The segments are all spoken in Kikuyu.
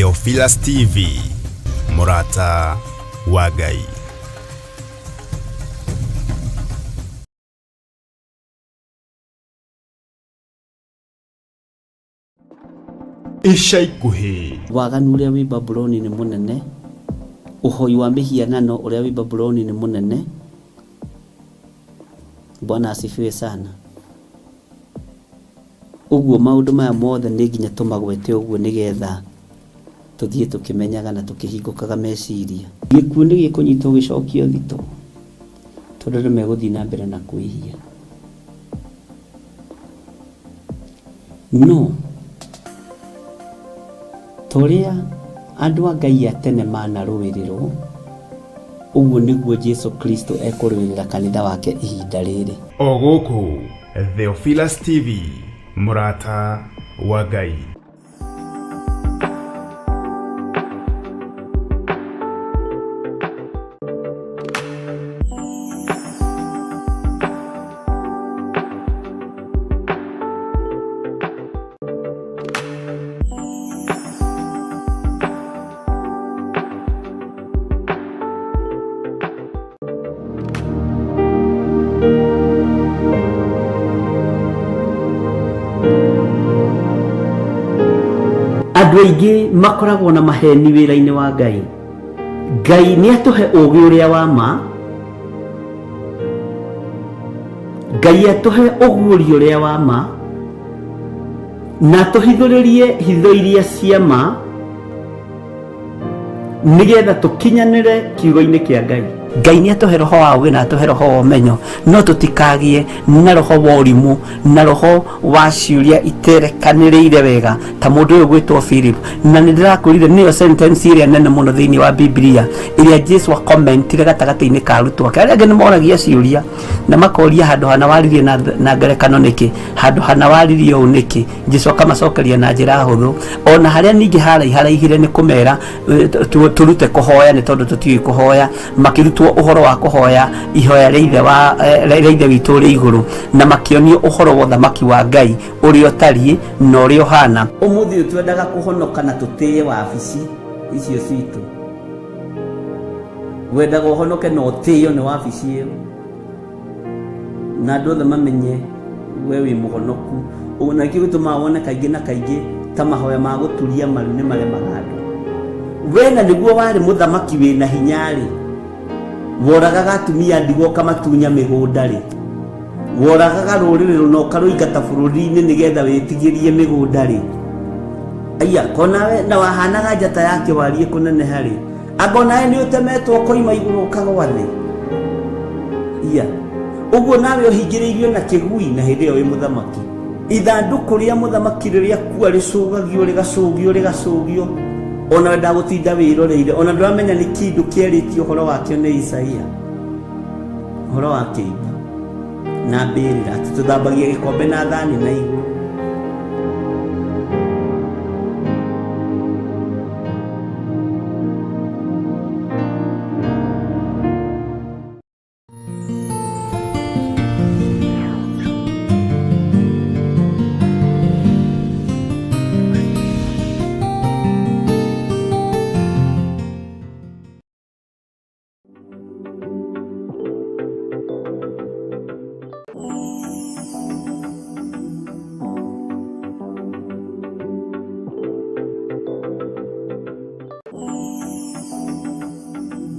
Theophilus TV, mũrata wa Ngai. Ica ikuhĩ. Waganu ũrĩa wĩ Babuloni nĩ mũnene, ũhoi wa mĩhianano ũrĩa wĩ Babuloni nĩ mũnene. Bwana asifiwe sana. Ũguo maũndũ maya mothe nĩ nginya tũmagwete ũguo nĩgetha tũthiĩ tũkĩmenyaga na tũkĩhingũkaga meciria. Gĩkuũ nĩ gĩkũnyitwo gĩcokio thito, tondũ andũ megũthiĩ na mbere na kwĩhia. No ta ũrĩa andũ a Ngai a tene manarũĩrĩrwo, ũguo nĩguo Jesu Kristo ekũrũĩrĩra kanitha wake ihinda rĩrĩ. O gũkũ Theophilus TV, mũrata wa Ngai. Andũ aingĩ makoragwo na maheni wĩra-inĩ wa Ngai. Ngai nĩ atũhe ũũgĩ ũrĩa wa ma, Ngai atũhe ũguũrio ũrĩa wa ma, na atũhithũrĩrie hitho iria cia ma, nĩgetha tũkinyanĩre kiugo-inĩ kĩa Ngai. Ngai nĩ atũhe roho wa ũũgĩ na atũhe roho wa ũmenyo, no tũtikagĩe na roho wa ũrimũ na roho wa ciũria iterekanĩrĩire wega ta mũndũ ũyũ gwĩtwo Philip. Na nĩ ndĩrakwĩrire nĩyo sentence ĩrĩa nene mũno thĩinĩ wa Biblia ĩrĩa Jesu akomentire gatagatĩ-inĩ ka arutwo ake. Arĩa angĩ nĩ moragia ciũria na makoria handũ hana waririe na ngerekano nĩkĩ, handũ hana waririe ũũ nĩkĩ. Jesu akamacokeria na njĩra hũthũ. Ona harĩa ningĩ haraiharaihire nĩ kũmera tũrute kũhoya nĩ tondũ tũtiũĩ kũhoya, makĩrutwo ũhoro wa kũhoya ihoya rĩa ithe wa rĩa ithe witũ ũrĩ igũrũ, na makĩonio ũhoro wa ũthamaki wa Ngai ũrĩa ũtariĩ na ũrĩa ũhana. Ũmũthĩ ũyũ twendaga kũhonoka na tũtĩe wabici icio citũ. Wendaga ũhonoke na ũtĩo nĩ wabici ĩyo, na andũ othe mamenye we wĩ mũhonoku. Ũguo na nĩkĩo gĩtũmaga wone kaingĩ na kaingĩ ta mahoya ma gũturia maru nĩ maremaga andũ. We na nĩguo warĩ mũthamaki wĩna hinya-rĩ, woragaga atumia ndigwa ũkamatunya mĩgũnda-rĩ, woragaga rũrĩrĩ rũna ũkarũingata bũrũri-inĩ nĩgetha wĩtigĩrie mĩgũnda-rĩ, aya konawe na wahanaga njata ya kĩwariĩ kũneneha-rĩ, anga onawe nĩ ũtemetwo ũkoima igũrũ ũkagwa thĩ. Iya ũguo nawe ũhingĩrĩirio na kĩgui na hĩndĩ ĩyo wĩ mũthamaki. Ithandũkũ rĩa mũthamaki rĩrĩa kua rĩcũgagio rĩgacũgio rĩgacũgio, ona we ndagũtinda wĩroreire, ona ndũramenya nĩ kĩndũ kĩarĩtio ũhoro wakĩo nĩ Isaia, ũhoro wa kĩimba na mbĩrĩra, atĩ tũthambagia gĩkombe na thani na igũrũ.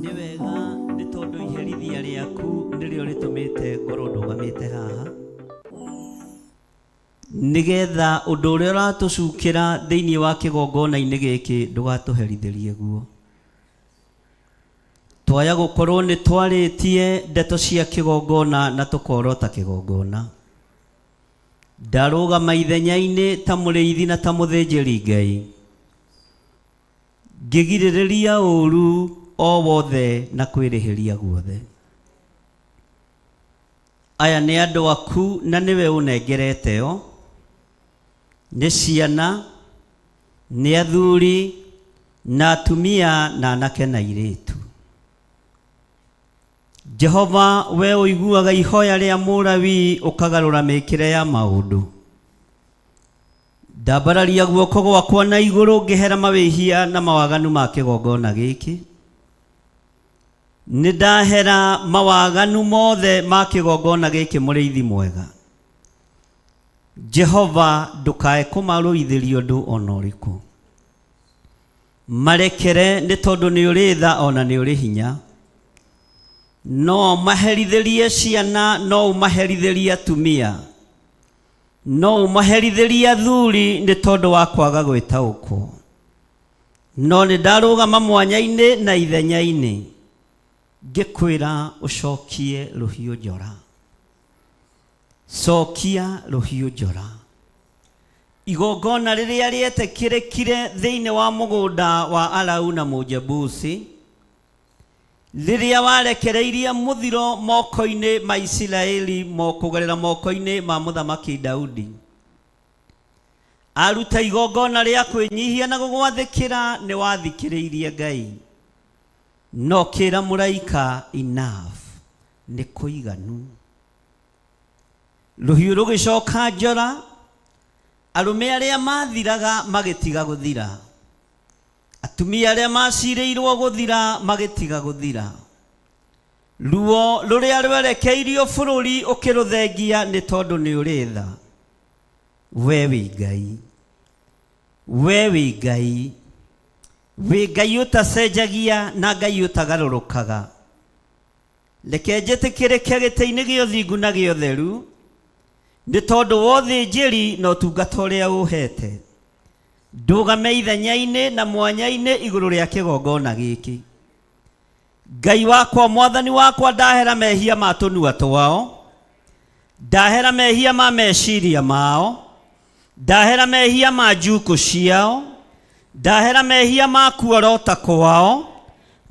Nĩ wega nĩ tondũ iherithia rĩaku nĩrĩo rĩtũmĩte ngorwo ndũgamĩte haha, nĩgetha ũndũ ũrĩa ũratũcukĩra thĩinĩ wa kĩgongona-inĩ gĩkĩ ndũgatũherithĩrie guo. Twaya gũkorwo nĩ twarĩtie ndeto cia kĩgongona na tũkorota kĩgongona. Ndarũgama ithenya-inĩ ta mũrĩithi na ta mũthĩnjĩri Ngai, ngĩgirĩrĩria ũũru o wothe na kwĩrĩhĩria guothe. Aya nĩ andũ aku na nĩwe ũnengerete o, nĩ ciana, nĩ athuri, na atumia, na anake na airĩtu. Jehova, we ũiguaga ihoya rĩa Mũlawii ũkagarũra mĩkĩre ya maũndũ. Ndambararia guoko gwakwa na igũrũ ngĩhera mawĩhia na mawaganu ma kĩgongona gĩkĩ. Nĩ ndahera mawaganu mothe ma kĩgongona gĩkĩ mũrĩithi mwega. Jehova ndũkae kũmarũithĩria ũndũ ona ũrĩkũ. Marekere nĩ tondũ nĩ ũrĩ tha ona nĩ ũrĩ hinya. No ũmaherithĩrie ciana, no ũmaherithĩrie atumia. No ũmaherithĩrie athuri nĩ tondũ wa kwaga gwĩtaũkwo. No nĩ ndarũgama mwanya-inĩ na ithenya-inĩ ngĩkwĩra ũcokie rũhiũ njora. Cokia rũhiũ njora. Igongona rĩrĩa rĩetĩkĩrĩkire thĩinĩ wa mũgũnda wa Arauna Mũjebusi, rĩrĩa warekereirie mũthiro moko-inĩ ma Isiraeli kũgerera moko-inĩ ma Mũthamaki Daudi. Aruta igongona rĩa kwĩnyihia na gũgwathĩkĩra, nĩ wathikĩrĩirie Ngai. No kĩra mũraika enough, nĩ kũiganu. Rũhiũ rũgĩcoka njora, arũme arĩa mathiraga magĩtiga gũthira. Atumia arĩa macirĩirwo gũthira magĩtiga gũthira. Ruo rũrĩa rwerekeirio bũrũri ũkĩrũthengia nĩ tondũ nĩ ũrĩ tha. We wĩ Ngai. We wĩ Ngai. Wĩ Ngai ũtacenjagia na Ngai ũtagarũrũkaga. Reke njĩtĩkĩrĩke gĩtĩ-inĩ gĩa ũthingu na gĩa ũtheru, nĩ tondũ wa ũthĩnjĩri na ũtungata ũrĩa ũũheete. Ndũgame ithenya-inĩ na mwanya-inĩ igũrũ rĩa kĩgongona gĩkĩ. Ngai wakwa, Mwathani wakwa, ndahera mehia ma tũnua twao, ndahera mehia ma meciria mao, ndahera mehia ma njukũ ciao, ndahera mehia ma kuorota kwao,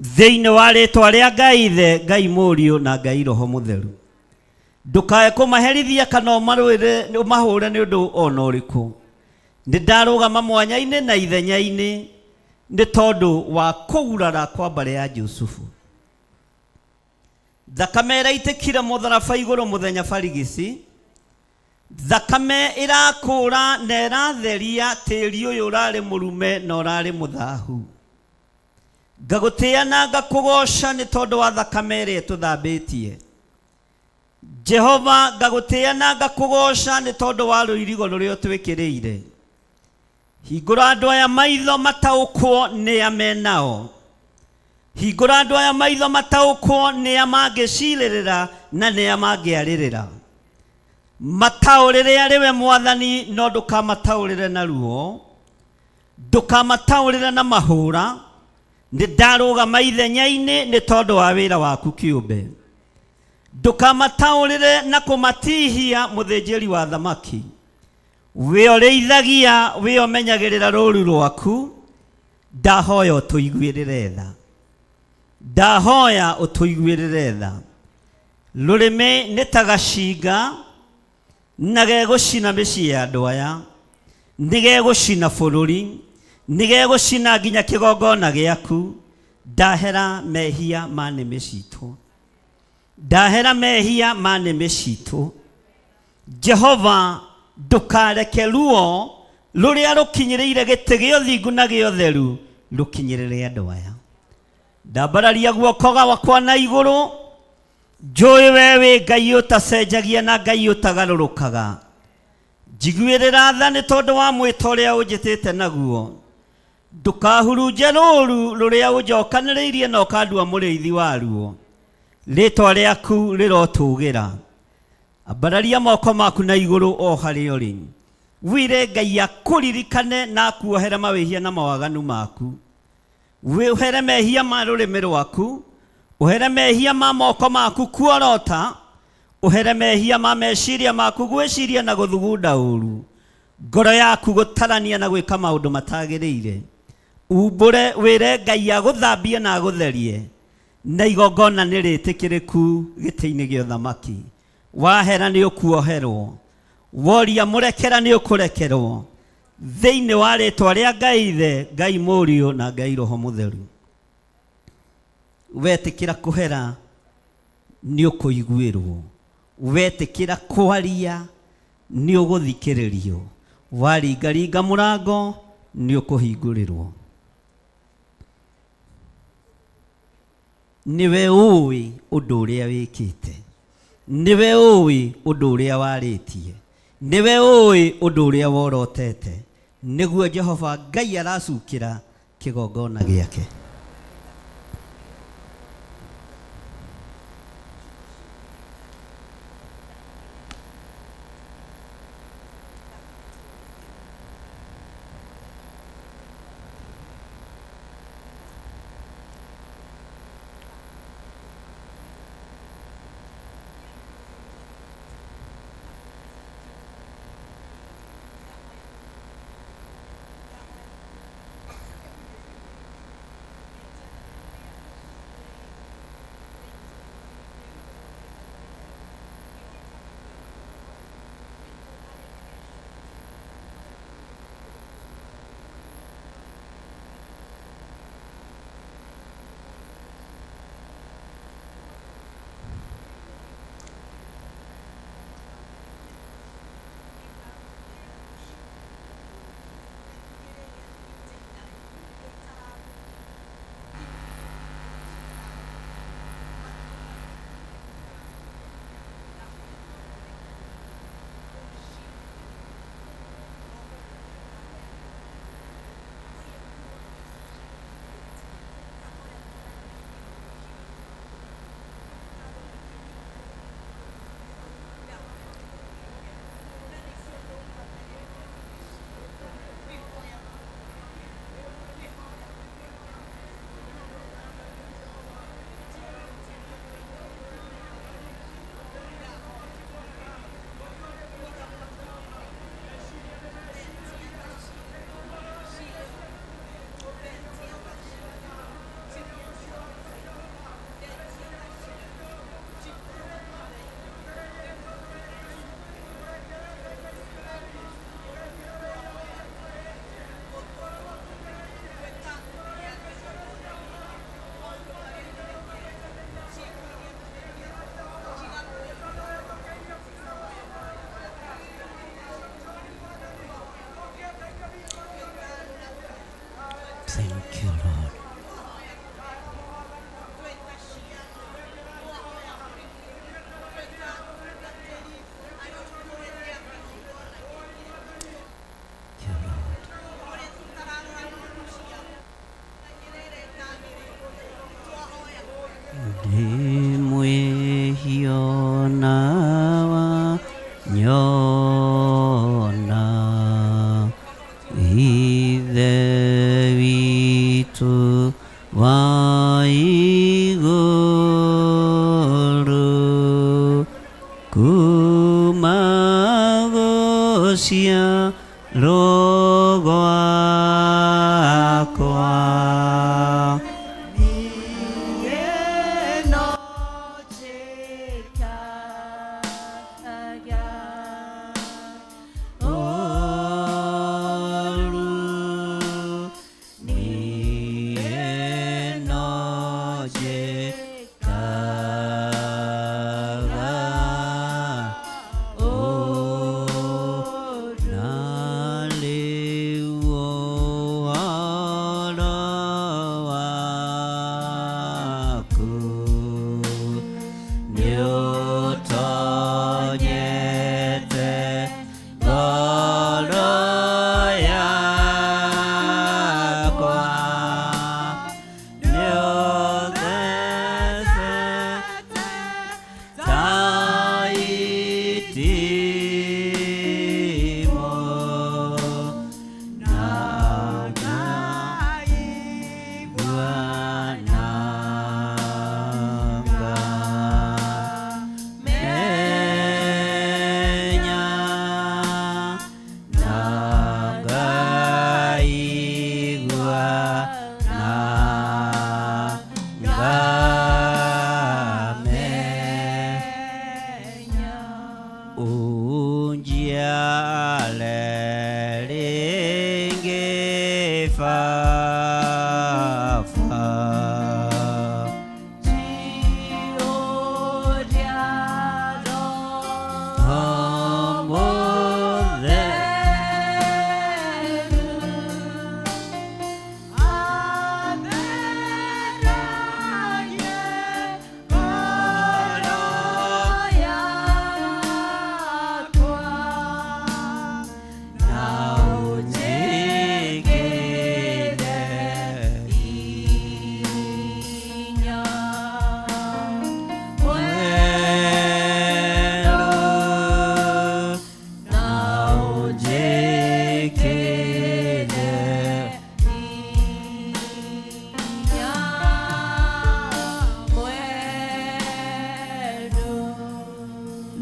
thĩinĩ wa rĩtwa rĩa Ngai Ithe, Ngai Mũriũ na Ngai Roho Mũtheru. Ndũkae kũmaherithia kana ũmarũĩre ũmahũre nĩ ũndũ ona ũrĩkũ. Nĩ ndarũgama mwanya-inĩ na ithenya-inĩ nĩ tondũ wa kũgurara kwa mbarĩ ya Jusufu. Thakame ĩraitĩkire mũtharaba igũrũ mũthenya barigici, thakame ĩrakũra na ĩratheria tĩri ũyũ ũrarĩ mũrume na ũrarĩ mũthahu. Ngagũtĩĩa na ngakũgooca nĩ tondũ wa thakame ĩrĩa ĩtũthambĩtie. Jehova, ngagũtĩĩa na ngakũgooca nĩ tondũ wa rũirigo rũrĩa ũtwĩkĩrĩire. Hingũra andũ aya maitho mataũkwo nĩa menao. Hingũra andũ aya maitho mataũkwo nĩa mangĩcirĩrĩra na nĩa mangĩarĩrĩra. Mataũrĩre arĩ we Mwathani, no ndũkamataũrĩre na ruo, ndũkamataũrĩre na mahũra. Nĩ ndarũgama ithenya-inĩ nĩ tondũ wa wĩra waku kĩũmbe. Ndũkamataũrĩre na kũmatihia, mũthĩnjĩri wa thamaki. We ũrĩithagia, we ũmenyagĩrĩra rũũru rwaku, ndahoya ũtũiguĩrĩre tha. Ndahoya ũtũiguĩrĩre tha. Rũrĩmĩ nĩ ta gacinga na gegũcina mĩciĩ ya andũ aya, nĩ gegũcina bũrũri, nĩ gegũcina nginya kĩgongona gĩaku. Ndahera mehia ma nĩmĩ citũ. Ndahera mehia ma nĩmĩ citũ. Jehova, ndũkareke ruo rũrĩa rũkinyĩrĩire gĩtĩ gĩa ũthingu na gĩa ũtheru rũkinyĩrĩre andũ aya. Ndambararia guoko gwakwa na igũrũ, njũĩ we wĩ Ngai ũtacenjagia na Ngai ũtagarũrũkaga. Njiguĩrĩra tha nĩ tondũ wa mwĩto ũrĩa ũnjĩtĩte naguo. Ndũkahurunje rũũru rũrĩa ũnjokanĩrĩirie na ũkandua mũrĩithi waruo. Rĩĩtwa rĩaku rĩrotũũgĩra. Ambararia moko maku na igũrũ o harĩa ũrĩ. Wĩre Ngai akũririkane na akuohere mawĩhia na mawaganu maku. Ũhere mehia ma rũrĩmĩ rwaku, ũhere mehia ma moko maku kuorota, ũhere mehia ma meciria maku gwĩciria na gũthugunda ũru, ngoro yaku gũtarania na gwĩka maũndũ matagĩrĩire. Umbũre wĩre Ngai agũthambie na agũtherie, na igongona nĩ rĩtĩkĩrĩku gĩtĩ-inĩ gĩa ũthamaki. Wahera nĩ ũkuoherwo, woria mũrekera nĩ ũkũrekerwo, thĩinĩ wa rĩtwa rĩa Ngai Ithe, Ngai Mũriũ na Ngai Roho Mũtheru. Wetĩkĩra kũhera nĩ ũkũiguĩrwo, wetĩkĩra kwaria nĩ ũgũthikĩrĩrio. Waringaringa mũrango nĩ ũkũhingũrĩrwo. Nĩwe ũĩ ũndũ ũrĩa wĩkĩte, nĩwe ũĩ ũndũ ũrĩa warĩtie, nĩwe ũĩ ũndũ ũrĩa worotete, nĩguo Jehova Ngai aracukĩra kĩgongona gĩake. Thank you, Lord. Thank you, Lord. Ndĩ mwĩhia na wa nyona Ithe witũ wa igũrũ, kuma gũciarwo gwakwa. Niĩ no njĩkaga ũũru, niĩ no njĩkaga ũũru. Na rĩu ũhoro waku nĩũtonyete ngoro yakwa, nĩũthecete ta itimũ na ngaigua nanga.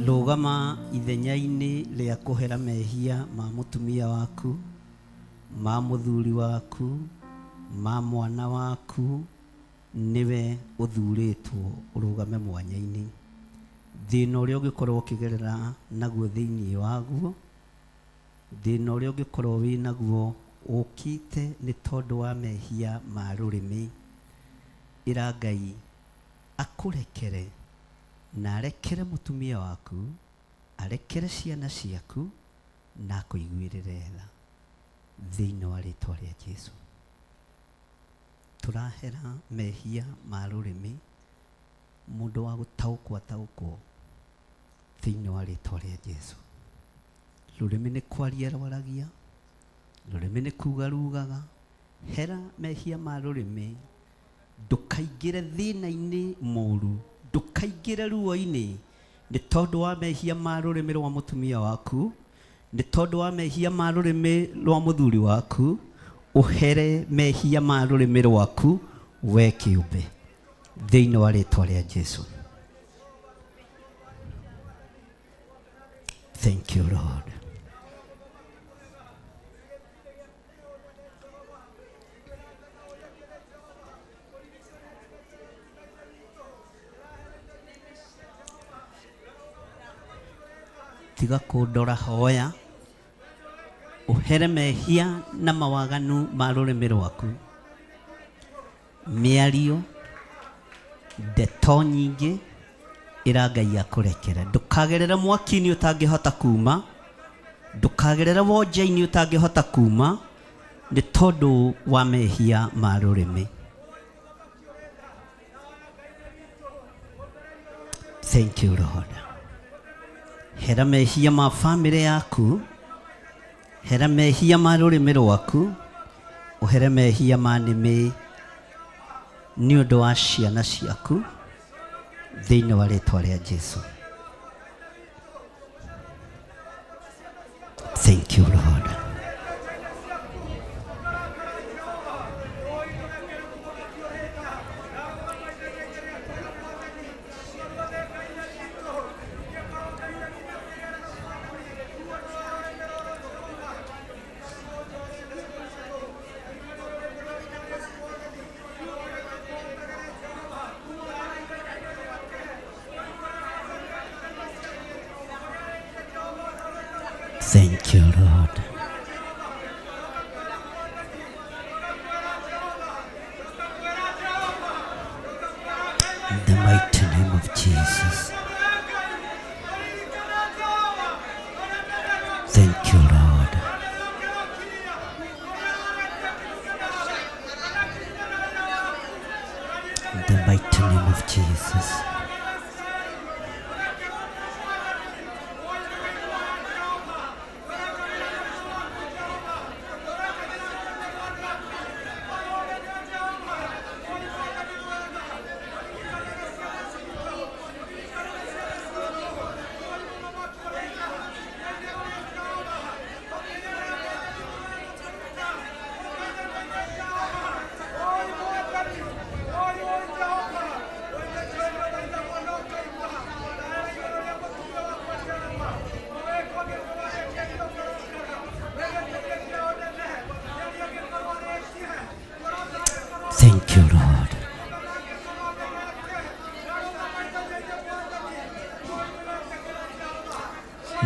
Rũgama ithenya-inĩ rĩa kũhera mehia ma mũtumia waku, ma mũthuri waku, ma mwana waku, nĩwe ũthurĩtwo ũrũgame mwanya-inĩ. Thĩna ũrĩa ũngĩkorwo ũkĩgerera naguo thĩinĩ waguo, thĩna ũrĩa ũngĩkorwo wĩ naguo ũkĩte nĩ tondũ wa mehia ma rũrĩmĩ, ĩra Ngai akũrekere na arekere mũtumia waku, arekere ciana ciaku, na akũiguĩrĩre tha thĩinĩ wa rĩtwa rĩa Jesu. Tũrahera mehia ma rũrĩmĩ, mũndũ wa gũtaũkwo ataũkwo thĩinĩ wa rĩtwa rĩa Jesu. Rũrĩmĩ nĩ kwaria rwaragia, rũrĩmĩ nĩ kuga rugaga. Hera mehia ma rũrĩmĩ, ndũkaingĩre thĩna-inĩ mũru, ndũkaingĩre ruo-inĩ nĩ tondũ wa mehia ma rũrĩmĩ rwa mũtumia waku, nĩ tondũ wa mehia ma rũrĩmĩ rwa mũthuri waku. Ũhere mehia ma rũrĩmĩ rwaku we kĩũmbe thĩinĩ wa rĩtwa rĩa Jesu. Thank you, Lord. Tiga kũndora, hoya ũhere mehia na mawaganu ma rũrĩmĩ rwaku, mĩario, ndeto nyingĩ. Ĩra Ngai akũrekere. Ndũkagerere mwaki-inĩ ũtangĩhota kuma, ndũkagerere wonja-inĩ ũtangĩhota kuma nĩ tondũ wa mehia ma rũrĩmĩ. Thank you, Lord. Hera mehia ma famĩlĩ yaku, hera mehia ma rũrĩmĩ rwaku, ũhere mehia ma nĩmĩ nĩ ũndũ wa ciana ciaku thĩinĩ wa rĩtwa rĩa Jesu. Thank you, Lord. Thank you, Lord. In the mighty name of Jesus. Thank you, Lord. In the mighty name of Jesus. Thank you, Lord.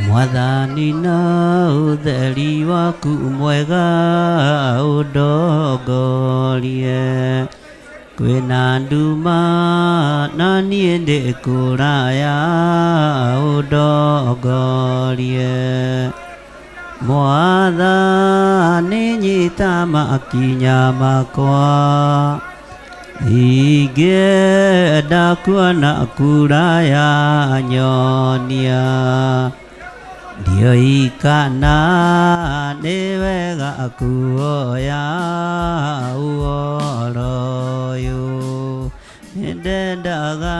Mwathani, na ũtheri waku mwega ũndongorie. Kwĩna nduma na niĩ ndĩ kũraya, ũndongorie. Mwathani, nyita makinya makwa, ingĩenda kuona kuraya, nyonia. Ndiũĩ kana nĩ wega kuoya ũhoro ũyũ. Nĩndendaga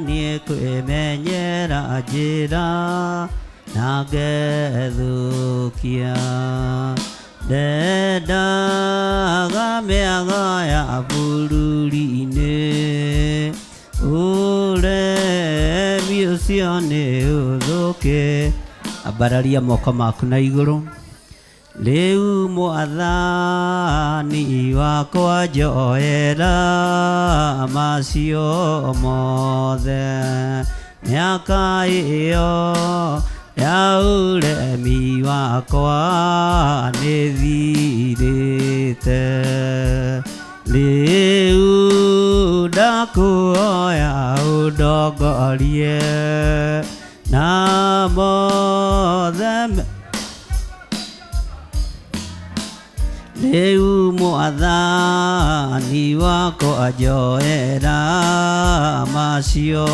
niĩ kwĩmenyera njĩra na ngethũkia. Ndendaga mĩago ya bũrũri-inĩ, ũremi. Ũcio nĩ ũthũke. Ambararia moko maku na igũrũ. Rĩu Mwathani wakwa, njoera macio mothe. Mĩaka ĩyo ya ũremi wakwa nĩ thirĩte. Rĩu ndakũhoya ũndongorie na mothe. Rĩu Mwathani wakwa, njoera macio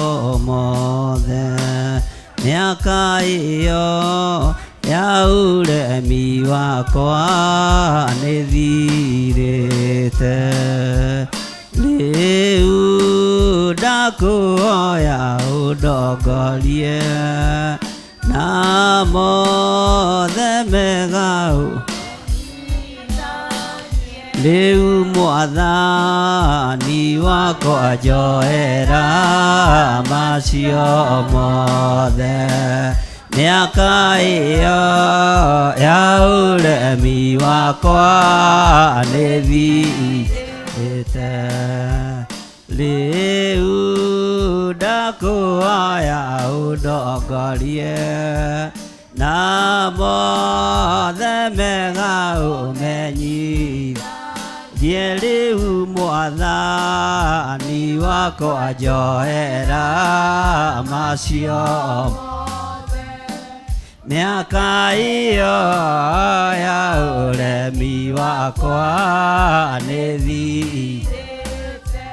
mothe. Mĩaka ĩyo ya ũremi wakwa nĩ thirĩte. Rĩu ndakũhoya ũndongorie na mothe mega. Rĩu Mwathani wakwa, njoera macio mothe. Mĩaka ĩyo ya ũremi wakwa nĩ thirĩte. Rĩu ndakũhoya ũndongorie na mothe mega ũmenyithie. Rĩu Mwathani wakwa, njoera macio. Mĩaka ĩyo ya ũremi wakwa nĩ thirĩte.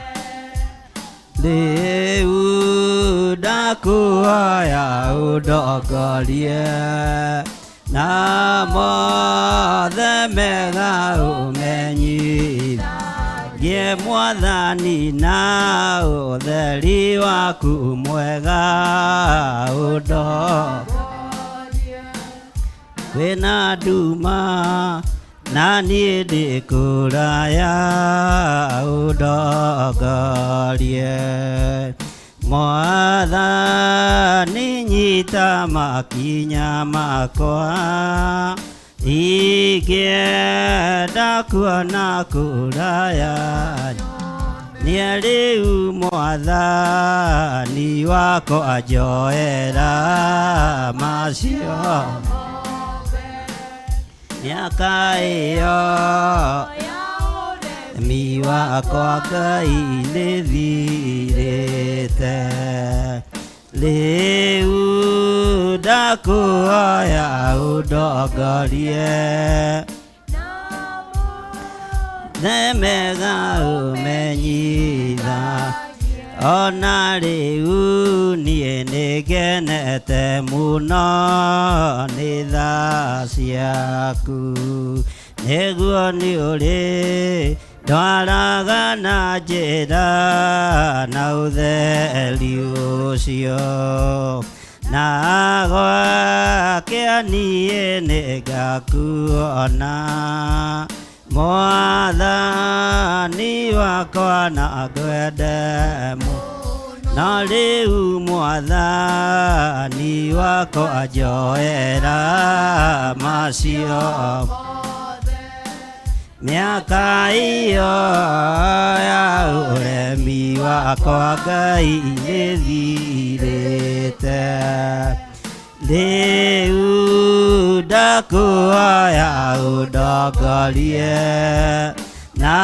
Rĩu ndakũhoya ũndongorie na mothe mega ũmenyithie, Mwathani, na ũtheri waku mwega ũndo kwĩna nduma na niĩ ndĩ kũraya, ũndongorie. Mwathani, nyita makinya makwa, ingĩenda kuona kũraya. Niĩ rĩu Mwathani wakwa, njoera macio. Mĩaka ĩyo mi wakwa Ngai nĩ thirĩte. Rĩu ndakũhoya ũndongorie themega ũmenyitha. Ona rĩu niĩ nĩngenete mũno nĩ tha ciaku, nĩguo nĩ ũrĩ ndwaraga na njĩra na ũtheri ũcio, na gwakĩa niĩ nĩngakuona, Mwathani wakwa, na ngwende. Na rĩu Mwathani wakwa, njoera macio. Mĩaka ĩyo ya ũremi wakwa Ngai nĩ thirĩte. Rĩu ndakũhoya ũndongorie na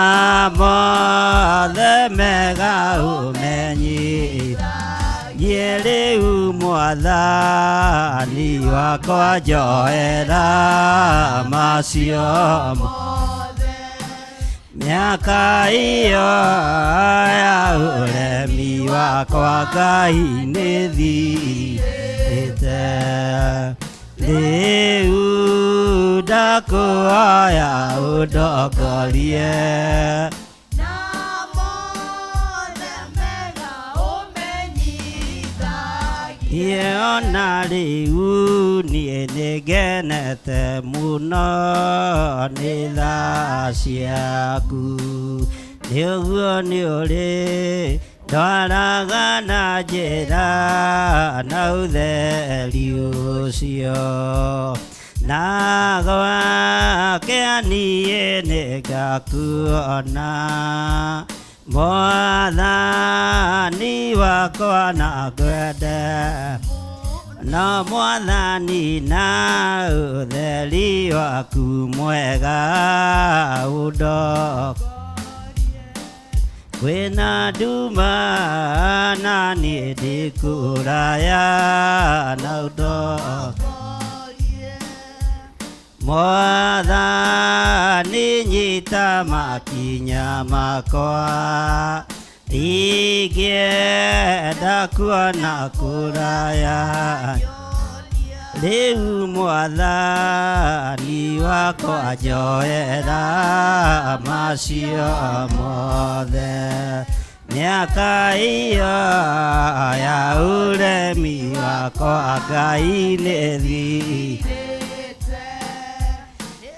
mothe mega ũmenyithie. Rĩu Mwathani wakwa, njoera macio. Mĩaka ĩyo ya ũremi wakwa Ngai nĩ thirĩte. Rĩu ndakũhoya ũndongorie. Na mothe mega ũmenyithagie. Niĩ ona rĩu niĩ nĩngenete mũno nĩ tha ciaku, nĩ ũguo nĩ ũrĩ Ndwaraga na njĩra na ũtheri ũcio na gwake niĩ nĩngakuona Mwathani wakwa na ngwende no Mwathani na ũtheri waku mwega ũndo kwĩna nduma na niĩ ndĩ kũraya na ũndo Mwathani nyita makinya makwa ingĩenda kuona kũraya rĩu Mwathani wakwa njoera macio mothe mĩaka ĩyo ya ũremi wakwa Ngai nĩ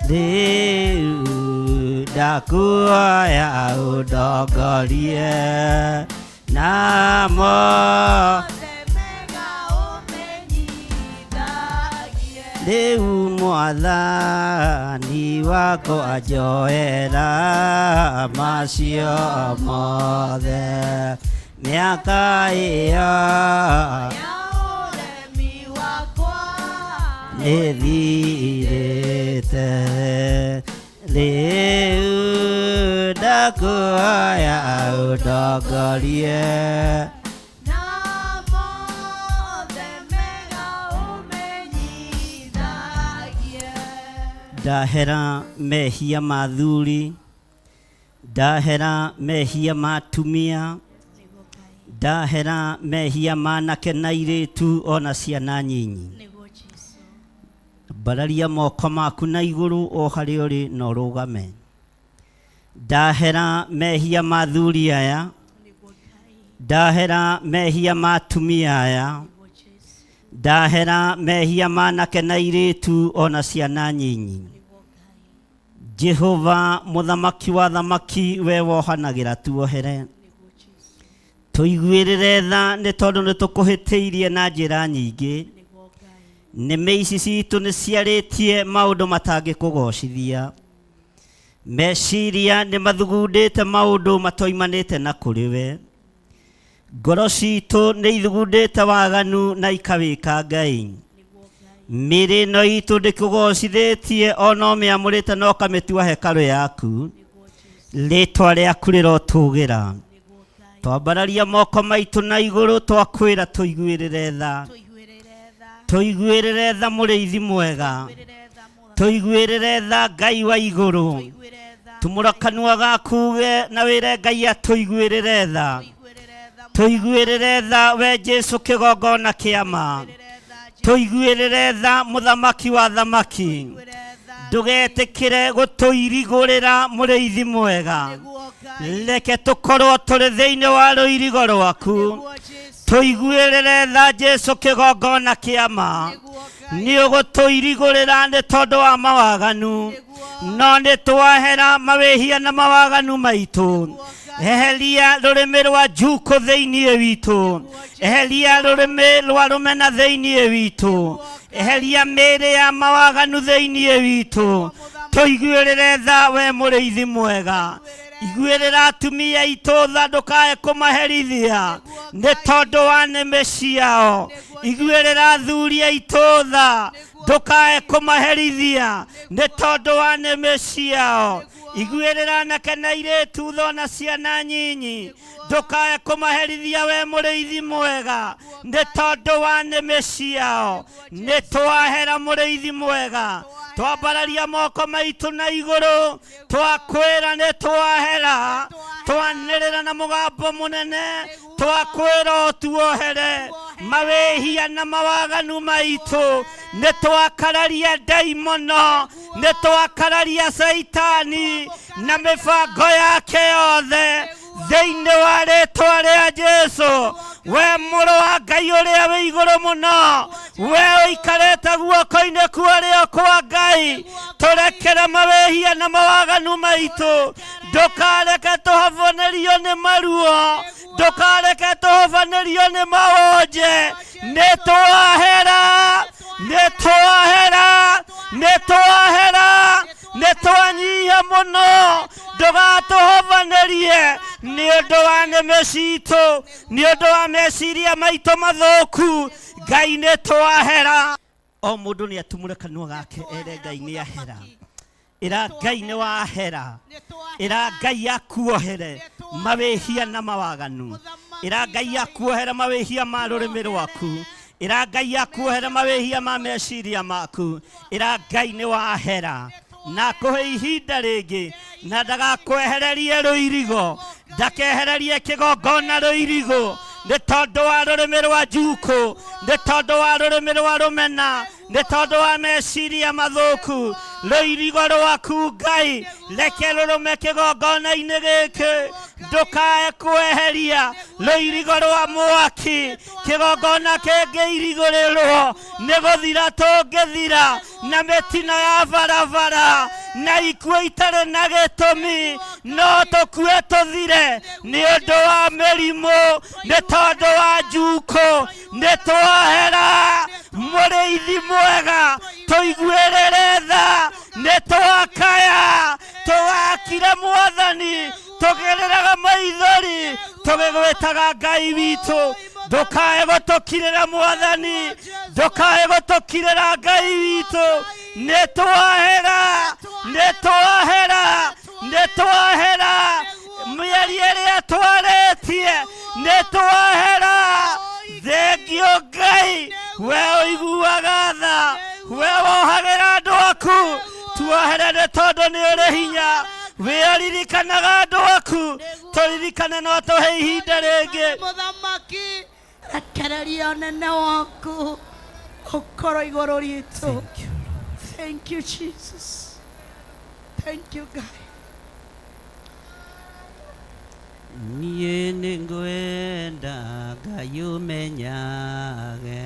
rĩu ndakuoya ũndongorie namo rĩu Mwathani wakwa njoera macio mothe mĩaka ĩyo nĩthirĩte rĩu ndakuoya ũndongorie Ndahera mehia ma thuri, ndahera mehia ma atumia, ndahera mehia ma anake na airĩtu ona ciana nyinyi. Mbararia moko maku na igũrũ o harĩa ũrĩ na ũrũgame. Ndahera mehia ma thuri aya, ndahera mehia ma atumia aya, ndahera mehia ma anake na airĩtu ona ciana nyinyi. Jehova mũthamaki wa thamaki we wohanagĩra tuohere tũiguĩrĩre tha nĩ tondũ nĩ tũkũhĩtĩirie na njĩra nyingĩ. Nĩmĩ ici citũ nĩ ciarĩtie maũndũ matangĩkũgocithia. Meciria nĩ mathugundĩte maũndũ matoimanĩte na kũrĩ we. Ngoro citũ nĩ ithugundĩte waganu na ikawĩka Ngai. Mĩĩrĩ ĩno itũ ndĩkũgocithĩtie ona ũmĩamũrĩte na ũkamĩtua hekarũ yaku. Rĩtwa rĩaku rĩrotũgĩra. Twambararia moko maitũ na igũrũ twakwĩra tũiguĩrĩre tha. Tũiguĩrĩre tha mũrĩithi mwega. Tũiguĩrĩre tha Ngai wa igũrũ. Tumũra kanua gaku uge na wĩre Ngai atũiguĩrĩre tha. Tũiguĩrĩre tha we Jesũ kĩgongona kĩa ma. Tũiguĩrĩre tha mũthamaki wa thamaki. Ndũgetĩkĩre gũtũirigũrĩra mũrĩithi mwega. Reke tũkorwo tũrĩ thĩinĩ wa rũirigo rwaku. Tũiguĩrĩre tha Jesũ kĩgongona kĩa ma. Nĩ ũgũtũirigũrĩra nĩ tondũ wa mawaganu. No nĩ twahera mawĩhia na mawaganu maitũ. Eheria rũrĩmĩ rwa njukũ thĩinĩ witũ. Eheria rũrĩmĩ rwa rũmena thĩinĩ witũ. Eheria mĩĩrĩ ya mawaganu thĩinĩ witũ. Tũiguĩrĩre tha we mũrĩithi mwega. Iguĩrĩra atumia aitũ tha ndũkae kũmaherithia nĩ tondũ wa nĩmĩ ciao. Iguĩrĩra athuri aitũ tha ndũkae kũmaherithia nĩ tondũ wa nĩmĩ ciao. Iguĩrĩra anake na airĩtu tha ona ciana nyinyi ndũkae kũmaherithia we mũrĩithi mwega nĩ tondũ wa nĩmĩ ciao. Nĩ twahera mũrĩithi mwega. Twambararia moko maitũ na igũrũ twakwĩra nĩ twahera. Twanĩrĩra na mũgambo mũnene twakwĩra ũtuohere mawĩhia na mawaganu maitũ. Nĩ twakararia ndaimono, nĩ twakararia Caitani na mĩbango yake yothe thĩinĩ wa rĩtwa rĩa Jesũ. We mũrũ wa Ngai ũrĩa wĩ igũrũ mũno, we ũikarĩte guoko-inĩ kwa ũrĩo kwa Ngai, tũrekere mawĩhia na mawaganu maitũ. Ndũkareke tũhobanĩrio nĩ maruo, ndũkareke tũhobanĩrio nĩ mawonje. Nĩ twahera, nĩ twahera, nĩ twahera, nĩ twanyiha mũno. Ndũgatũhobanĩrie nĩ ũndũ wa nĩmĩ citũ, nĩ ũndũ wa meciria maitũ mathũku. Ngai nĩ twahera. O mũndũ nĩ atumũre kanua gake ere Ngai nĩ ahera. Ĩra Ngai nĩ wahera. Ĩra Ngai akuohere mawĩhia na mawaganu. Ĩra Ngai akuohere mawĩhia ma rũrĩmĩ rwaku. Ĩra Ngai akuohere mawĩhia ma meciria maku. Ĩra Ngai nĩ wahera na akũhe ihinda rĩngĩ, na ndagakwehererie rũirigo, ndakehererie kĩgongona rũirigo, nĩ tondũ wa rũrĩmĩ rwa njukũ, nĩ tondũ wa rũrĩmĩ rwa rũmena, nĩ tondũ wa meciria mathũku. Rũirigo rwaku Ngai reke rũrũme kĩgongona-inĩ gĩkĩ, ndũkae kweheria rũirigo rwa mwaki. Kĩgongona kĩngĩirigũrĩrwo nĩ gũthira tũngĩthira na mĩtino ya barabara na ikuũ itarĩ na gĩtũmi. No tũkue tũthire nĩ ũndũ wa mĩrimũ, nĩ tondũ wa njukũ. Nĩ twahera, mũrĩithi mwega, tũiguĩrĩre tha. Nĩ twakaya, tũgakire Mwathani, tũgĩrĩraga maithori, tũgĩgwĩtaga Ngai witũ. Ndũkae gũtũkirĩra Mwathani, ndũkae gũtũkirĩra Ngai witũ. Nĩ twahera, nĩ twahera, nĩ twahera mĩario ĩrĩa twarĩtie, nĩ twahera. Thengio Ngai, we ũiguaga tha, we wohagĩra andũ aku. Tuohere nĩ tondũ nĩ ũrĩ hinya, we ũririkanaga andũ aku. Tũririkane no tũhe ihinda rĩngĩ. Mũthamaki, rekereria ũnene waku ũkorwo igũrũ ritũ. Thank you, Jesus. Thank you, God. Niĩ nĩ ngwenda Ngai ũmenyage,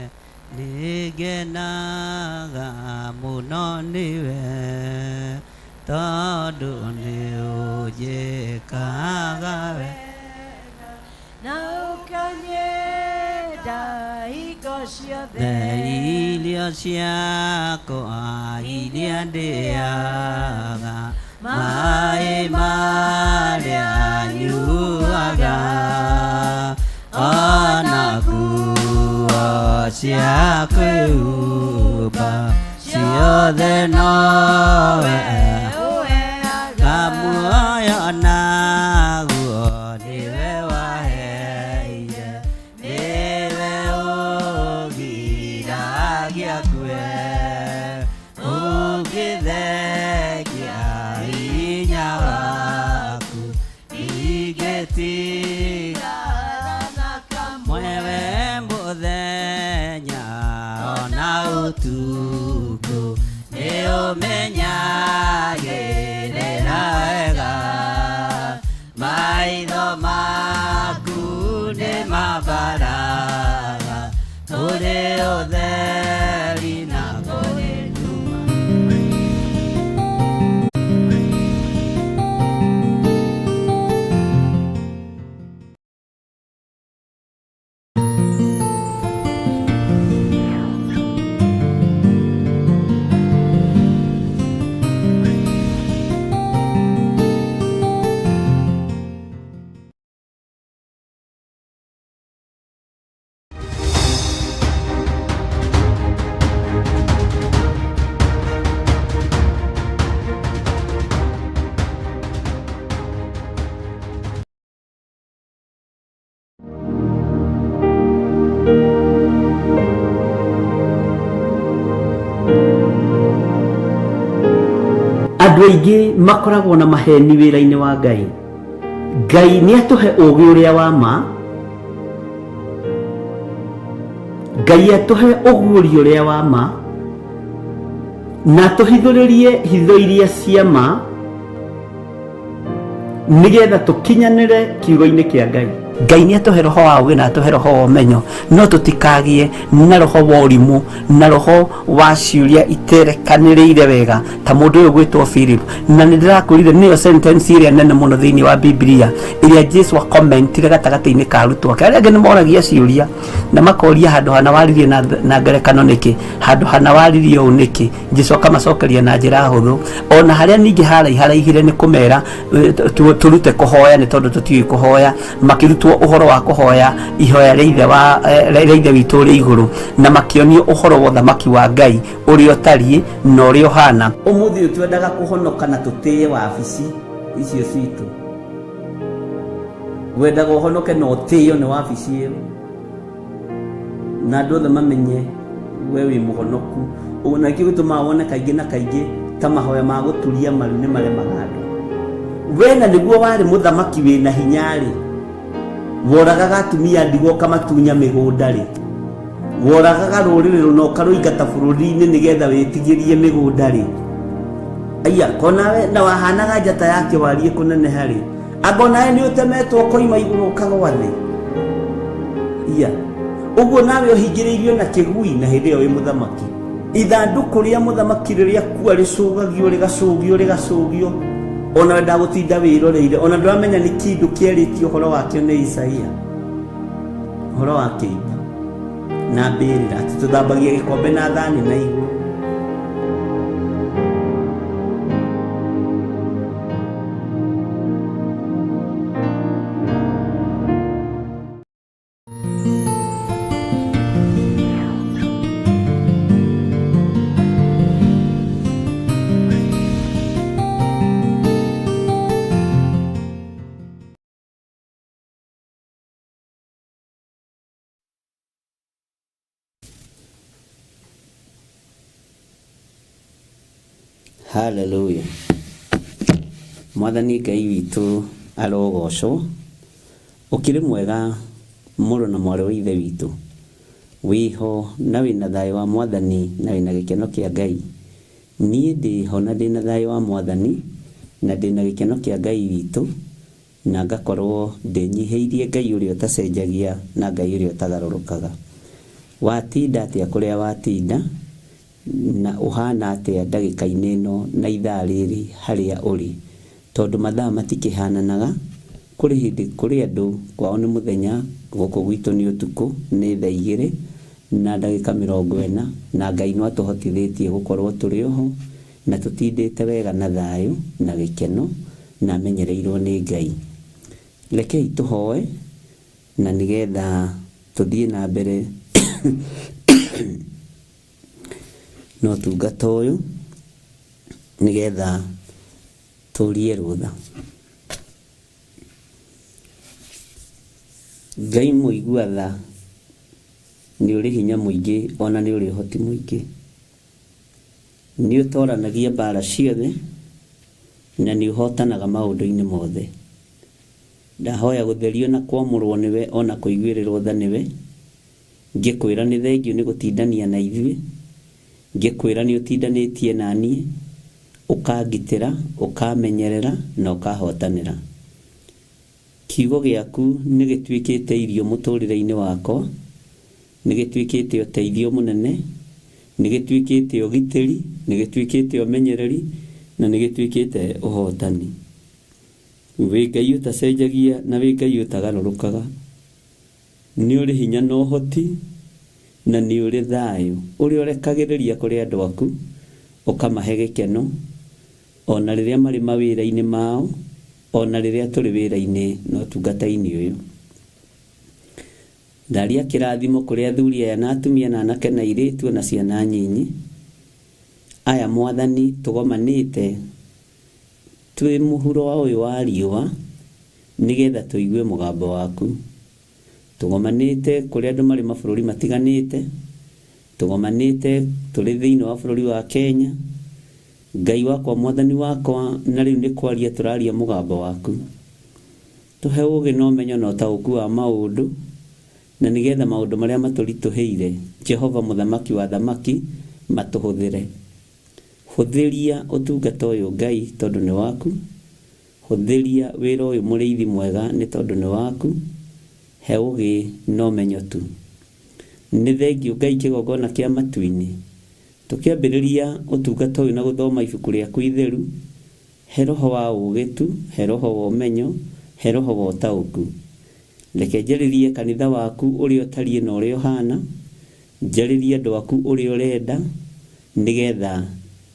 nĩ ngenaga mũno nĩwe, tondũ nĩ ũnjĩkaga wega na ũkanyenda hingo ciothe. Irio ciakwa iria ndĩaga, maĩ marĩa nyuaga, ona nguo cia kwĩhumba, ciothe nowe Kamuoyo naguo nĩwe waheire, nĩwe ũgiragia ngue, ũngĩthengia hinya waku, ingĩtiga mwewe mũthenya ona ũtukũ, nĩ ũmenyagĩrĩra wega. Maitho maku nĩ mabaraga, kũrĩ ũtheri na kũrĩ nduma. Andũ aingĩ makoragwo na maheni wĩra-inĩ wa Ngai. Ngai nĩ atũhe ũũgĩ ũrĩa wa ma, Ngai atũhe ũguũrio ũrĩa wa ma, na atũhithũrĩrie hitho iria cia ma, nĩgetha tũkinyanĩre kiugo-inĩ kĩa Ngai. Ngai nĩ atũhe roho wa ũgĩ na atũhe roho wa ũmenyo, no tũtikagie na roho wa ũrimũ na roho wa ciũria iterekanĩrĩire wega ta mũndũ ũyũ gwĩtwo Philip. Na nĩ ndĩrakwĩrire nĩyo sentence ĩrĩa nene mũno thĩinĩ wa Biblia ĩrĩa Jesu akomentire gatagatĩ-inĩ ka arutwo ake. Arĩa angĩ nĩ moragia ciũria na makoria handũ hana waririe na ngerekano nĩkĩ, handũ hana waririe ũũ nĩkĩ. Jesu akamacokeria na njĩra hũthũ, ona harĩa ningĩ haraiharaihire nĩ kũmera tũrute kũhoya nĩ tondũ tũtiũĩ kũhoya. Makĩrutwo ũhoro wa kũhoya ihoya rĩa ithe wa rĩa ithe witũ ũrĩ igũrũ, na makĩonio ũhoro wa ũthamaki wa Ngai ũrĩa ũtariĩ na ũrĩa ũhana. Ũmũthĩ ũyũ twendaga kũhonoka na tũtĩe wabici icio citũ. Wendaga ũhonoke na ũtĩo nĩ wabici ĩyo, na andũ othe mamenye we wĩ mũhonoku. Ũguo na nĩkĩo gĩtũmaga wone kaingĩ na kaingĩ ta mahoya ma gũturia maru nĩ maremaga andũ. We na nĩguo warĩ mũthamaki wĩna hinya-rĩ, woragaga atumia ndigwa ũkamatunya mĩgũnda-rĩ, woragaga rũrĩrĩ rũna ũkarũingata bũrũri-inĩ nĩgetha wĩtigĩrie mĩgũnda-rĩ, aya konawe na wahanaga njata ya kĩwariĩ kũneneha-rĩ, anga onawe nĩ ũtemetwo ũkoima igũrũ ũkagwa thĩ. Iya ũguo nawe ũhingĩrĩirio na kĩgui na hĩndĩ ĩyo wĩ mũthamaki. Ithandũkũ rĩa mũthamaki rĩrĩa kua rĩcũgagio rĩgacũgio rĩgacũgio, ona wendaga gũtinda wĩroreire, ona ndũramenya nĩ kĩndũ kĩarĩtio ũhoro wakĩo nĩ Isaia, ũhoro wa kĩimba na mbĩrĩra, atĩ tũthambagia gĩkombe na thani na igũrũ. Haleluya. Mwathani Ngai witũ arogocwo. Ũkĩrĩ mwega mũrũ na mwarĩ wa ithe witũ, wĩho na wĩna thayũ wa Mwathani na wĩna gĩkeno kĩa Ngai. Niĩ ndĩho na ndĩna thayũ wa Mwathani na ndĩna gĩkeno kĩa Ngai witũ, na ngakorwo ndĩnyihĩirie Ngai ũrĩa ũtacenjagia na Ngai ũrĩa ũtagarũrũkaga. Watinda atĩa kũrĩa watinda, na ũhana atĩa ndagĩka-inĩ ĩno na ithaa rĩrĩ harĩa ũrĩ, tondũ mathaa matikĩhananaga. Kũrĩ hĩndĩ kũrĩ andũ kwao nĩ mũthenya, gũkũ gwitũ nĩ ũtukũ, nĩ thaa igĩrĩ na ndagĩka mĩrongo ĩna, na Ngai no atũhotithĩtie gũkorwo tũrĩ oho na tũtindĩte wega na thayũ na gĩkeno na amenyereirwo nĩ Ngai. Rekei tũhoe na nĩgetha tũthiĩ na mbere na ũtungata ũyũ, nĩgetha tũrie rũtha. Ngai mũigua tha, nĩ ũrĩ hinya mũingĩ ona nĩ ũrĩ ũhoti mũingĩ. Nĩ ũtoranagia mbara ciothe na nĩ ũhotanaga maũndũ-inĩ mothe. Ndahoya gũtherio na kwamũrwo nĩwe ona kũiguĩrĩrwo tha nĩwe. Ngĩkwĩra nĩ thengiũ nĩ gũtindania na ithuĩ, ngĩkwĩra nĩ ũtindanĩtie na niĩ, ũkangitĩra, ũkamenyerera na ũkahotanĩra. Kiugo gĩaku nĩ gĩtuĩkĩte irio mũtũrĩre-inĩ wakwa, nĩ gĩtuĩkĩte ũteithio mũnene, nĩ gĩtuĩkĩte ũgitĩri, nĩ gĩtuĩkĩte ũmenyereri na nĩ gĩtuĩkĩte ũhotani. Wĩ Ngai ũtacenjagia na wĩ Ngai ũtagarũrũkaga. Nĩ ũrĩ hinya na ũhoti na nĩ ũrĩ thayũ ũrĩa ũrekagĩrĩria kũrĩ andũ aku, ũkamahe gĩkeno ona rĩrĩa marĩ mawĩra-inĩ mao, ona rĩrĩa tũrĩ wĩra-inĩ na ũtungata-inĩ ũyũ. Ndaria kĩrathimo kũrĩ athuri aya na atumia na anake na airĩtu na ciana nyinyi. Aya Mwathani tũgomanĩte twĩ mũhuro wa ũyũ wa riũa nĩgetha tũigue mũgambo waku. Tũgomanĩte kũrĩa andũ marĩ mabũrũri matiganĩte, tũgomanĩte tũrĩ thĩinĩ wa bũrũri wa Kenya. Ngai wakwa, Mwathani wakwa, na rĩu nĩ kwaria tũraria mũgambo waku. Tũhe ũũgĩ na ũmenyo na ũtaũku wa maũndũ, na nĩgetha maũndũ marĩa matũritũhĩire, Jehova mũthamaki wa thamaki, matũhũthĩre. Hũthĩria ũtungata ũyũ Ngai tondũ nĩ waku. Hũthĩria wĩra ũyũ mũrĩithi mwega nĩ tondũ nĩ waku. He ũgĩ na ũmenyo tu. Nĩ thengiũ Ngai kĩgongona kĩa matu-inĩ. Tũkĩambĩrĩria ũtungata ũyũ na gũthoma ibuku rĩaku itheru, he roho wa ũgĩ tu, he roho wa ũmenyo, he roho wa ũtaũku. Reke njarĩrie kanitha waku ũrĩa ũtariĩ na ũrĩa ũhana, njarĩrie andũ aku ũrĩa ũrenda, nĩgetha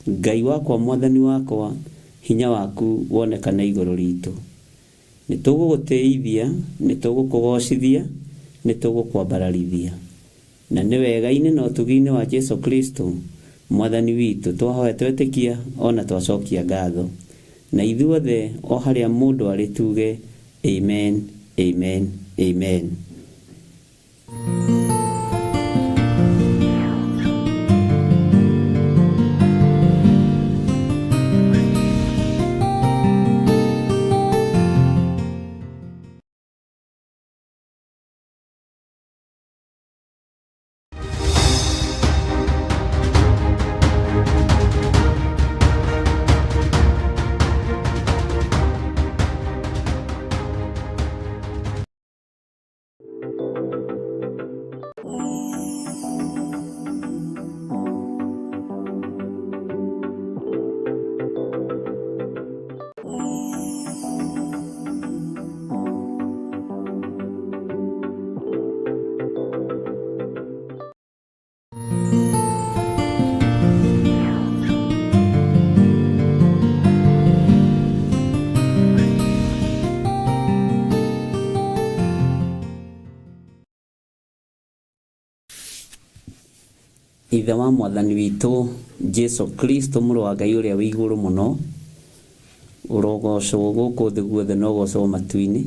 Ngai wakwa Mwathani wakwa hinya waku wonekane igũrũ ritũ. Nĩ tũgũgũtĩithia, nĩ tũgũkũgocithia, nĩ tũgũkwambararithia. Na nĩ wega-inĩ na ũtugi-inĩ wa Jesu Kristo Mwathani witũ twahoya twetĩkia ona twacokia ngatho. Na ithuothe o harĩa mũndũ arĩ tuge amen, amen, amen. Ithe wa Mwathani witũ Jesu Kristo mũrũ wa Ngai ũrĩa wĩ igũrũ mũno, ũrogocwo gũkũ thĩ guothe na ũgocwo matu-inĩ.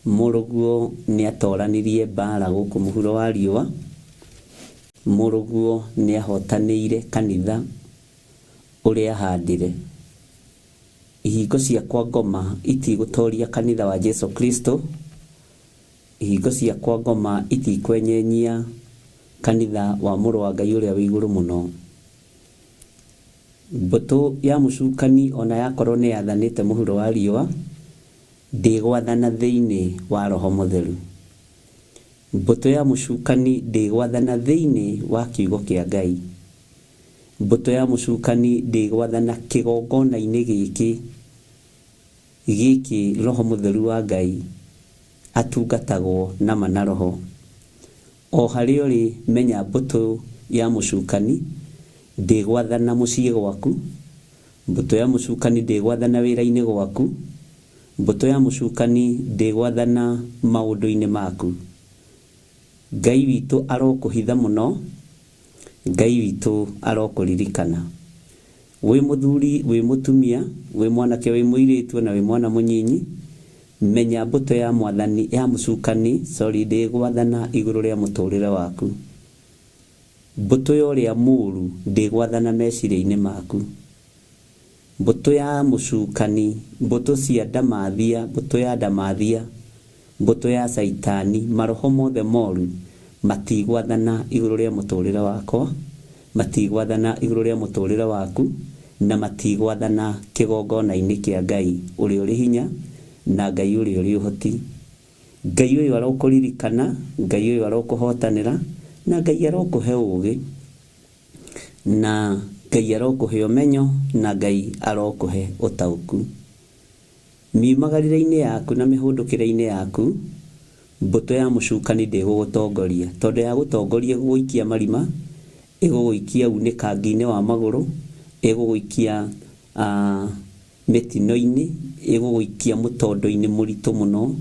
Mũrũguo nĩ atoranirie mbara gũkũ mũhuro wa riũa. Mũrũguo nĩ ahotanĩire kanitha ũrĩa ahandire. Ihingo cia kwa ngoma itigũtoria kanitha wa Jesu Kristo. Ihingo cia kwa ngoma itikwenyenyia kanitha wa mũrũ wa Ngai ũrĩa wĩ igũrũ mũno. Mbũtũ ya mũcukani ona yakorwo nĩ yathanĩte mũhuro wa riũa, ndĩgwathana thĩinĩ wa Roho Mũtheru. Mbũtũ ya mũcukani ndĩgwathana thĩinĩ wa kiugo kĩa Ngai. Mbũtũ ya mũcukani ndĩgwathana kĩgongona-inĩ gĩkĩ, gĩkĩ Roho Mũtheru wa Ngai atungatagwo nama na Roho. O harĩa ũrĩ menya mbũtũ ya mũcukani ndĩgwathana mũciĩ gwaku, mbũtũ ya mũcukani ndĩgwathana wĩra-inĩ gwaku, mbũtũ ya mũcukani ndĩgwathana maũndũ-inĩ maku. Ngai witũ arokũhitha mũno, Ngai witũ arokũririkana. Wĩ mũthuri, wĩ mũtumia, wĩ mwanake, wĩ mũirĩtu ona wĩ mwana mũnyinyi, menya mbũtũ ya mwathani, ya mũcukani, sorry, ndĩgwathana igũrũ rĩa mũtũrĩre waku. Mbũtũ ya ũrĩa mũru ndĩgwathana meciria-inĩ maku. Mbũtũ ya mũcukani, mbũtũ cia ndamathia, mbũtũ ya ndamathia, mbũtũ ya caitani, maroho mothe moru matigwathana igũrũ rĩa mũtũrĩre wakwa, matigwathana igũrũ rĩa mũtũrĩre waku, na matigwathana kĩgongona-inĩ kĩa Ngai ũrĩa ũrĩ hinya na Ngai ũrĩa ũrĩ ũhoti. Ngai ũyũ arokũririkana, Ngai ũyũ arokũhotanĩra, na Ngai arokũhe ũgĩ, na Ngai arokũhe ũmenyo, na Ngai arokũhe ũtaũku. Miumagarĩre-inĩ yaku na mĩhũndũkĩre-inĩ yaku, mbũtũ ya mũcukani ndĩgũgũtongoria, tondũ yagũtongoria ĩgũgũikia marima, ĩgũgũikia unĩkangi-inĩ wa magũrũ, ĩgũgũikia mĩtino-inĩ, ĩgũgũikia mũtondo-inĩ mũritũ mũno,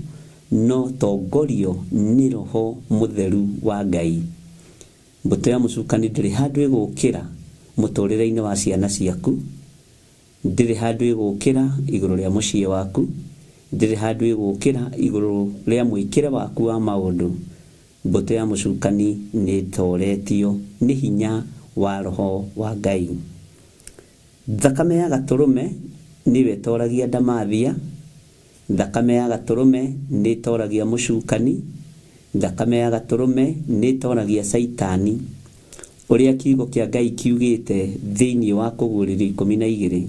no tongorio nĩ Roho Mũtheru wa Ngai. Mbũtũ ya mũcukani ndĩrĩ handũ ĩgũkĩra mũtũrĩre-inĩ wa ciana ciaku, ndĩrĩ handũ ĩgũkĩra igũrũ rĩa mũciĩ waku, ndĩrĩ handũ ĩgũkĩra igũrũ rĩa mwĩkĩre waku wa maũndũ. Mbũtũ ya mũcukani nĩ ĩtoretio nĩ hinya wa Roho wa Ngai. Thakame ya gatũrũme nĩyo ĩtoragia ndamathia, thakame ya gatũrũme nĩ ĩtoragia mũcukani, thakame ya gatũrũme nĩ ĩtoragia caitani. Ũrĩa kiugo kĩa Ngai kiugĩte thĩinĩ wa Kũguũrĩrio 12,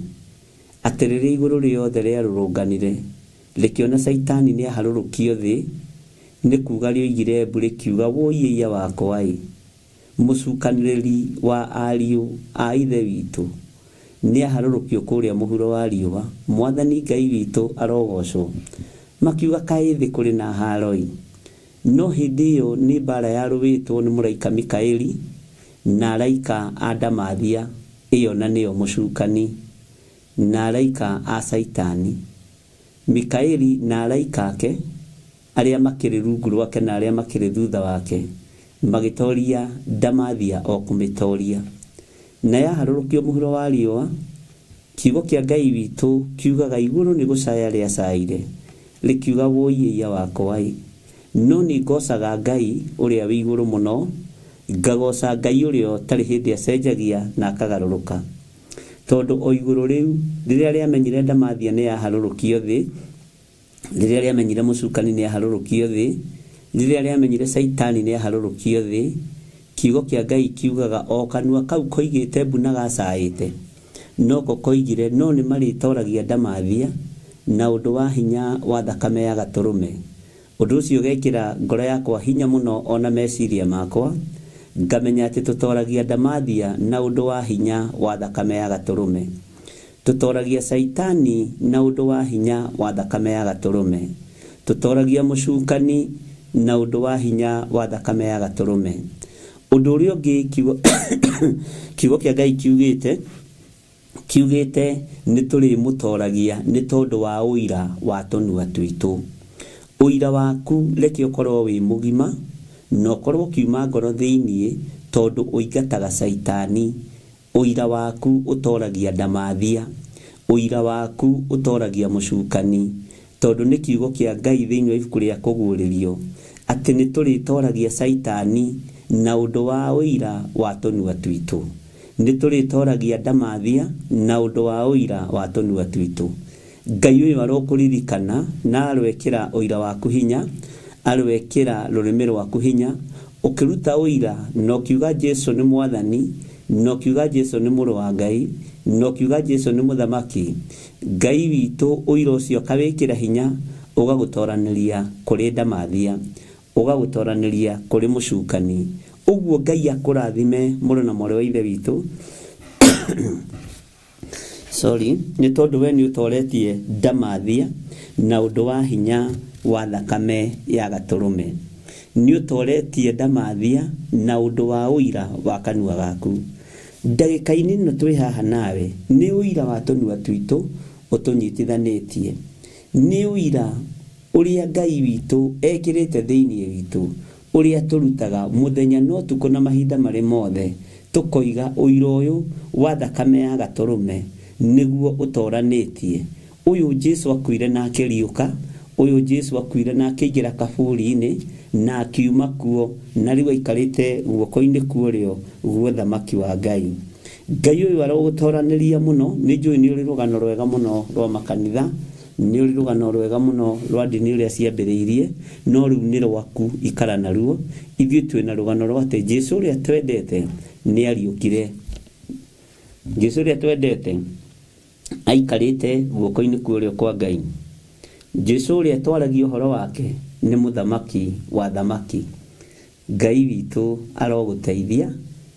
atĩ rĩrĩa igũrũ rĩothe rĩarũrũnganire, rĩkĩona caitani nĩ aharũrũkio thĩ, Nĩ kuga rĩoigire mbu rĩkiuga wũi ĩiya wakwa ĩ, mũcukanĩrĩri wa ariũ a ithe witũ nĩaharũrũkio kũrĩa mũhuro wa riũa, Mwathani Ngai witũ arogocwo. Makiuga kaĩ thĩ kũrĩ na haro-ĩ. No hĩndĩ ĩyo nĩ mbara yarũĩtwo nĩ mũraika Mikaeli na araika a ndamathia ĩyo na nĩyo mũcukani na araika a Caitani. Mikaeli na araika ake arĩa makĩrĩ rungu rwake na arĩa makĩrĩ thutha wake magĩtoria ndamathia o kũmĩtoria. Na yaharũrũkio mũhuro wa riũa, kiugo kĩa Ngai witũ kiugaga igũrũ nĩ gũcaya rĩacaire, rĩkiuga wũi ĩiya wakwa ĩ. No nĩ ngocaga Ngai ũrĩa wĩ igũrũ mũno, ngagoca Ngai ũrĩa ũtarĩ hĩndĩ acenjagia na akagarũrũka. Tondũ o igũrũ rĩu rĩrĩa rĩamenyire ndamathia nĩ yaharũrũkio thĩ, rĩrĩa rĩamenyire mũcukani nĩ aharũrũkio thĩ, rĩrĩa rĩamenyire caitani nĩ aharũrũkio thĩ, kiugo kĩa Ngai kiugaga o kanua kau koigĩte mbu na gacaĩte, noko koigire no nĩ marĩtoragia ndamathia na ũndũ wa hinya wa thakame ya gatũrũme. Ũndũ ũcio ũgekĩra ngoro yakwa hinya mũno ona meciria makwa, ngamenya atĩ tũtoragia ndamathia na ũndũ wa hinya wa thakame ya gatũrũme. Tũtoragia caitani na ũndũ wa hinya wa thakame ya gatũrũme. Tũtoragia mũcukani na ũndũ wa hinya wa thakame ya gatũrũme. Ũndũ ũrĩa ũngĩ kiugo kĩa Ngai kiugĩte nĩ tũrĩmũtoragia nĩ tondũ wa ũira wa tũnua twitũ. Ũira waku reke ũkorwo wĩ mũgima na ũkorwo ũkiuma ngoro thĩiniĩ tondũ ũingataga caitani. Ũira waku ũtoragia ndamathia. Ũira waku ũtoragia mũcukani. Tondũ nĩ kiugo kĩa Ngai thĩinĩ wa ibuku rĩa kũguũrĩrio atĩ nĩ tũrĩtoragia caitani na ũndũ wa ũira wa tũnua twitũ. Nĩ tũrĩtoragia ndamathia na ũndũ wa ũira wa tũnua twitũ. Ngai ũyũ arokũririkana na aroekĩra ũira waku hinya, aroekĩra rũrĩmĩ rwaku hinya, ũkĩruta ũira na ũkiuga Jesu nĩ Mwathani, na ũkiuga Jesu nĩ mũrũ wa Ngai, na ũkiuga Jesu nĩ mũthamaki. Ngai witũ ũira ũcio akawĩkĩra hinya, ũgagũtoranĩria kũrĩ ndamathia, ũgagũtoranĩria kũrĩ mũcukani. Ũguo Ngai akũrathime mũrũ na mwarĩ wa ithe witũ. Sorry, nĩ tondũ we nĩ ũtoretie ndamathia na ũndũ wa hinya wa thakame ya gatũrũme. Nĩ ũtoretie ndamathia na ũndũ wa ũira wa kanua gaku. Ndagĩka-inĩ ĩno twĩ haha nawe nĩ ũira wa tũnua twitũ ũtũnyitithanĩtie. Nĩ ũira ũrĩa Ngai witũ ekĩrĩte thĩinĩ witũ, ũrĩa tũrutaga mũthenya na ũtukũ na mahinda marĩ mothe, tũkoiga ũira ũyũ wa thakame ya gatũrũme nĩguo ũtoranĩtie. Ũyũ Jesu akuire na akĩriũka, ũyũ Jesu akuire na akĩingĩra kaburi-inĩ na akiuma kuo, na rĩu aikarĩte guoko-inĩ kwa ũrĩo gwa ũthamaki wa Ngai. Ngai ũyũ arogũtoranĩria mũno. Nĩ njũĩ nĩ ũrĩ rũgano rwega mũno rwa makanitha, nĩ ũrĩ rũgano rwega mũno rwa ndini ũrĩa ciambĩrĩirie, no rĩu nĩ rwaku, ikara naruo. Ithuĩ twĩna rũgano rwa atĩ Jesu ũrĩa twendete nĩ ariũkire. Jesu ũrĩa twendete aikarĩte guoko-inĩ kwa ũrĩo kwa Ngai. Jesu ũrĩa twaragia ũhoro wake nĩ mũthamaki wa thamaki. Ngai witũ arogũteithia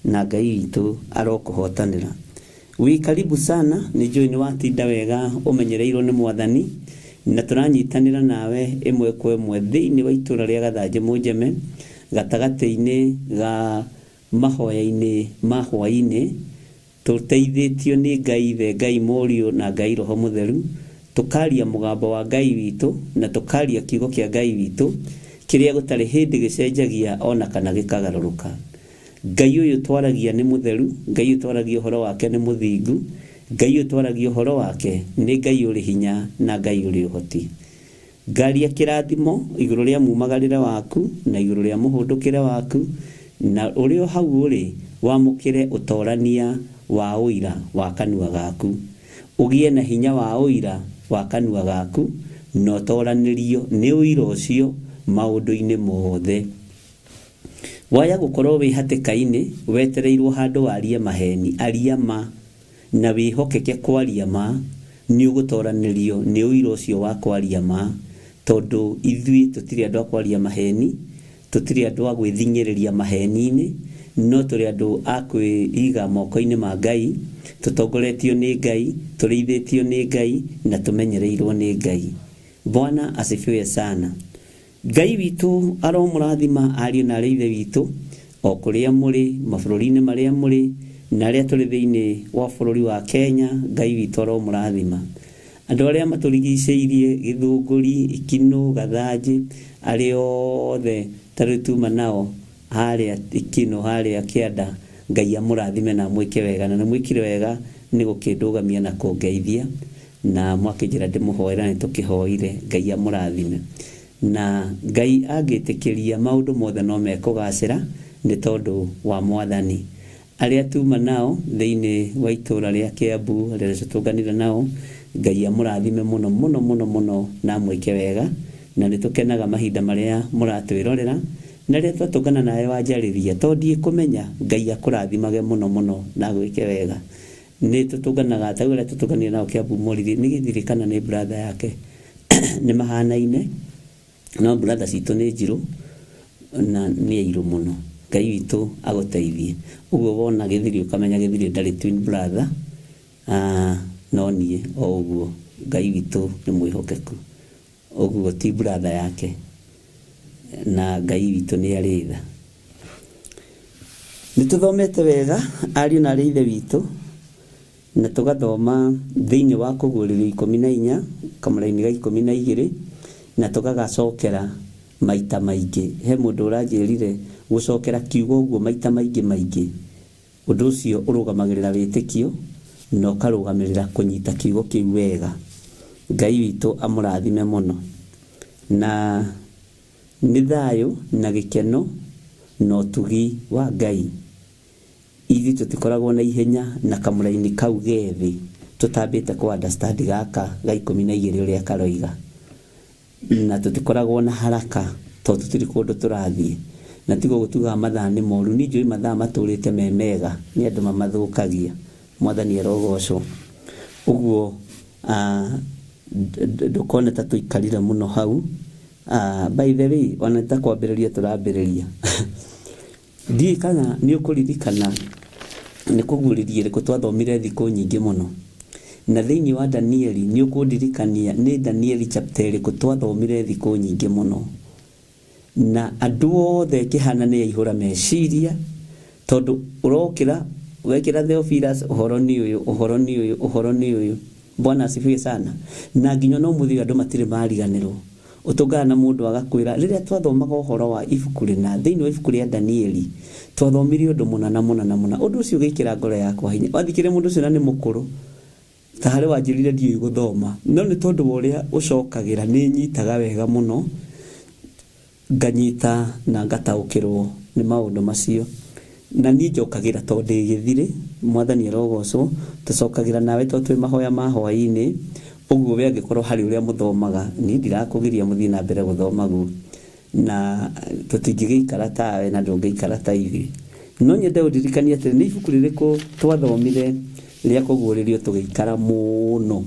na Ngai witũ arokũhotanĩra. Wĩ karibu sana, nĩ njũĩ nĩ watinda wega ũmenyereirwo nĩ Mwathani, na tũranyitanĩra nawe ĩmwe kwa ĩmwe thĩinĩ wa itũra rĩa Gathanjĩ Mũnjeme, gatagatĩ-inĩ ga mahoya-inĩ ma hwaĩ-inĩ, tũteithĩtio nĩ Ngai Ithe, Ngai Mũriũ na Ngai Roho Mũtheru, tũkaria mũgambo wa Ngai witũ na tũkaria kiugo kĩa Ngai witũ kĩrĩa gũtarĩ hĩndĩ gĩcenjagia ona kana gĩkagarũrũka. Ngai ũyũ twaragia nĩ mũtheru, Ngai ũyũ twaragia ũhoro wake nĩ mũthingu, Ngai ũyũ twaragia ũhoro wake nĩ Ngai ũrĩ hinya na Ngai ũrĩ ũhoti. Ngaria kĩrathimo igũrũ rĩa mumagarĩre waku na igũrũ rĩa mũhũndũkĩre waku, na ũrĩa hau ũrĩ wamũkĩre ũtorania wa ũira wa kanua gaku. Ũgĩe na hinya wa ũira wa kanua gaku na ũtoranĩrio nĩ ũira ũcio maũndũ-inĩ mothe. Waya gũkorwo wĩ hatĩka-inĩ wetereirwo handũ warie maheni, aria ma na wĩhokeke kwaria ma, nĩ ũgũtoranĩrio nĩ ũira ũcio wa kwaria ma, Tondũ ithuĩ tũtirĩ andũ a kwaria maheni, tũtirĩ andũ a gwĩthing'ĩrĩria maheni-inĩ, no tũrĩ andũ a kwĩiga moko-inĩ ma Ngai, tũtongoretio nĩ Ngai, tũrĩithĩtio nĩ Ngai, na tũmenyereirwo nĩ Ngai. Bwana asifiwe sana. Ngai witũ aromũrathima ariũ na arĩ ithe witũ, o kũrĩa mũrĩ, mabũrũri-inĩ marĩa mũrĩ, na arĩa tũrĩ thĩinĩ wa bũrũri wa Kenya, Ngai witũ aromũrathima. Andũ arĩa matũrigicĩirie, Gĩthũngũri, Ikinũ, Gathanjĩ, arĩa othe ta rĩu tuma nao harĩa Ikinũ, harĩa kĩanda, Ngai amũrathime na amwĩke wega, na nĩ mwĩkire wega nĩ gũkĩndũgamia na kũngeithia, na mwakĩnjĩra ndĩmũhoere na nĩtũkĩhoire, Ngai amũrathime. Na Ngai angĩtĩkĩria maũndũ mothe no mekũgacĩra nĩ tondũ wa Mwathani. Arĩa tuma nao thĩinĩ wa itũũra rĩa Kĩambu, arĩa tũtũnganire nao, Ngai amũrathime mũno mũno mũno mũno na amwĩke wega, na nĩ tũkenaga mahinda marĩa mũratwĩrorera, na rĩrĩa twatũngana nawe wanjarĩria, tondũ ndiĩkũmenya, Ngai akũrathimage mũno mũno na agwĩke wega. Nĩ tũtũnganaga, ta rĩu arĩa tũtũnganire nao Kĩambu Morithi, nĩ gĩthirĩ kana nĩ brother yake, nĩ mahanaine, no brother citũ nĩ njirũ na nĩ airũ mũno. Ngai witũ agũteithie. Ũguo wona gĩthiri ũkamenya gĩthiri ndarĩ twin brother, no niĩ o ũguo Ngai witũ nĩ mwĩhokeku. Ũguo ti brother yake, na Ngai witũ nĩ arĩ tha. Nĩ tũthomete wega ariũ na arĩ ithe witũ, na tũgathoma thĩinĩ wa Kũguũrĩrio 14, kamũraini ga 12, na tũgagacokera maita maingĩ. He mũndũ ũranjĩrire gũcokera kiugo ũguo maita maingĩ maingĩ, ũndũ ũcio ũrũgamagĩrĩra wĩtĩkio na ũkarũgamĩrĩra kũnyita kiugo kĩu wega. Ngai witũ amũrathime mũno. Na nĩ thayũ na gĩkeno na ũtugi wa Ngai. Ithuĩ tũtikoragwo na ihenya na kamũraini kau gethĩ tũtambĩte kũ understand gaka ga 12 ũrĩa karoiga. Na tũtikoragwo na haraka tondũ tũtirĩ kũndũ tũrathiĩ. Na tiga ũguo tugaga mathaa nĩ moru, niĩ njũĩ mathaa matũrĩte me mega, nĩ andũ mamathũkagia. Mwathani arogocwo. Ũguo ndũkone ta tũikarire mũno hau. By the way, ona nĩ ta kwambĩrĩria tũrambĩrĩria. Ndiũĩ kana nĩ ũkũririkana nĩ kũguũrĩrio ĩrĩkũ twathomire thikũ nyingĩ mũno. Na thĩinĩ wa Danieli nĩ ũkũndirikania nĩ Danieli chapter ĩrĩkũ twathomire thikũ nyingĩ mũno. Na andũ othe ĩkĩhana nĩ yaihũra meciria, tondũ ũrokĩra wekĩra Theophilus ũhoro nĩ ũyũ, ũhoro nĩ ũyũ, ũhoro nĩ ũyũ. Bwana asifiwe sana. Na nginya ona ũmũthĩ ũyũ andũ matirĩ mariganĩrwo. Ũtũngana na mũndũ agakwĩra, rĩrĩa twathomaga ũhoro wa ibuku rĩna, thĩinĩ wa ibuku rĩa Danieli, twathomire ũndũ mũna na mũna na mũna. Ũndũ ũcio ũgĩkĩra ngoro yakwa hinya. Wathikĩrĩria mũndũ ũcio na nĩ mũkũrũ, ta harĩ wanjĩrire ndiũĩ gũthoma, no nĩ tondũ wa ũrĩa ũcokagĩra nĩ nyitaga wega mũno, nganyita na ngataũkĩrwo nĩ maũndũ macio. Na niĩ njokagĩra tondũ ndĩ gĩthirĩ, Mwathani arogocwo, tũcokagĩra nawe tondũ twĩ mahoya ma hwaĩ-inĩ, ũguo we angĩkorwo harĩ ũrĩa mũthomaga, niĩ ndirakũgiria mũthiĩ na mbere gũthoma guo. Na tũtingĩgĩikara tawe na ndũngĩikara ta ithuĩ. No nyende ũndirikanie atĩrĩ, nĩ ibuku rĩrĩkũ twathomire rĩa kũguũrĩrio tũgĩikara mũno,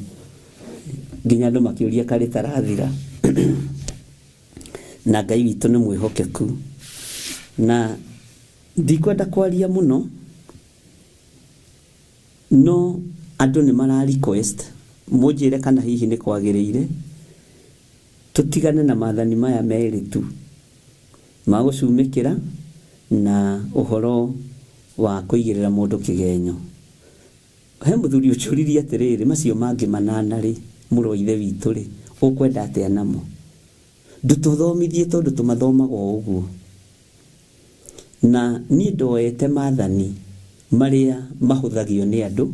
nginya andũ makĩũria karĩ tarathira. Na Ngai witũ nĩ mwĩhokeku. Na ndikwenda kwaria mũno, no andũ nĩ mara request mũnjĩre kana hihi nĩ kwagĩrĩire tũtigane na maathani maya merĩ tu ma gũcumĩkĩra na ũhoro wa kũigĩrĩra mũndũ kĩgenyo. He mũthuri ũnjũririe atĩrĩrĩ, macio mangĩ manana rĩ, mũrũ wa ithe witũ rĩ, ũkwenda atĩa namo? Ndũtũthomithie tondũ tũmathomaga o ũguo. Na niĩ ndoete maathani marĩa mahũthagio nĩ andũ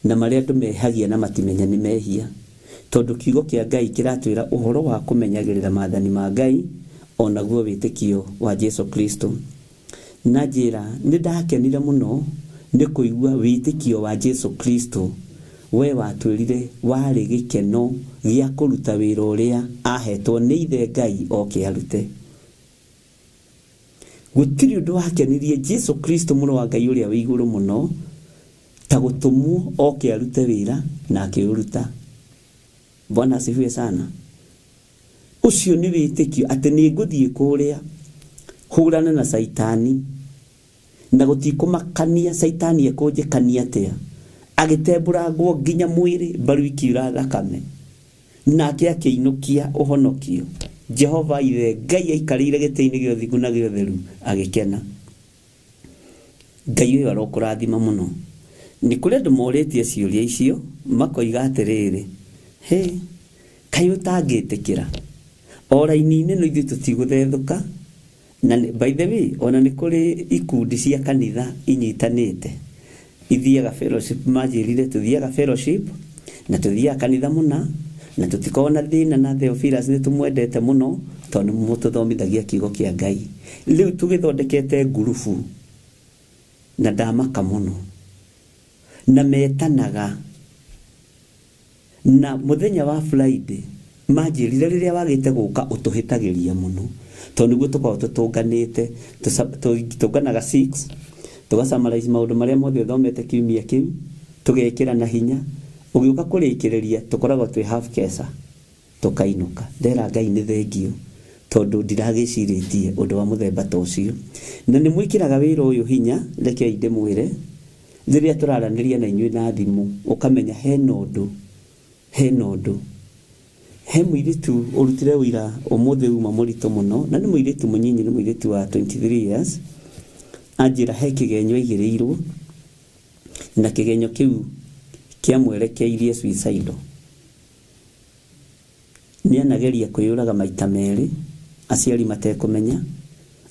na marĩa andũ mehagia na matimenye nĩ mehia. Tondũ kiugo kĩa Ngai kĩratwĩra ũhoro wa kũmenyagĩrĩra maathani ma Ngai o naguo wĩtĩkio wa Jesu Kristo. Na njĩra nĩ ndakenire mũno nĩ kũigua wĩtĩkio wa Jesu Kristo we watwĩrire warĩ gĩkeno gĩa kũruta wĩra ũrĩa ahetwo nĩ ithe Ngai oke arute. Gũtirĩ ũndũ wakenirie Jesu Kristo mũrũ wa Ngai ũrĩa wĩ igũrũ mũno ta gũtũmwo oke arute wĩra na akĩũruta. Bwana asifiwe sana. Ũcio nĩ wĩtĩkio atĩ nĩ ngũthiĩ kũrĩa hũrane na caitani na gũtikũmakania caitani ekũnjĩkania atĩa. Agĩtembũrangwo nginya mwĩrĩ, mbaru ikiura thakame, nake akĩinũkia ũhonokio. Jehova ithe Ngai aikarĩire gĩtĩ-inĩ gĩa ũthingu na gĩa ũtheru agĩkena. Ngai ũyũ arokũrathima mũno. Nĩ kũrĩ andũ morĩtie ciũria icio makoiga atĩrĩrĩ, hĩ, kaĩ ũtangĩtĩkĩra o raini-inĩ no ithuĩ tũtigũthethũka. Na by the way, ona nĩ kũrĩ ikundi cia kanitha inyitanĩte ithiaga fellowship, manjĩrire tũthiaga fellowship na tũthiaga kanitha mũna na tũtikoragwo na thĩna na Theophilus nĩ tũmwendete mũno tondũ nĩ mũtũthomithagia kiugo kĩa Ngai. Rĩu tũgĩthondekete ngurubu na ndamaka mũno na metanaga na mũthenya wa Friday manjĩrire rĩrĩa wagĩte gũka ũtũhĩtagĩria mũno tondũ nĩguo tũkoragwo tũtũnganĩte, tũnganaga 6 tũga summarize maũndũ marĩa mothe ũthomete kiumia kĩu, tũgekĩra na hinya. Ũgĩũka kũrĩkĩrĩria tũkoragwo twĩ half kesa tũkainũka. Ndera Ngai nĩ thengio tondũ ndiragĩcirĩtie ũndũ wa mũthemba ta ũcio. Na nĩ mwĩkĩraga wĩra ũyũ hinya, rekei ndĩmwĩre, rĩrĩa tũraranĩria na inyuĩ na thimũ ũkamenya hena ũndũ, hena ũndũ. He mũirĩtu ũrutire ũira ũmũthĩ uma mũritũ mũno, na nĩ mũirĩtu mũnyinyi, nĩ mũirĩtu wa 23 years. Anjĩra he kĩgenyo aigĩrĩirwo, na kĩgenyo kĩu kĩamwerekeirie suicidal. Nĩ anageria kwĩyũraga maita merĩ, aciari matekũmenya,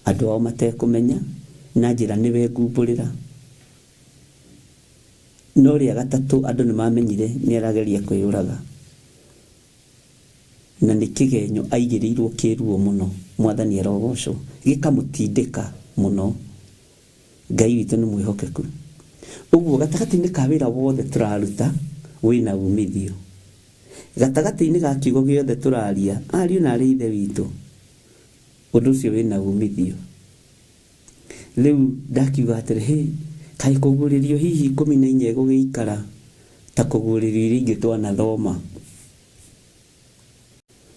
andũ ao matekũmenya, na njĩra nĩwe ngumbũrĩra. No rĩa gatatũ andũ nĩ mamenyire nĩ arageria kwĩyũraga. Na nĩ kĩgenyo aigĩrĩirwo kĩruo mũno, Mwathani arogocwo, gĩkamũtindĩka mũno. Ngai witũ nĩ mwĩhokeku. Ũguo gatagatĩ-inĩ ka wĩra wothe tũraruta wĩna umithio. Gatagatĩ-inĩ ga kiugo gĩothe tũraria, ariũ na arĩ ithe witũ, ũndũ ũcio wĩna umithio. Rĩu ndakiuga atĩrĩ, hĩ, kaĩ kũguũrĩrio hihi 14 ĩgũgĩikara ta kũguũrĩrio iria ingĩ twanathoma.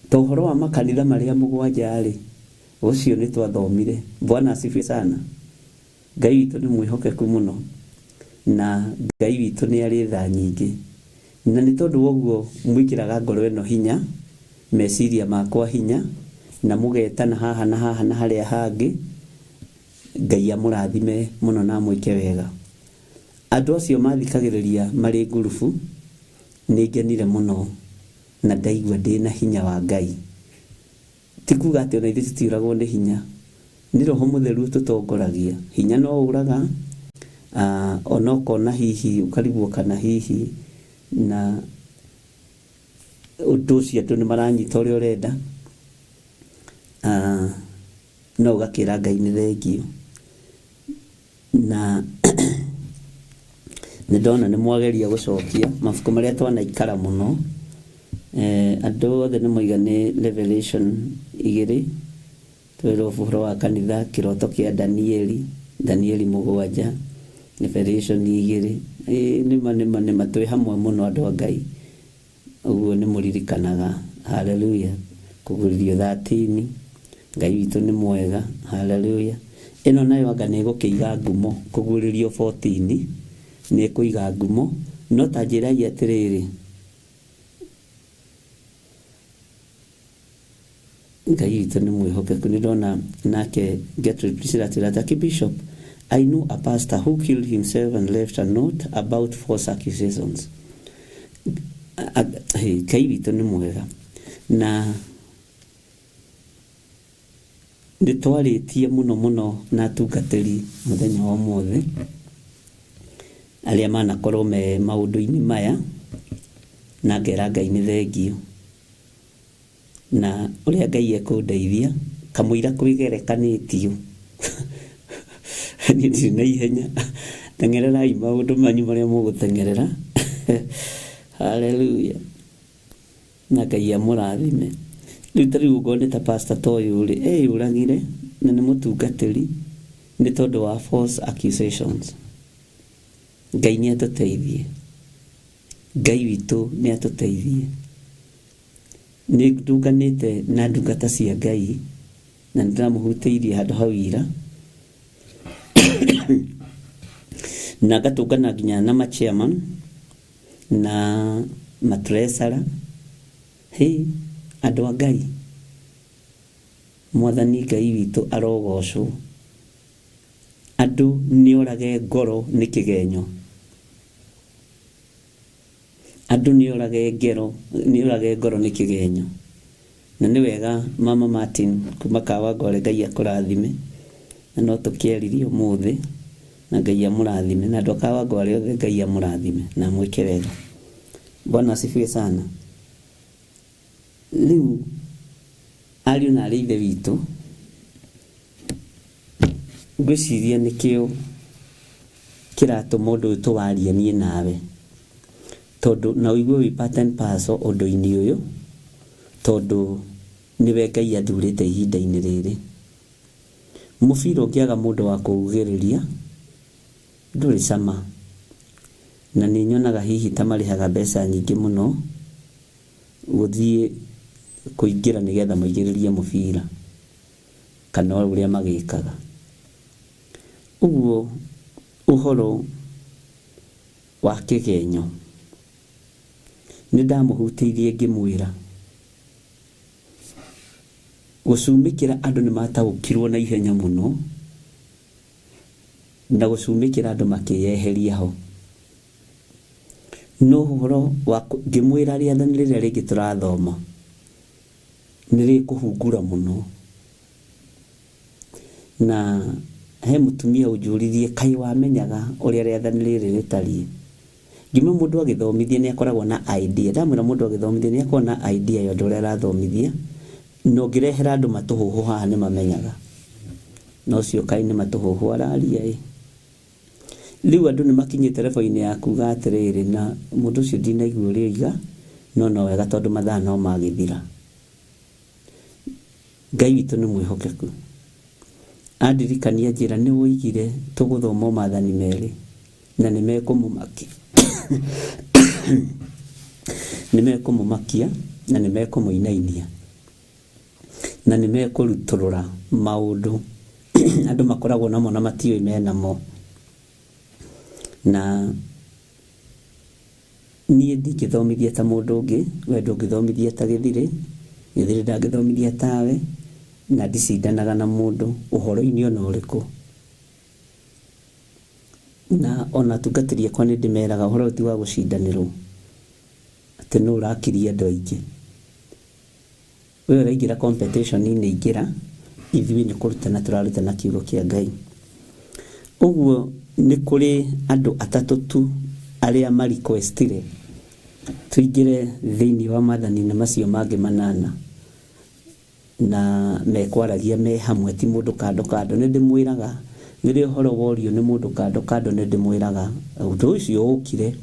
Ta ũhoro wa makanitha marĩa mũgwanja rĩ, ũcio nĩ twathomire. Bwana asifiwe sana. Ngai witũ nĩ mwĩhokeku mũno, na Ngai witũ nĩ arĩ tha nyingĩ. Na nĩ tondũ wa ũguo mwĩkĩraga ngoro ĩno hinya, meciria makwa hinya, na mũgetana haha na haha na harĩa hangĩ. Ngai amũrathime mũno na amwĩke wega. Andũ acio mathikagĩrĩria marĩ ngurubu, nĩ ngenire mũno na ndaigua ndĩna hinya wa Ngai. Ti kuga atĩ ona ithuĩ tũtiũragwo nĩ hinya, nĩ Roho Mũtheru ũtũtongoragia. Hinya no ũraga, ona ũkona hihi ũkarigwo kana hihi na ũndũ ũcio andũ nĩ maranyita ũrĩa ũrenda. No ũgakĩra Ngai nĩ thengio. Na nĩ ndona nĩ mwageria gũcokia mabuku marĩa twanaikara mũno. Andũ othe nĩ moiga nĩ Revelation 2, twĩrwo ũhoro wa kanitha, kĩroto kĩa Danieli, Danieli 7, Revelation 2. Nĩma, nĩma, nĩma, twĩ hamwe mũno andũ a Ngai. Ũguo nĩ mũririkanaga. Hallelujah. Kũguũrĩrio 13, Ngai witũ nĩ mwega. Hallelujah. Ĩno nayo anga nĩ ĩgũkĩiga ngumo, kũguũrĩrio 14 nĩ ĩkũiga ngumo, no ta njĩrai atĩrĩrĩ, Ngai witũ nĩ mwĩhokeku. Nĩ ndona nake Gertrude Priscilla atwĩra atĩ, Bishop, I know a pastor who killed himself and left a note about false accusations. Ngai witũ nĩ mwega. Na nĩ twarĩtie mũno mũno na atungatĩri mũthenya wa ũmũthĩ, arĩa manakorwo me maũndũ-inĩ maya, na ngera Ngai nĩ thengio. Na ũrĩa Ngai ekũndeithia, kamũira kwĩgerekanĩtio. Niĩ ndirĩ na ihenya. Teng'ererai maũndũ manyu marĩa mũgũteng'erera. Hallelujah. Na Ngai amũrathime. Rĩu ta rĩu ũngorwo nĩ ta pastor ta ũyũ rĩ, eyũragire na nĩ mũtungatĩri nĩ tondũ wa false accusations. Ngai nĩ atũteithie. Ngai witũ nĩ atũteithie. Nĩ ndunganĩte na ndungata cia Ngai na nĩ ndĩramũhutĩirie handũ hau ira, na ngatũngana nginya na ma-chairman na matresara. Hĩ, andũ a Ngai, Mwathani Ngai witũ arogocwo. Andũ nĩ orage ngoro nĩ kĩgenyo. Andũ nĩ orage ngero, nĩ orage ngoro nĩ kĩgenyo. Na nĩ wega Mama Martin kuma Kawangware Ngai akũrathime. Na no tũkĩaririe ũmũthĩ na Ngai amũrathime. Na andũ a Kawangware othe Ngai amũrathime na amwĩke wega. Bwana asifiwe sana. Rĩu ariũ na arĩ ithe witũ, ngwĩciria nĩkĩo kĩratũma ũndũ ũyũ tũwarie niĩ nawe, tondũ na ũigue wĩ part and parcel ũndũ-inĩ ũyũ, tondũ nĩwe Ngai athurĩte ihinda-inĩ rĩrĩ. Mũbira ũngĩaga mũndũ wa kũugĩrĩria ndũrĩ cama, na nĩ nyonaga hihi ta marĩhaga mbeca nyingĩ mũno gũthiĩ kũingĩra nĩgetha maigĩrĩrie mũbira, kana ũrĩa magĩkaga. Ũguo ũhoro wa kĩgenyo nĩ ndamũhutĩirie ngĩmwĩra gũcumĩkĩra andũ nĩ mataũkirwo na ihenya mũno, na gũcumĩkĩra andũ makĩyeheria ho. No ũhoro wa ngĩmwĩra rĩathani rĩrĩa rĩngĩ tũrathoma nĩ rĩkũhungura mũno. Na he mũtumia ũnjũririe kaĩ wamenyaga ũrĩa rĩathani rĩrĩ rĩtariĩ. Ngĩmwĩra mũndũ agĩthomithia nĩ akoragwo na idea. Ndamwĩra mũndũ agĩthomithia nĩ akoragwo na idea ya ũndũ ũrĩa arathomithia, na ũngĩrehera andũ matũhũhũ haha nĩ mamenyaga. Na ũcio kaĩ nĩ matũhũhũ araria ĩ. Rĩu andũ nĩ makinyĩte level-inĩ ya kuga atĩrĩrĩ, na mũndũ ũcio ndinaigua ũrĩa oiga, no no wega tondũ mathaa no magĩthira. Ngai witũ nĩ mwĩhokeku. Andirikania njĩra nĩ woigire tũgũthoma maathani merĩ na nĩ mekũmũmakia nĩ mekũmũmakia na nĩ mekũmũinainia na nĩ mekũrutũrũra maũndũ andũ makoragwo namo na matiũĩ menamo. Na niĩ ndingĩthomithia ta mũndũ ũngĩ, we ndũngĩthomithia ta Gĩthirĩ, Gĩthirĩ ndangĩthomithia tawe, na ndicindanaga na mũndũ ũhoro-inĩ ona ũrĩkũ. Na ona atungatĩri akwa nĩ ndĩmeraga ũhoro ũyũ ti wa gũcindanĩrwo, atĩ nũ ũrakiria andũ aingĩ. We ũraingĩra competition-inĩ ingĩra, ithuĩ nĩ kũrutana tũrarutana kiugo kĩa Ngai. Ũguo nĩ kũrĩ andũ atatũ tu arĩa ma requestire tũingĩre thĩinĩ wa maathani-inĩ macio mangĩ manana, na mekwaragia me hamwe ti mũndũ kando kando. Nĩ ndĩmwĩraga rĩrĩa ũhoro worio nĩ mũndũ kando kando, nĩ ndĩmwĩraga ũndũ ũcio ũkire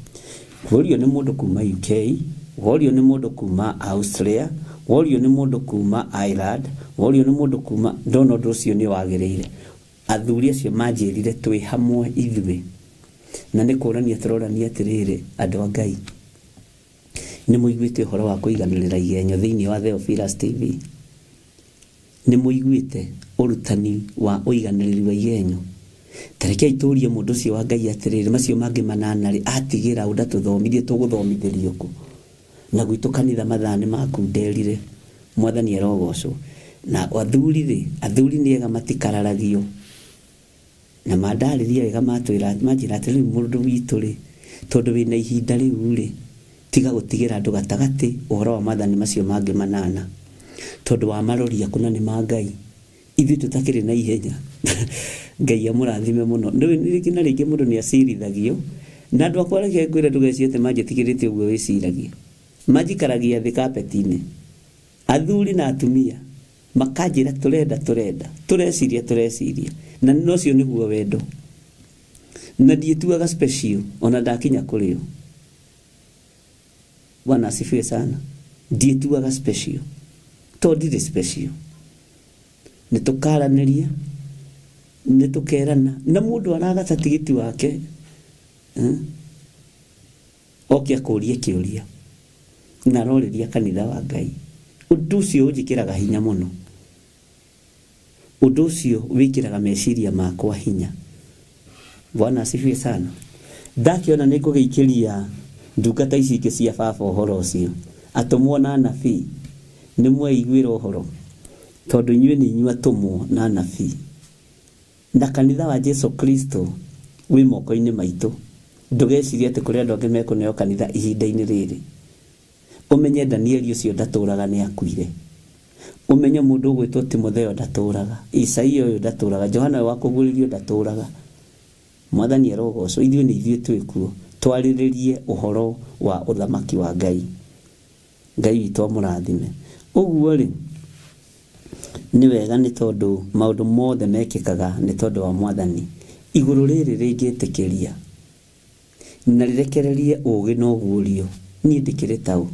worio nĩ mũndũ kuma UK, worio nĩ mũndũ kuma Austria, worio nĩ mũndũ kuma Ireland, worio nĩ mũndũ kuma, ndona ũndũ ũcio nĩ wagĩrĩire. Athuri acio manjĩrire twĩ hamwe ithuĩ, na nĩ kũrania tũrorania atĩrĩrĩ, andũ a Ngai, nĩ mũiguĩte ũhoro wa kũiganĩrĩra igenyo thĩinĩ wa Theophilus TV? Nĩ mũiguĩte ũrutani wa ũiganĩrĩri wa igenyo? Ta rekei tũrie mũndũ ũcio wa Ngai atĩrĩrĩ, macio mangĩ manana rĩ, atigĩra ũ ndatũthomithie, tũgũthomithĩrio kũ? Na gwitũ kanitha mathaa nĩ makunderire. Mwathani arogocwo. Na athuri rĩ, athuri nĩ ega matikararagio. Na mandarĩria wega matwĩra, manjĩra atĩ rĩu mũndũ witũ rĩ, tondũ wĩna ihinda rĩu rĩ, tiga gũtigĩra andũ gatagatĩ ũhoro wa maathani macio mangĩ manana. Tondũ wamaroria kũna nĩ ma Ngai. Ithuĩ tũtakĩrĩ na ihenya. Ngai amũrathime mũno. Nĩũĩ rĩngĩ na rĩngĩ mũndũ nĩ acirithagio. Na andũ akwa reke ngwĩre ndũgecirie atĩ manjĩtigĩrĩte ũguo wĩciragia. Manjikaragia thĩ carpet-inĩ. Athuri na atumia makanjĩra tũrenda tũrenda, tũreciria tũreciria. Na ũcio nĩguo wendo. Na ndiĩtuaga special ona ndakinya kũrĩ o. Bwana asifiwe sana. Ndiĩtuaga special. To ndirĩ special. Nĩ tũkaranĩria, nĩ tũkerana, na mũndũ aragata tigiti wake, oke akũrie kĩũria, na arorĩria kanitha wa Ngai. Ũndũ ũcio ũnjĩkĩraga hinya mũno, ũndũ ũcio wĩkĩraga meciria makwa hinya. Bwana asifiwe sana. Ndakĩona nĩ ngũgĩikĩria ndungata ici ingĩ cia baba ũhoro ũcio, atũmwo na anabii, nĩ mweiguĩra ũhoro, tondũ inyuĩ nĩ inyuĩ atũmwo na anabii, na kanitha wa Jesu Kristo wĩ moko-inĩ maitũ. Ndũgecirie atĩ kũrĩ andũ angĩ mekũneo kanitha ihinda-inĩ rĩrĩ. Ũmenye Danieli ũcio ndatũraga nĩ akuire. Ũmenye mũndũ ũgwĩtwo Timotheo ndatũraga, Isaia ũyũ ndatũraga, Johana ũyũ wa kũguũrĩrio ndatũraga. Mwathani arogocwo, ithuĩ nĩ ithuĩ twĩ kuo twarĩrĩrie ũhoro wa ũthamaki wa Ngai. Ngai witũ amũrathime. Ũguo rĩ, nĩ wega nĩ tondũ maũndũ mothe mekĩkaga nĩ tondũ wa Mwathani. Igũrũ rĩrĩ rĩngĩtĩkĩria na rĩrekererie ũũgĩ na ũguũrio, niĩ ndĩkĩrĩ taũ,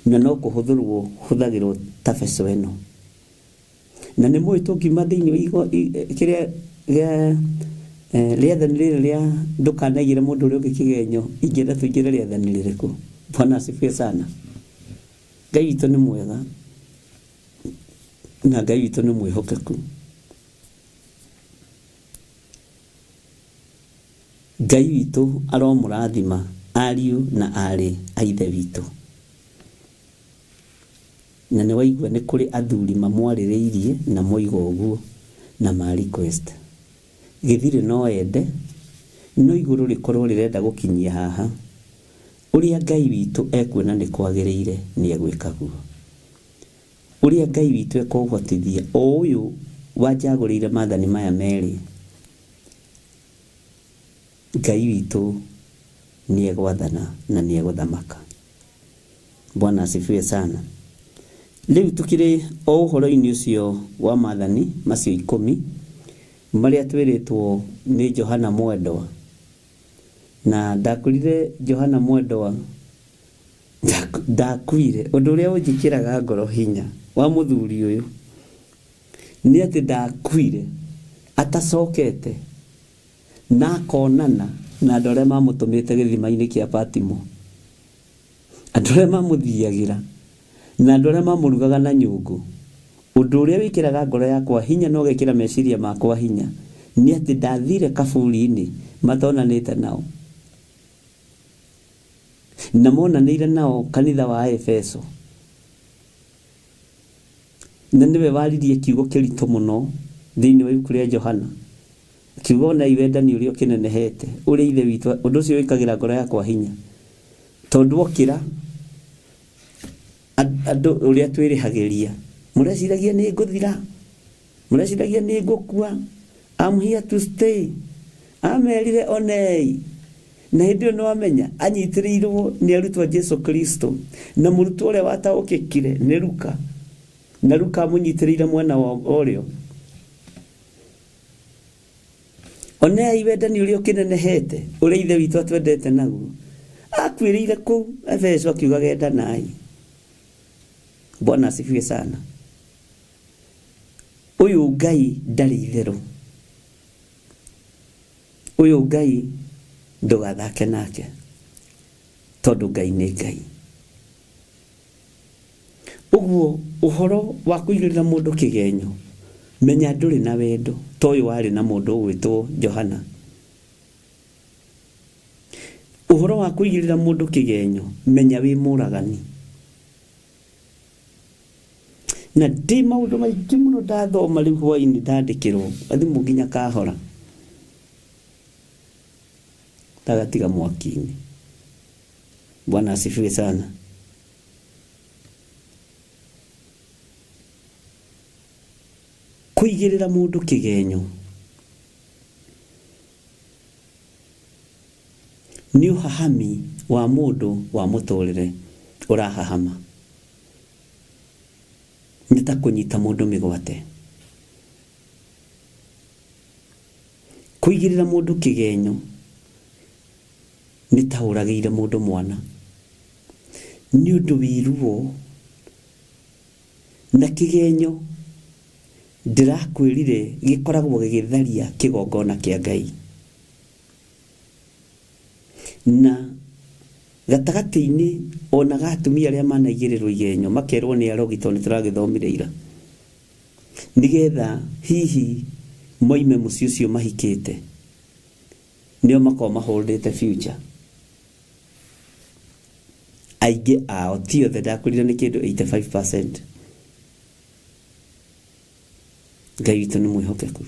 na no kũhũthĩrwo hũthagĩrwo ta beco ĩno. Na nĩ mũĩ tũngiuma thĩinĩ wa igo, kĩrĩa gĩa rĩathani rĩrĩ rĩa ndũkanaigĩre mũndũ ũrĩa ũngĩ kĩgenyo, ingĩenda tũingĩre rĩathani rĩrĩkũ? Bwana asifiwe sana. Ngai witũ nĩ mwega na Ngai witũ nĩ mwĩhokeku. Ngai witũ aromũrathima ariũ na aarĩ a Ithe witũ. Na nĩ waigua nĩ kũrĩ athuri mamwarĩrĩirie na moiga ũguo na ma request. Gĩthirĩ no ende, no igũrũ rĩkorwo rĩrenda gũkinyia haha. Ũrĩa Ngai witũ ekuona nĩ kwagĩrĩire nĩ egwĩka guo. Ũrĩa Ngai witũ ekũhotithia, o ũyũ wanjagũrĩire maathani maya merĩ, Ngai witũ nĩ egwathana na nĩ egũthamaka. Bwana asifiwe sana. Rĩu tũkĩrĩ o ũhoro-inĩ ũcio wa maathani macio ikũmi marĩa twĩrĩtwo nĩ Johana Mwendwa. Na ndakwĩrire Johana Mwendwa ndakuire. Ũndũ ũrĩa ũnjĩkĩraga ngoro hinya wa mũthuri ũyũ nĩ atĩ ndakuire atacokete na akonana na andũ arĩa mamũtũmĩte gĩthima-inĩ kĩa Patimo, andũ arĩa mamũthiagĩra na andũ arĩa mamũrugaga na nyũngũ. Ũndũ ũrĩa wĩkĩraga ngoro yakwa hinya na ũgekĩra meciria makwa hinya nĩ atĩ ndathire kaburi-inĩ matonanĩte nao, na monanĩire nao kanitha wa Efeso. Na nĩwe waririe kiugo kĩritũ mũno thĩinĩ wa ibuku rĩa Johana, akiuga onai wendani ũrĩa ũkĩnenehete, ũrĩa Ithe witũ. Ũndũ ũcio wĩkagĩra ngoro yakwa hinya, tondũ okĩra andũ ũrĩa twĩrĩhagĩria, mũreciragia nĩ ngũthira, mũreciragia nĩ ngũkua, I'm here to stay. Amerire onei, na hĩndĩ ĩyo nĩwamenya anyitĩrĩirwo nĩ arutwo a Jesu Kristo, na mũrutwo ũrĩa wataũkĩkire nĩ Luka, na Luka amũnyitĩrĩire mwena wa ũrĩo. Onei wendani ũrĩa ũkĩnenehete, ũrĩa Ithe witũ atwendete naguo. Akuĩrĩire kũu Efeso akiuga gendanai. Bwana asifiwe sana. Ũyũ Ngai ndarĩ itherũ. Ũyũ Ngai ndũgathake nake, tondũ Ngai nĩ Ngai. Ũguo ũhoro wa kũigĩrĩra mũndũ kĩgenyo, menya ndũrĩ na wendo ta ũyũ warĩ na mũndũ ũgwĩtwo Johana. Ũhoro wa kũigĩrĩra mũndũ kĩgenyo, menya wĩ mũragani. Na ndĩ maũndũ maingĩ mũno ndathoma rĩu hwainĩ ndandĩkĩrwo gathimũ nginya kahora ndagatiga mwaki-inĩ. Bwana asifiwe sana. Kũigĩrĩra mũndũ kĩgenyo nĩ ũhahami wa mũndũ wa mũtũrĩre ũrahahama. Nĩ ta kũnyita mũndũ mĩgwate. Kũigĩrĩra mũndũ kĩgenyo nĩ ta ũragĩire mũndũ mwana. Nĩ ũndũ wĩ ruo na kĩgenyo ndĩrakwĩrire gĩkoragwo gĩgĩtharia kĩgongona kĩa Ngai. Na Gatagatĩ-inĩ ona ga atumia arĩa manaigĩrĩrwo igenyo makerwo nĩ arogi tondũ nĩtũragĩthomire ira, nĩgetha hihi moime mũciĩ ũcio mahikĩte, nĩo makoragwo maholdete future. Aingĩ ao, ti othe, ndakwĩrire nĩ kĩndũ 85%. Ngai witũ nĩ mwĩhokeku.